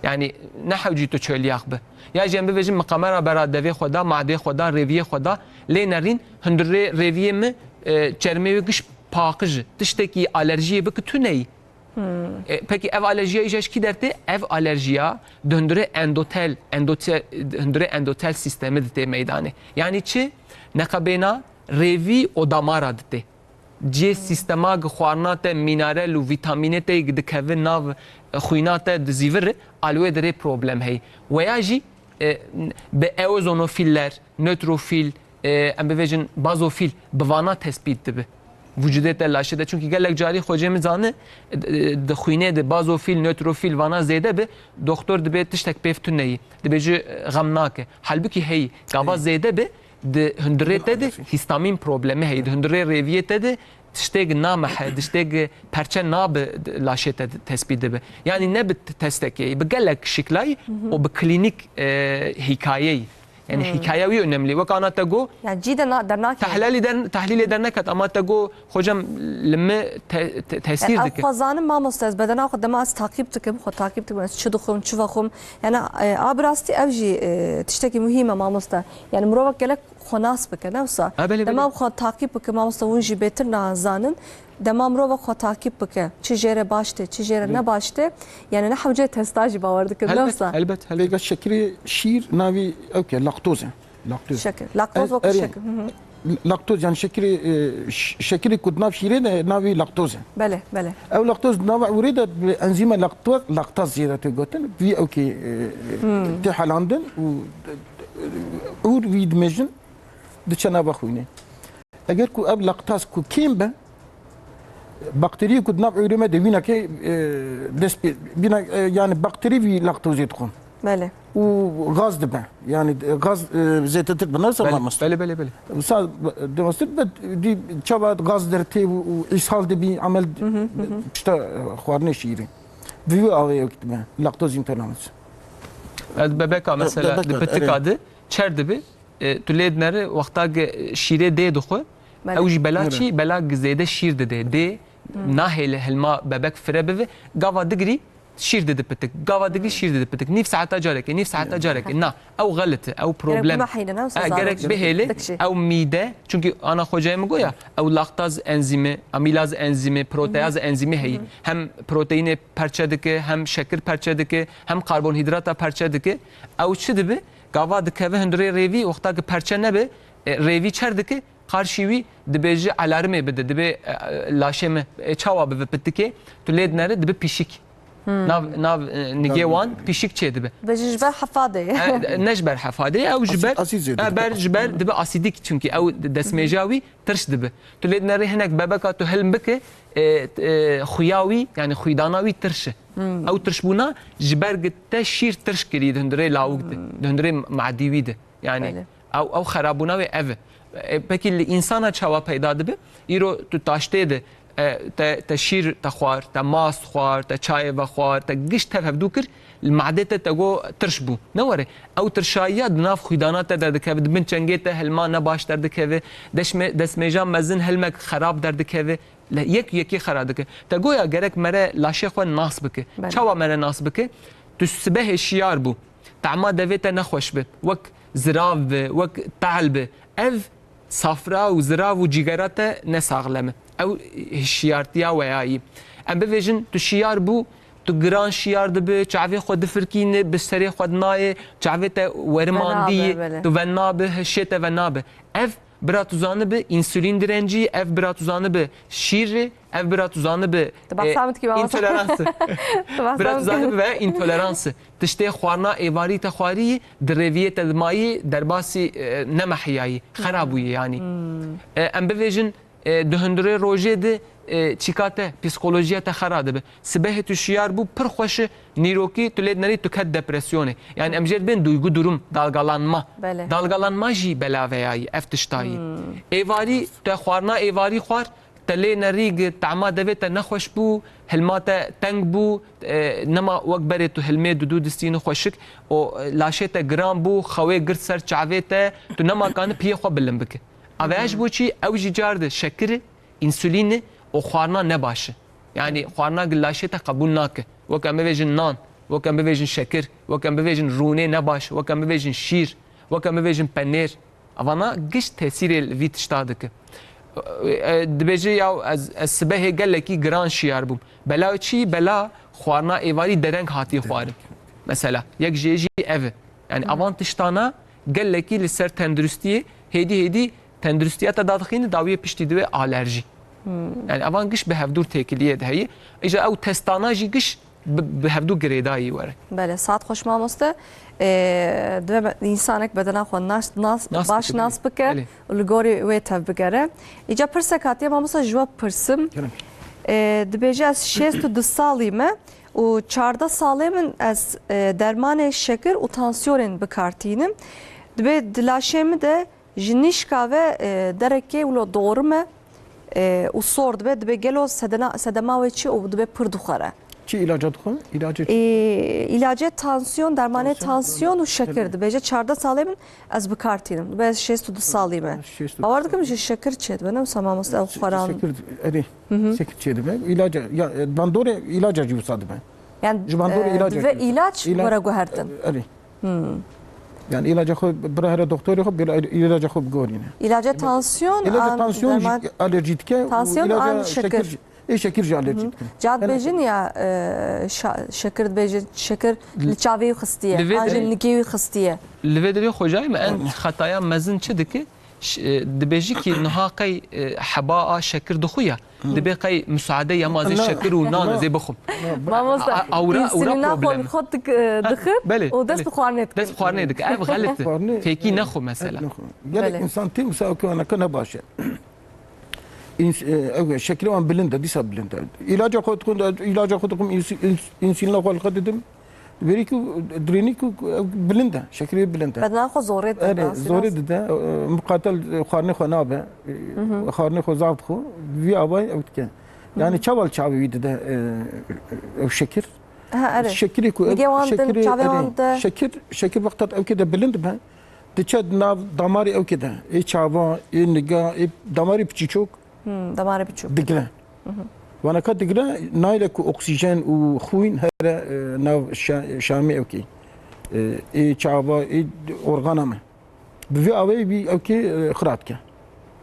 Yani ne hewcî tu çölyak bi. Ya jî em bibêjin min qemera bera devê xwe da, madê xwe da, rêviyê xwe da, lê nerîn hundirê rêviyê min, e, çermê wê giş paqij e. Tiştekî alerjiyê bike tu neyî. E, pekî ev alerjiya îja ji kî dertê? Ev alerjiya di hundirê endotel, endotel, di hundirê endotel sîstemê de tê meydanê. Yani çi? Neqebêna rêvî û damara de tê. Cihê sîstema gi xwarina te mînarel û vîtamînê te yê gi dikeve nav, e, xwîna te dizîvir, a li wê dirê problem heyî. Weya jî, e, bi eozinofîller, nötrofîl, e, em bivêjin bazofîl, bi vana tespît dibe. Vücudê te, laşê te. Çünkü gelek carî xwecê min zane, e, di xwînê de bazofîl, nötrofîl vana zêde be, doktor dibê tiştek pêv tune yî. Dibêje, e, xem nake. Halbukî heyî. Gava zêde be, di hundirê te de histamin problemi heye. Di hundirê rêviyê te de tiştêk namehe, tiştêk perçe nabe, laşê te tespît dibe. Yani ne bi testekê, bi gelek şiklayî û bi klînîk, e, hikayeyî. Yani hikaye wî önemli. Wek ana te got, yani cî de na-, dernakeve. Tehlîlê der-, tehlîlê derneket ama te got, hocam, li me te-, te-, tesîr dike. Ev xwe zanim mamoste, ez bedena xwe dema ez takîb dikim, xwe takîb dikim, ez çi dixwim, çi vexwim. Yani, e, a bi rastî ev jî, e, tiştekî muhîm e mamoste. Yani mirovek gelek xwe nas bike, ne wisa? Ha, belê, belê. Dema xwe takîb bike, mamoste, hûn jî bêtir na-, zanin. Dema mirovek xwe takîb bike, çi jê re baş tê, çi jê re ne baş tê, yani ne hewcê testa jî bawer dikin, ne wisa? Elbet, elbet. Vêga şekirê şîr navî ew ke laktoz e. Laktoz. Şekir. Laktoz wekî şekir. Hı hı. Laktoz yani şekirê, e, ş-, şekirê ku di nav şîrê de navî laktoz e. Belê, belê. Ew laktoz di nava ûrê de bi enzîma laktoz, laktaz jê re tê gotin. Vî ew ke, e, tê helandin û, e, ûr vî dimêjin, diçe nava xwînê. Eger ku ev laktaz ku kêm be, bakteriyê ku di nav ewrê me de wîna ke, e, dest pê, wîna, e, yani bakterî vî laktozê dixwin. Belê. Û gaz dibe. Yani, e, gaz, e, zêdetir bi, ne wisa mamoste? Belê, belê, belê. Wisa, e, demastir be, dî çawa gaz dertê û, û îshal dibî, emel pişta, e, xwarinê şîrê. Vî wî awê ew dibe. Laktoz intolerans. Ez bebeka mesela, bebeka, di pitika de çer dibe. E, tu lê dinere wexta ke şîrê dê dixwe, belê, ew jî bela çi? Bela zêde şîr dide. Dê nahêle hilma bebek fire bive. Gava digirî şîr dide pitik. Gava digirî şîr dide pitik. Nîv saeta careke, nîv saeta careke. Na, ew xelit e, ew problem. Gerek bimehîne, ne? E, gerek bihêle, ew mîde. Çünkü ana xocayê min goya, ew laktaz enzîmi, amîlaz enzîmi, proteaz enzîmi heyî. Hem proteînê perçe dike, hem şekir perçe dike, hem karbonhîdrata perçe dike. Ew çi dibe? Gava dikeve hundirê rêvî, wexta ki perçe nebe, e, rêvî çer dike, qarşî wî dibêje alarmê bide, dibê, e, e, laşê min, e, çawa bibe pitikê, tu lê dinere, dibe pişik. Nav, nav e, nigê wan pişik çêdibe. Dibêjin ji ber hefadê. E, ne ji ber hefadê, ew ji ber, Asîd, asîd zêde e, dibe. Ber, ji ber dibe asîdîk, çimkî ew destmêja wî tirş dibe. Tu lê dinerî hinek bebeka tu hilm bike, e, e, xuya wî, yani xwîdana wî tirş e. Ew tirşbûna ji ber gi te şîr tirş kirî di hundirê lawik de, di hundirê madî wî de. Yani Belê. ew, ew xerabûna wê ev e. E, pekî li însana çawa peyda dibe? Îro tu taştê de, e, te, te şîr te xwar, te mast xwar, te çayê vexwar, te giş tev hevdû kir, li madê te te got tirş bû. Ne were, ew tirşayiya di nav xwîdana te derdikeve, di bin çengê te hilma ne baş derdikeve, deşme-, destmêja mezin hilmek xerab derdikeve, le-, yek yekê xera dike. Te goya gerek mere laşê xwe nas bike. Belê. Çawa mere nas bike? Tu sibehê şiyar bû. Tama devê te nexweş bi. Wek zirav bi, wek tehl bi. Ev safra û zirav û cîgera te ne saxlem e. Ew hişyartiya weyayî. Em bivêjin tu şiyar bû, tu giran şiyar dibi, çavê xwe difirkîni, bi serê xwe dinayê, çavê te werimandî, Venabe, belê. tu venabi, hişê te venabi. Ev bira tu zanibi, însûlîn direncî, ev bira tu zanibi, şîr e, ev bira tu zanibi, Tu behsa e, min dikî, mamosta. intoleransı. Tu behsa Bira min tu dikî. zanibi ve intoleransı. Tiştê xwarina êvarî te xwarî, di rêviyê te dimayî, derbasî, e, nemehiyayî, xera bûyî yanî. E, em bivêjin, e, di hundirê rojê de, e, çîka te, psîkolojiya te xera dibe. Sibehê tu şiyar bû, pir xweş e, nîrokî tu lê dinerî tu ket depresyonê. Yani em jê dibên duygu durum, dalgalanma. Belê. Dalgalanma jî belaveyayî, ev tiştayî. Êvarî, te xwarina êvarî xwar, te lê nerî gi tama devê te nexweş bû, hilma te teng bû, e, nema wek berê tu hilmê didû distîni xweşik, û, e, laşê te giran bû, xewê girt ser çavê te, tu nema kani piyê xwe bilind bike. Aveya ji bo çî? Ew jî car de şekir e, însûlîn e û xwarina ne baş e. Yani xwarina gi laşê te qebûl nake. Wek em bivêjin nan, wek em bivêjin şekir, wek em bivêjin rûnê ne baş, wek em bivêjin şîr, wek em bivêjin penêr. Evana giş tesîrê li vî tişta dike. E, dibêje ya ez, ez sibehê gelekî giran şiyar bûm. Bela çi? Bela xwarina êvarî dereng hatiye xwarin. Mesela, yek jê jî ev e. Yani avan tiştana gelekî li ser tenduristiyê hêdî hêdî tenduristiya te dadixîne dawiyê piştî diwê alerjî. Yani avan giş bi hevdûr têkiliyê de heye. Îja ew testana jî giş bi, bi hevdû girêdayî were. Belê, saet xweş mamoste. Ee, divê be-, însanek bedena xwe nas, nas, Nas baş bike, nas belê. bike Belê. û li gorî wê tev bigere. Îca pirsek hatiye mamoste ji we pirsim. Kerem. Ee, dibêje ez şêst û du salî me û çardeh salê min ez, e, dermanê şekir û tansiyonên bi kar tînim. Dibê di laşê min de ji nîşka ve, e, derekê wilo dorim e, e, û sor dibe, dibe gelo sedena-, sedema wê çi û dibe pir dixwere. Çi îlaca dixwe? Îlacê çi? E, îlacê tansiyon, dermanê Tansiyon, tansiyon û şekir. Tabii. Dibêje çardeh salê min ez bi kar tînim. Dibe ez şêst û du salî me. Şêst û du Bawer dikim salî. ji şekir çê dibe, ne wisa mamoste ew xweran. Şekir, erê. Hı hı. Şekir çê dibe. Îlaca, ya, e, bandorê îlaca jî wisa dibe. Yani, Ji bandorê e, îlaca dibe jî wisa. ilaç Îla-, were guhertin. Erê. Hmm. Yani îlaca xwe bira here doktorê xwe, bira îlaca xwe bigorîne. Îlaca tansiyon Îlaca an tansiyon derman jî alerjî dike û Tansiyon îlaca an şekir. şekir jî, ê şekir jî alerjî dike. Can Yani bêjin ya, e, şa-, şekir dibêjin, şekir li çavê wî xistiye, Li vê an jî dirê- nigê wî xistiye. Li vê dirê xwecayê me en xetaya mezin çi dike? Ş-, e, dibêjî kî niha qey, e, heba a şekir dixuya. Dibê qey musaade ya ma zê Na, şekir û nan na, zê bixwim. na, Mamosta, A, a, ewra, ewra însûlîna xwe problem. li xwe dik-, e, Ha, dixin belê, û dest belê. bi xwarinê dikin. Dest xwarinê dike. Ev xelit e. Xwarinê, Fêkî e, nexwe mesela. nexwe. Gelek Belê. însan tê wisa ku anaka ne baş e. Îns-, e, ew şekilê wan bilind e, dîsa bilind e. Îlaca xwe dixwin, îlaca xwe dixwim, îns-, îns-, însûlîna xwe li xwe didim. Berî ku dirênî ku bilind e, şekilê bilind e. Bedena xwe zorê dide, Erê, asî zorê nas. dide, e, miqatel, e, xwarinê xwe nabe, e, xwarinê xwe zaf dixwe, vî avayî ew dike. Yani çawa li çavê wî dide, e, ew şekir? Ha, erê. Şekirê ku ew Nigê wan din, şekirê, çavê erê, wan de. şekir, şekir wexta ew kê de bilind be, diçe di nav damarê ew kê de. Ê çava, ê niga, ê damarê piçîçok, Hmm, damarê biçûk. Digre. Vanaka digre nayre ku oksîjen û xwîn here, e, nav şa-, şamê ewkê. E, ê çava, ê organa me. Bi vî awayî vî ewkê, e, xira dike.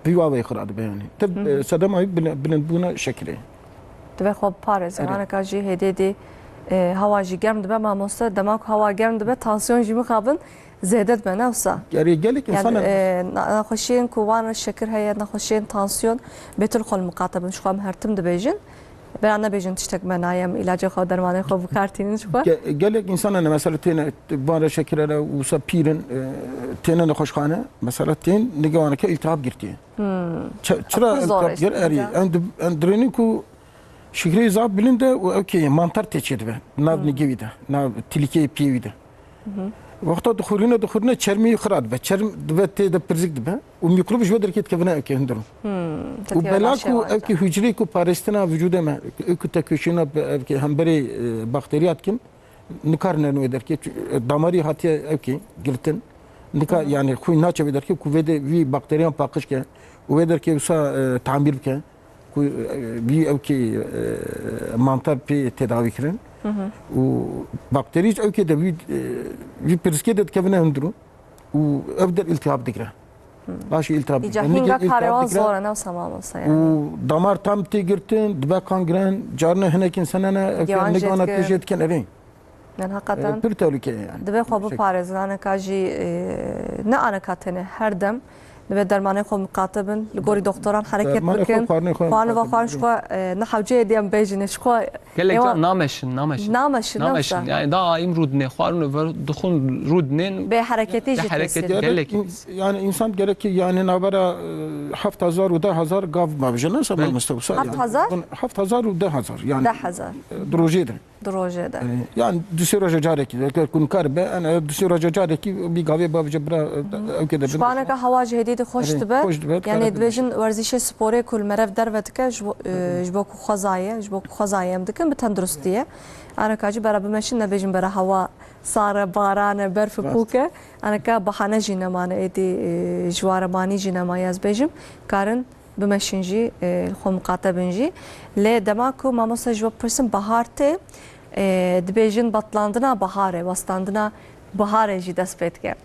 Vî awayî xira dibe yani. Tib, e, sedema wî bile-, bilindbûna şekirê. Divê xwe biparêze. Erê. Vanaka jî hêdê dî, e, hewa jî germ dibe mamoste. Dema ku hewa germ dibe, tansiyon jî mixabin. Zêde dibe, ne wisa? Erê, gelek Yani, însan e, na-, nexweşiyên ku wan re şekir heye, nexweşiyên tansiyon, bêtir xwe li miqate bin, ji xwe em her tim dibêjin. Bera nebêjin tiştek me nayem, îlacê xwe, dermanê xwe bi kar tînin ji xwe. Ge-, gelek însan hene, mesela têne, van reşekirere, wisa pîr in, e, têne nexweşxane, mesela tên, nigê wan ke îltihab girtiye. Hmm. Çi-, çira îltihab gir, erî, em di-, em dirênin ku şekerê zaf bilind e û ew kê mantar tê çêdibe, nav nigê wî de, nav tilîkeyê piyê wî de. Wexta dixurîne, dixurîne çermê wî xira dibe. Çerm dibe tê de pirzik dibe û mîkrob ji vê derkê dikevine ew kê hundir. Û bela ku ew kê hucreyê ku parêstina vücudê me, ew ku tekoşîna bi ev kê hemberê, e, bakteriya dikin, nikarine wê derkê. Çu-, e, damarî hatiye ew kê girtin. Nika, yani xwîn naçe vê derkê ku vê de vî bakteriyan paqij ke û vê derkê wisa, e, tamîr bike. Ku, e, vî ew kê, e, mantar pê tedawî kirin. Û bakterî ew kê de vî, e, vî pirskê de dikevine hundir û ev der îltihab digire. Laşê îltihab digire. Îca hînga karê wan zor e, ne wisa mamoste yani. Û damar tam tê girtin, dibe kan giren, carine hinek însan hene, ew kê nigana tê jê dikin, erê. Yani heqeten pir tehlûke ye yani. Divê xwe biparêzin, aneka jî, e, ne aneka tenê, her dem divê dermanê xwe miqate bin, li gorî doktoran hereket bikin. Xwarin ve xwarin ji xwe, e, ne hewceyê diye em bêjin, ji xwe. Gelek car nameşin, nameşin. Nameşin, nameşin. Yani daha ayim rûdinê, xwarin ve dixwin rûdinên. Bê hereketî jî tesîr. Gelek. Yani insan gerek ki yani navbera, e, heft hezar û deh hezar gav mavije, ne sabah Mustafa. Heft hezar? Heft hezar û deh hezar yani. Deh hezar. E, di rojê de. Di rojê de. E, yani du sê roja carekî, eger ku nikaribe, yani du sê roja carekî bir gavê bavêje bira, e, ew kê de. Ji xwe aneka hewa jî hêdî de xweş dibe. Xweş dibe, yani dibêjin werzîşê sporê ku li merev derve dike, ji bo, e, ji bo ku xwezayê, ji bo ku xwezayê em dikin, bi tenduristî ye. Aneka jî bera bimeşin, nebêjin bera hewa sar e, baran e, berf û pûk e. Aneka bahane jî nemane, êdî, e, ji ware manî jî nemaye, ez bêjim. Karin bimeşin jî, e, li xwe miqate bin jî. Lê dema ku mamoste ji we bipirsim, bahar tê, e, dibêjin betlandina baharê, westandina baharê jî dest pê dike.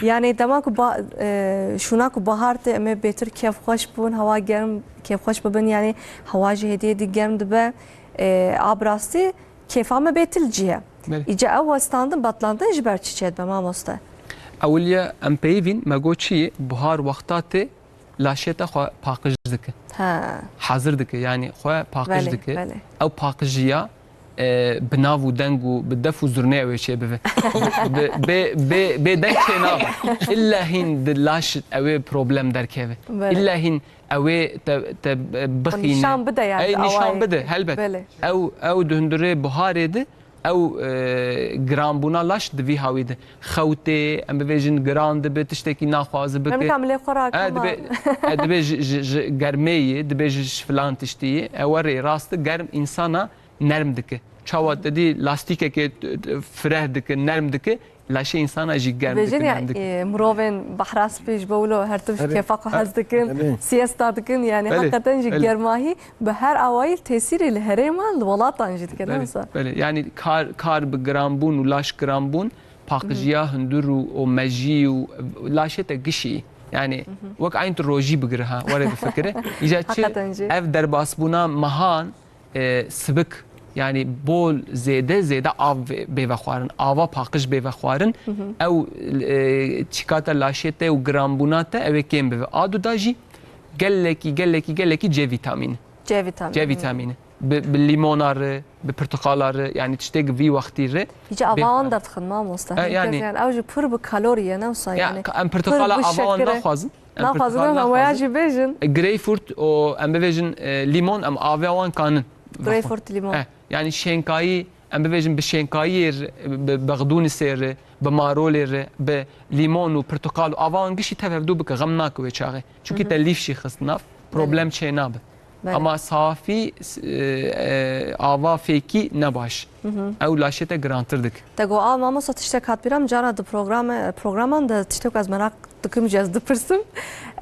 Yani dema ku ba-, e, şûna ku bahar tê, em ê bêtir kêfxweş bibin, hewa germ, kêfxweş bibin, yani hewa jî hêdî hêdî germ dibe. E, a bi rastî kêfa me bêtir cî ye. Îca ew westandin, betlandin ji ber çi çêdibe mamoste? Ewiliye em peyivîn, me got çi, buhar wexta tê, laşê te xwe paqij dike. He. Hazir dike, yani xwe paqij dike. Belê, belê. Ew paqijiya, e, bi nav û deng û bi def û zurnê ew ê çêbive. Bi, bê, bê, bê deng çênabe. Îlla hîn di laş ew ê problem derkeve. Belê. Îlla hîn ew ê te, te bixîne. Nîşan bide yani. Ey, nîşan bide, helbet. Belê. Ew, ew di hundirê buharê de ew, e, giranbûna laş di vî hawî de. Xew tê, em bivêjin giran dibe, tiştekî naxwaze bike. Em nika milê xwe rakema. E, dibe, e, dibe ji, ji, ji germê yê, dibe ji, ji filan tiştî yê. E, werê rast e, germ însana nerm dike. Çawa te dî lastîkekê, t-, t-, fireh dike, nerm dike, laşê însana jî germ dike, nerm dike. Dibêjin ya, e, mirovên behra spî ji bo wilo her tim ji kêfa xwe hez dikin, siesta dikin, yani heqeten jî germahî bi her awayî tesîrê li herêma, li welatan jî dike, ne wisa? Belê, belê. Yani kar, kar bi giranbûn û laş giranbûn, paqijiya hundir û, û mejî û laşê te gişî. Yani wek eyn tu rojî bigire ha, were bifikire. Îca çi ev derbasbûna mehan, e, sibik, yani bol zêde, zêde av bê-, bê vexwarin, ava paqij bê vexwarin, ew, e, çîkata laşê te û giranbûna te ew ê kêm bibe. A du da jî gelekî, gelekî, gelekî C vîtamîn. C vîtamîn. C vîtamîn. Bi, bi lîmona re, bi pirtiqala re, yani tiştêk vî wextî re. Îca ava wan derdixin mamoste. E, yani. Yani ew jî pir bi kalorî ye, ne wisa yani. Em pirtiqala ava wan naxwazin. Em naxwazin, pirtiqal em waya jî bêjin. E, greyfurt û em bivêjin, e, lîmon em avê wan kanin. Greyfurt, lîmon. E, yani şênkayî, em bivêjin bi şênkayiyê re, bi bexdûnisê re, bi marolê re, bi lîmon û pirtiqal û ava wan gişî tev hevdû bike, xem nake wê çaxê. Çünkü te lîf jî xist nav, problem çê nabe. Belê. Ama safî, s-, e, e, ava fêkî ne baş. Ew laşê te girantir dike. Te got, a mamosta tiştek hat bîra min, cara di programe, programan de tiştek ez meraq dikim jî ez dipirsim.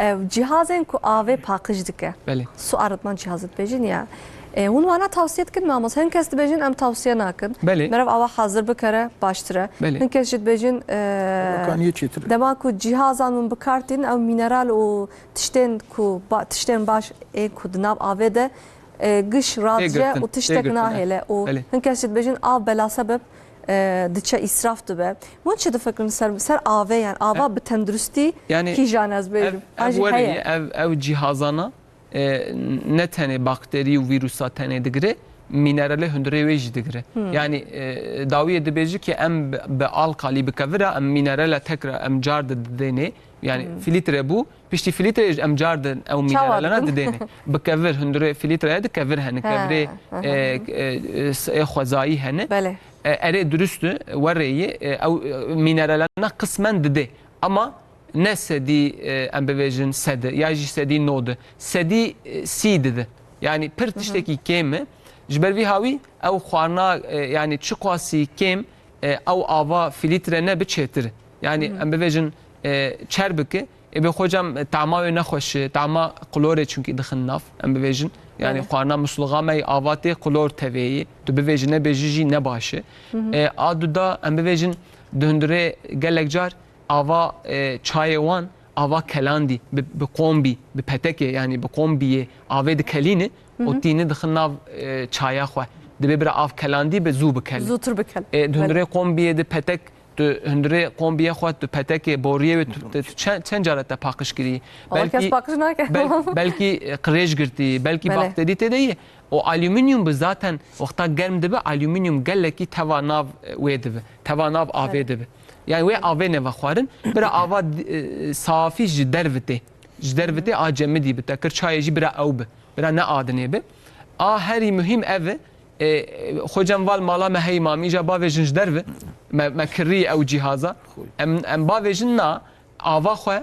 E, cihazên ku avê paqij dike. Belê. Su arıtma cihazı dibêjin ya. E, hûn wana tavsiye dikin mamosta? Hin kes dibêjin em tavsiye nakin. Belê. Meriv ava hazir bikere baştir e. Belê. Hin kes jî dibêjin, e, dema ku cihazan min bi kar tînin ew mineral û tiştên ku ba-, tiştên baş ên ku di nav avê de, e, giş radice û tiştek nahêle û hin kes jî dibêjin av belasebeb, e, diçe îsraf dibe. Hûn çi difikirin ser, ser avê, yani ava bi tenduristî kîjan ez bêjim? An jî heye. Ev, ev cihazana e, ne tenê bakterî û vîrusa tenê digire, mîneralê hundirê wê jî digire. Hmm. Yani, e, dawiyê dibêje ki em bi, bi alkalî, bi kevira, em mînerala tekra em car di didênê. Yani Hmm. filître bû, piştî filîtreyê jî em car di ew Çawa mîneralana dikin? didênê. Bi kevir, hundirê filîtreye di kevir hene, He, kevirê, he, he, e, he. e, e, s-, e, xwezayî hene. Belê. E, erê dirust e, werê yê, e, ew, e, mîneralana qismen didê. Ama ne sedî, e, em bibêjin sed e, ya jî sedî nod e. Sedî, e, sî dide. Yani pir Hı hı. tiştekî kêm e. Ji ber vî hawî ew xwarina, e, yani çiqasî kêm, e, ew ava filître ne bi çêtir e. Yani Hı hı. em bibêjin, e, çer bike, ê bê xocam, e, tama wê nexweş e, tama klor e çunkî dixin nav, em bibêjin. Yani Belê. xwarina musluxa me yê ava tê klor tevê yê. Tu bibêjî nebêjî jî ne baş e. Hı hı. E, a duda em bibêjin di hundirê gelek car ava, e, çayê wan, ava kelandî, bi, bi kombî, bi petekê, yani bi kombiyê avê dikelîne Hı hı. û tîne dixin nav, e, çaya xwe. Dibê bira av kelandî bi zû bikel. Zûtir bikel. E, di Belê. hundirê kombiyê di petek, tu hundirê kombiyê xwe, tu petekê, boriyê wê, tu, tu, tu çend, çend cara te paqij kirî? Ama kes paqij nake. bel-, belkî, e, qirêj girtî, belkî Belê. bakterî tê de yî. O alüminyum bi zaten wexta germ dibe, alüminyum gelekî teva nav, e, wê dibe. Teva nav avê Evet. dibe. Yani wê avê neve xwarin. Bira ava, e, safî ji dervi tê. Ji dervi tê a cemidî bi te kir çayê jî bira ew bi. Bira ne adinê bi. A herî muhîm ev e. E, xocam val mala me heyî mamî îja bavêjin ji dervi. Me, me kirî ew cîhaza. Em, em bavêjin na ava xwe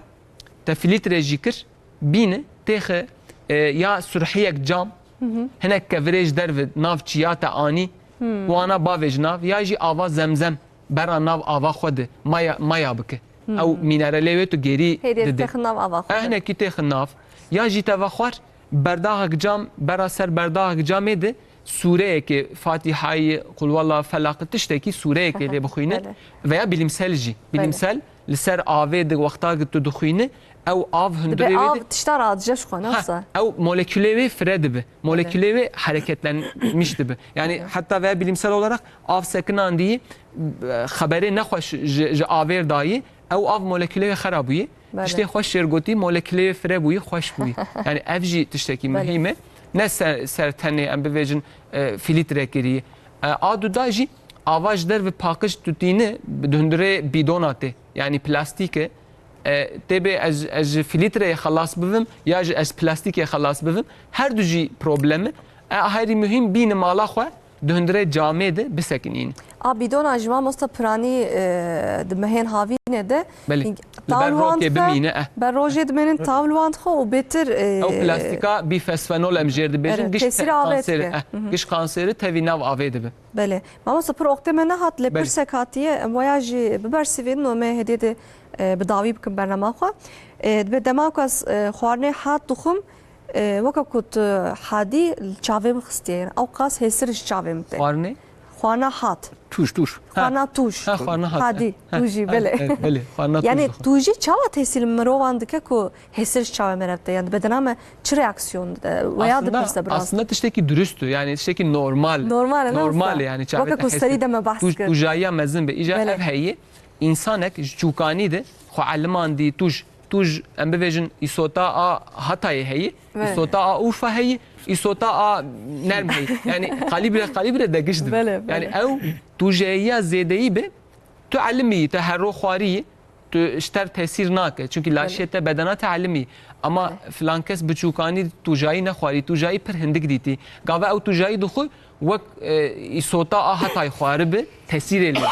te filître jî kir. Bîne, têxe, e, ya surhiyek cam, Hı hı. hinek kevirê ji derve nav çiya te anî, Hmm. wana bavêj nav, ya jî ava zemzem bera nav ava xwe de maya, maya bike. Hmm. Ew mînerelê wê tu gêrî Hêdî dide. têxin nav ava xwe Eh, de. hinekî têxin nav. Ya jî te vexwar berdahek cam, bera ser berdahek camê de sûreyekê, Fatîhayê, Qulwallah, Felaqi, tiştekî sûreyekê lê bixwîne Belê. veya bilimsel jî. Belê. Bilimsel li ser avê di wexta ku tu dixwîne, ew av Dibe hundirê wê av de tişta radije ji xwe, ne Ha, wisa? ew molekülê wê fire dibe. Molekülê wê hereketlenmiş dibe. Yani Belê. hatta veya bilimsel olarak av sekinandî, e, xeberê nexweş ji, ji avêr dayî, ew av molekülê wê xera bûyî. Belê. Tiştê xweş jêr gotî, molekülê wê fire bûyî, xweş bûyî. Yani ev jî tiştekî Belê. muhîm e. Ne ser, ser tenê em bivêjin, e, filître kirî. E, a duda jî ava ji derve paqij tu tîne, di hundirê bîdona tê. Yani plastîk e. E, tê bê ez, ez ji filîtreyê xelas bibim ya ji ez plastîkê xelas bibim. Her du jî problem e. E, herî muhîm bîne mala xwe, di hundirê camê de bisekinîn. A bîdona ji mamosta piranî, e, di mehên havînê de Belê. Li taw ber li wan rokê dixe, bimîne, eh. ber rojê dimênin taw li wan dixe û bêtir, e, Ew plastîka bîfosfenol em jêr dibêjin, Erê, giş tesîra avê kanseri, dike. eh, Hı hı. giş kanseri tevî nav avê dibe. Belê. Mamosta pir oqtê me nehat, lê Belê. pirsek hatiye, em waya jî bibersivînin û me hêdî de, e, bi dawî bikin bernama xwe. E, dibe dema ku ez, e, xwarinê hat dixwim, e, weke ku tu hadî li çavê min xistiye, yani ew qas hêsir ji çavê min tê. Xwarinê? Xwarina hat. Tûj, tûj. Xwarina Ha. tûj. Ha, xwarina hat. Hadî, Ha. tûjî, Ha, belê. evet, belê. Xwarina tûj Yani dixwe. tûjî çawa tesîr li mirovan dike ku hêsir ji çavê me re bite? Yani bedena me çi reaksiyon dide? Weya Aslında, dipirse biraz. aslında tiştekî durust e. Yani tiştekî normal. Normal e, ne Normal wisa? yani çavê Weke te ku hêsir. serî de me behs Tûj, kir. tûjaya mezin be. Îja Belê. ev heye, însanek ji çûkanî de xwe elimandî tûj, tûj, em bivêjin îsota a Hatayê heyî, Belê. îsota a Urfa heyî, îsota a nerm heyî. Yani kalîbre, kalîbre de giş dibe. Belê, Yani belê. ew tûjeyiya zêdeyî be, tu elimî, te her ro xwarî, tu ji te re tesîr nake. Çünkü Belê. laşê te bedena te elimî. Ama Belê. filan kes bi çûkanî tûjayî nexwarî, tûjayî pir hindik dîtî. Gava ew tûjayî dixwe, wek, e, îsota a Hatay xwaribi, tesîrê lê dike.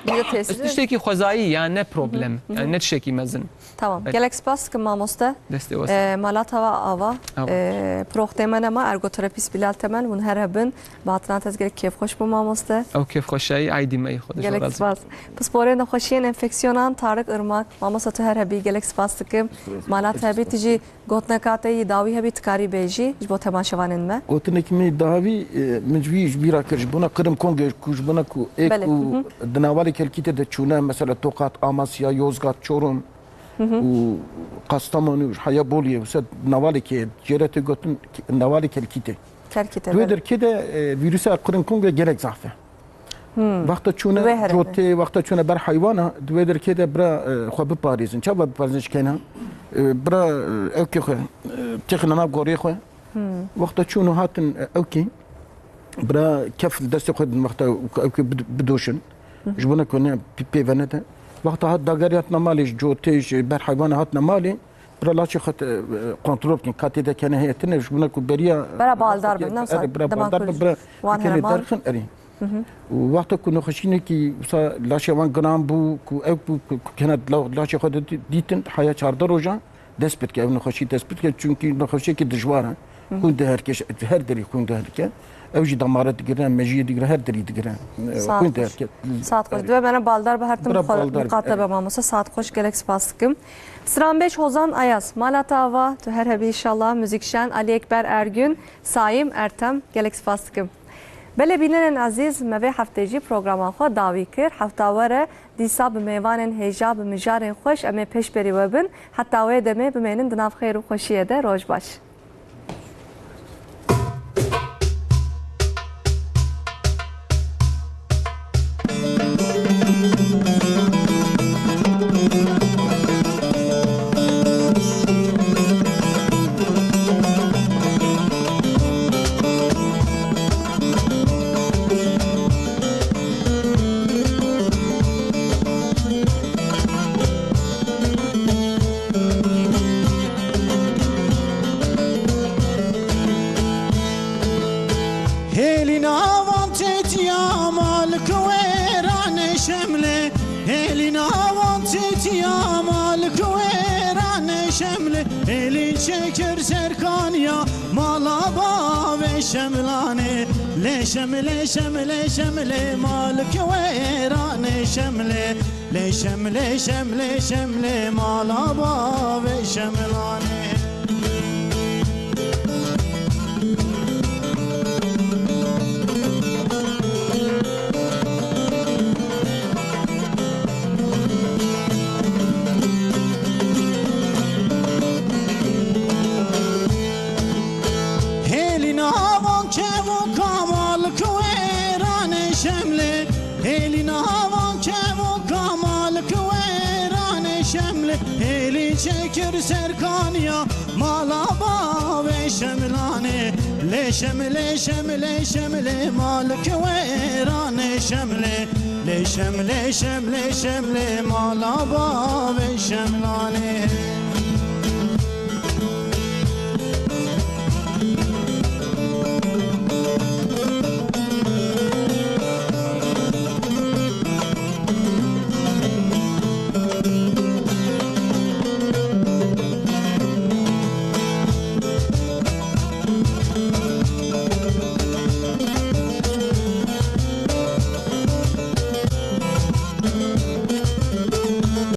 Dide tesîr. Tiştekî xwezayî ya, ne problem. Hı hı. Yani ne tiştekî mezin. Tamam. Belê. Gelek spas dikim mamoste. Destê we sağ. E, mala te ve ava. Ava. E, proxtê me nema, ergoterapîst Bilal Temel, hûn her hebin. Bi hatina te ez gelek kêfxweş bûm mamoste. Ew kêfxweşayî aydî me yê xwe de Gelek razî. spas. Pisporên nexweşiyên enfeksiyonan Tarık Irmak. Mamoste tu her hebî, gelek spas dikim. Mala te hebî, tu jî Gotineka te yî dawî hebî, tu karî bêjî ji bo temaşevanên me. Gotinekî min dawî, e, min ji wî ji bîra kir, ji bona Qirm Kongê ku ji bona ku ê Belê, ku hı hı. di navalê Kelkîtê de çûne, mesela Tokat, Amasya, Yozgat, Çorum Hı hı. û Kastamonu, heya Boliyê, wisa navalekê, jê re tê gotin ki-, navalê Kelkîtê. Kelkîtê, Di wê belê. derkê de, e, vîrusa Qirm Kongê gelek zaf e. Hmm. Wexta çûne Wê herê de. cotê, wexta çûne ber heywana, di wê derkê de bira, e, xwe biparêzin. Çawa biparêzin ji kena? E, bira, e, ewkê xwe, e, têxine nav gorê xwe. Wexta çûn û hatin, e, ewkê, bira kef li destê xwe din wexta ewkê bid-, bidoşin. Ji bona ku ne pê-, pêve nede. Wexta hat dagerî hatina malê, ji cotê, ji ber heywanê hatina malê, bira laşê xwe, e, kontrol bikin. Ka tê de kene heye tine, ji bona ku beriya Bera baldar bin, ne wisa erê, bira dema baldar ku bin, bira wan bikene herman. Derxin, erê. Û wexta ku nexweşînekî wisa laşê wan giran bû, ku ew ku, ku, ku kene la-, laşê xwe de dî-, dîtin, haya çardeh rojan dest pê dike, ew nexweşî dest pê dike, çunkî nexweşiyekî dijwar e. Xwîn diherike, her derî xwîn diherike. Ew jî damare digire, mejiyê digire, her derî digire. E, Saet xwîn xweş. Diherike. Saet xweş. Divê me ne baldar be, her tim Bira xwe baldar be, miqate be, evet. Mamoste. Saet xweş, gelek spas dikim. Stranbêj Hozan Ayaz, mala te ava, tu her hebî inşallah. Muzîkşen Ali Ekber Ergün, Saim Ertem, gelek spas dikim. Belê bînerên ezîz, me vê heftê jî programa xwe dawî kir. Hefta were dîsa bi mêvanên hêja, bi mijarên xweş em ê pêşberî we bin. Heta wê demê bimênin di nav xêr û xweşiyê de. Roj baş. Hêlî navan têtiya malik wêranê şemlê. Hêlî navan têtiya malik wêranê şemlê. Hêlî çêkir serkaniya mala bavê şemlanê. Lê şemlê, şemlê, şemlê, malik wêranê şemlê. Lê şemlê, şemlê, şemlê, mala bavê şemlanê. Hêlî navan kevoka malik wêranê şemlê. Hêlî navan kevoka malik wêranê şemlê. Hêlî çêkir serkaniya mala bavê şemlanê. Lê şemlê, şemlê, şemlê, malik wêranê şemlê. Lê şemlê, şemlê, şemlê, mala bavê şemlanê.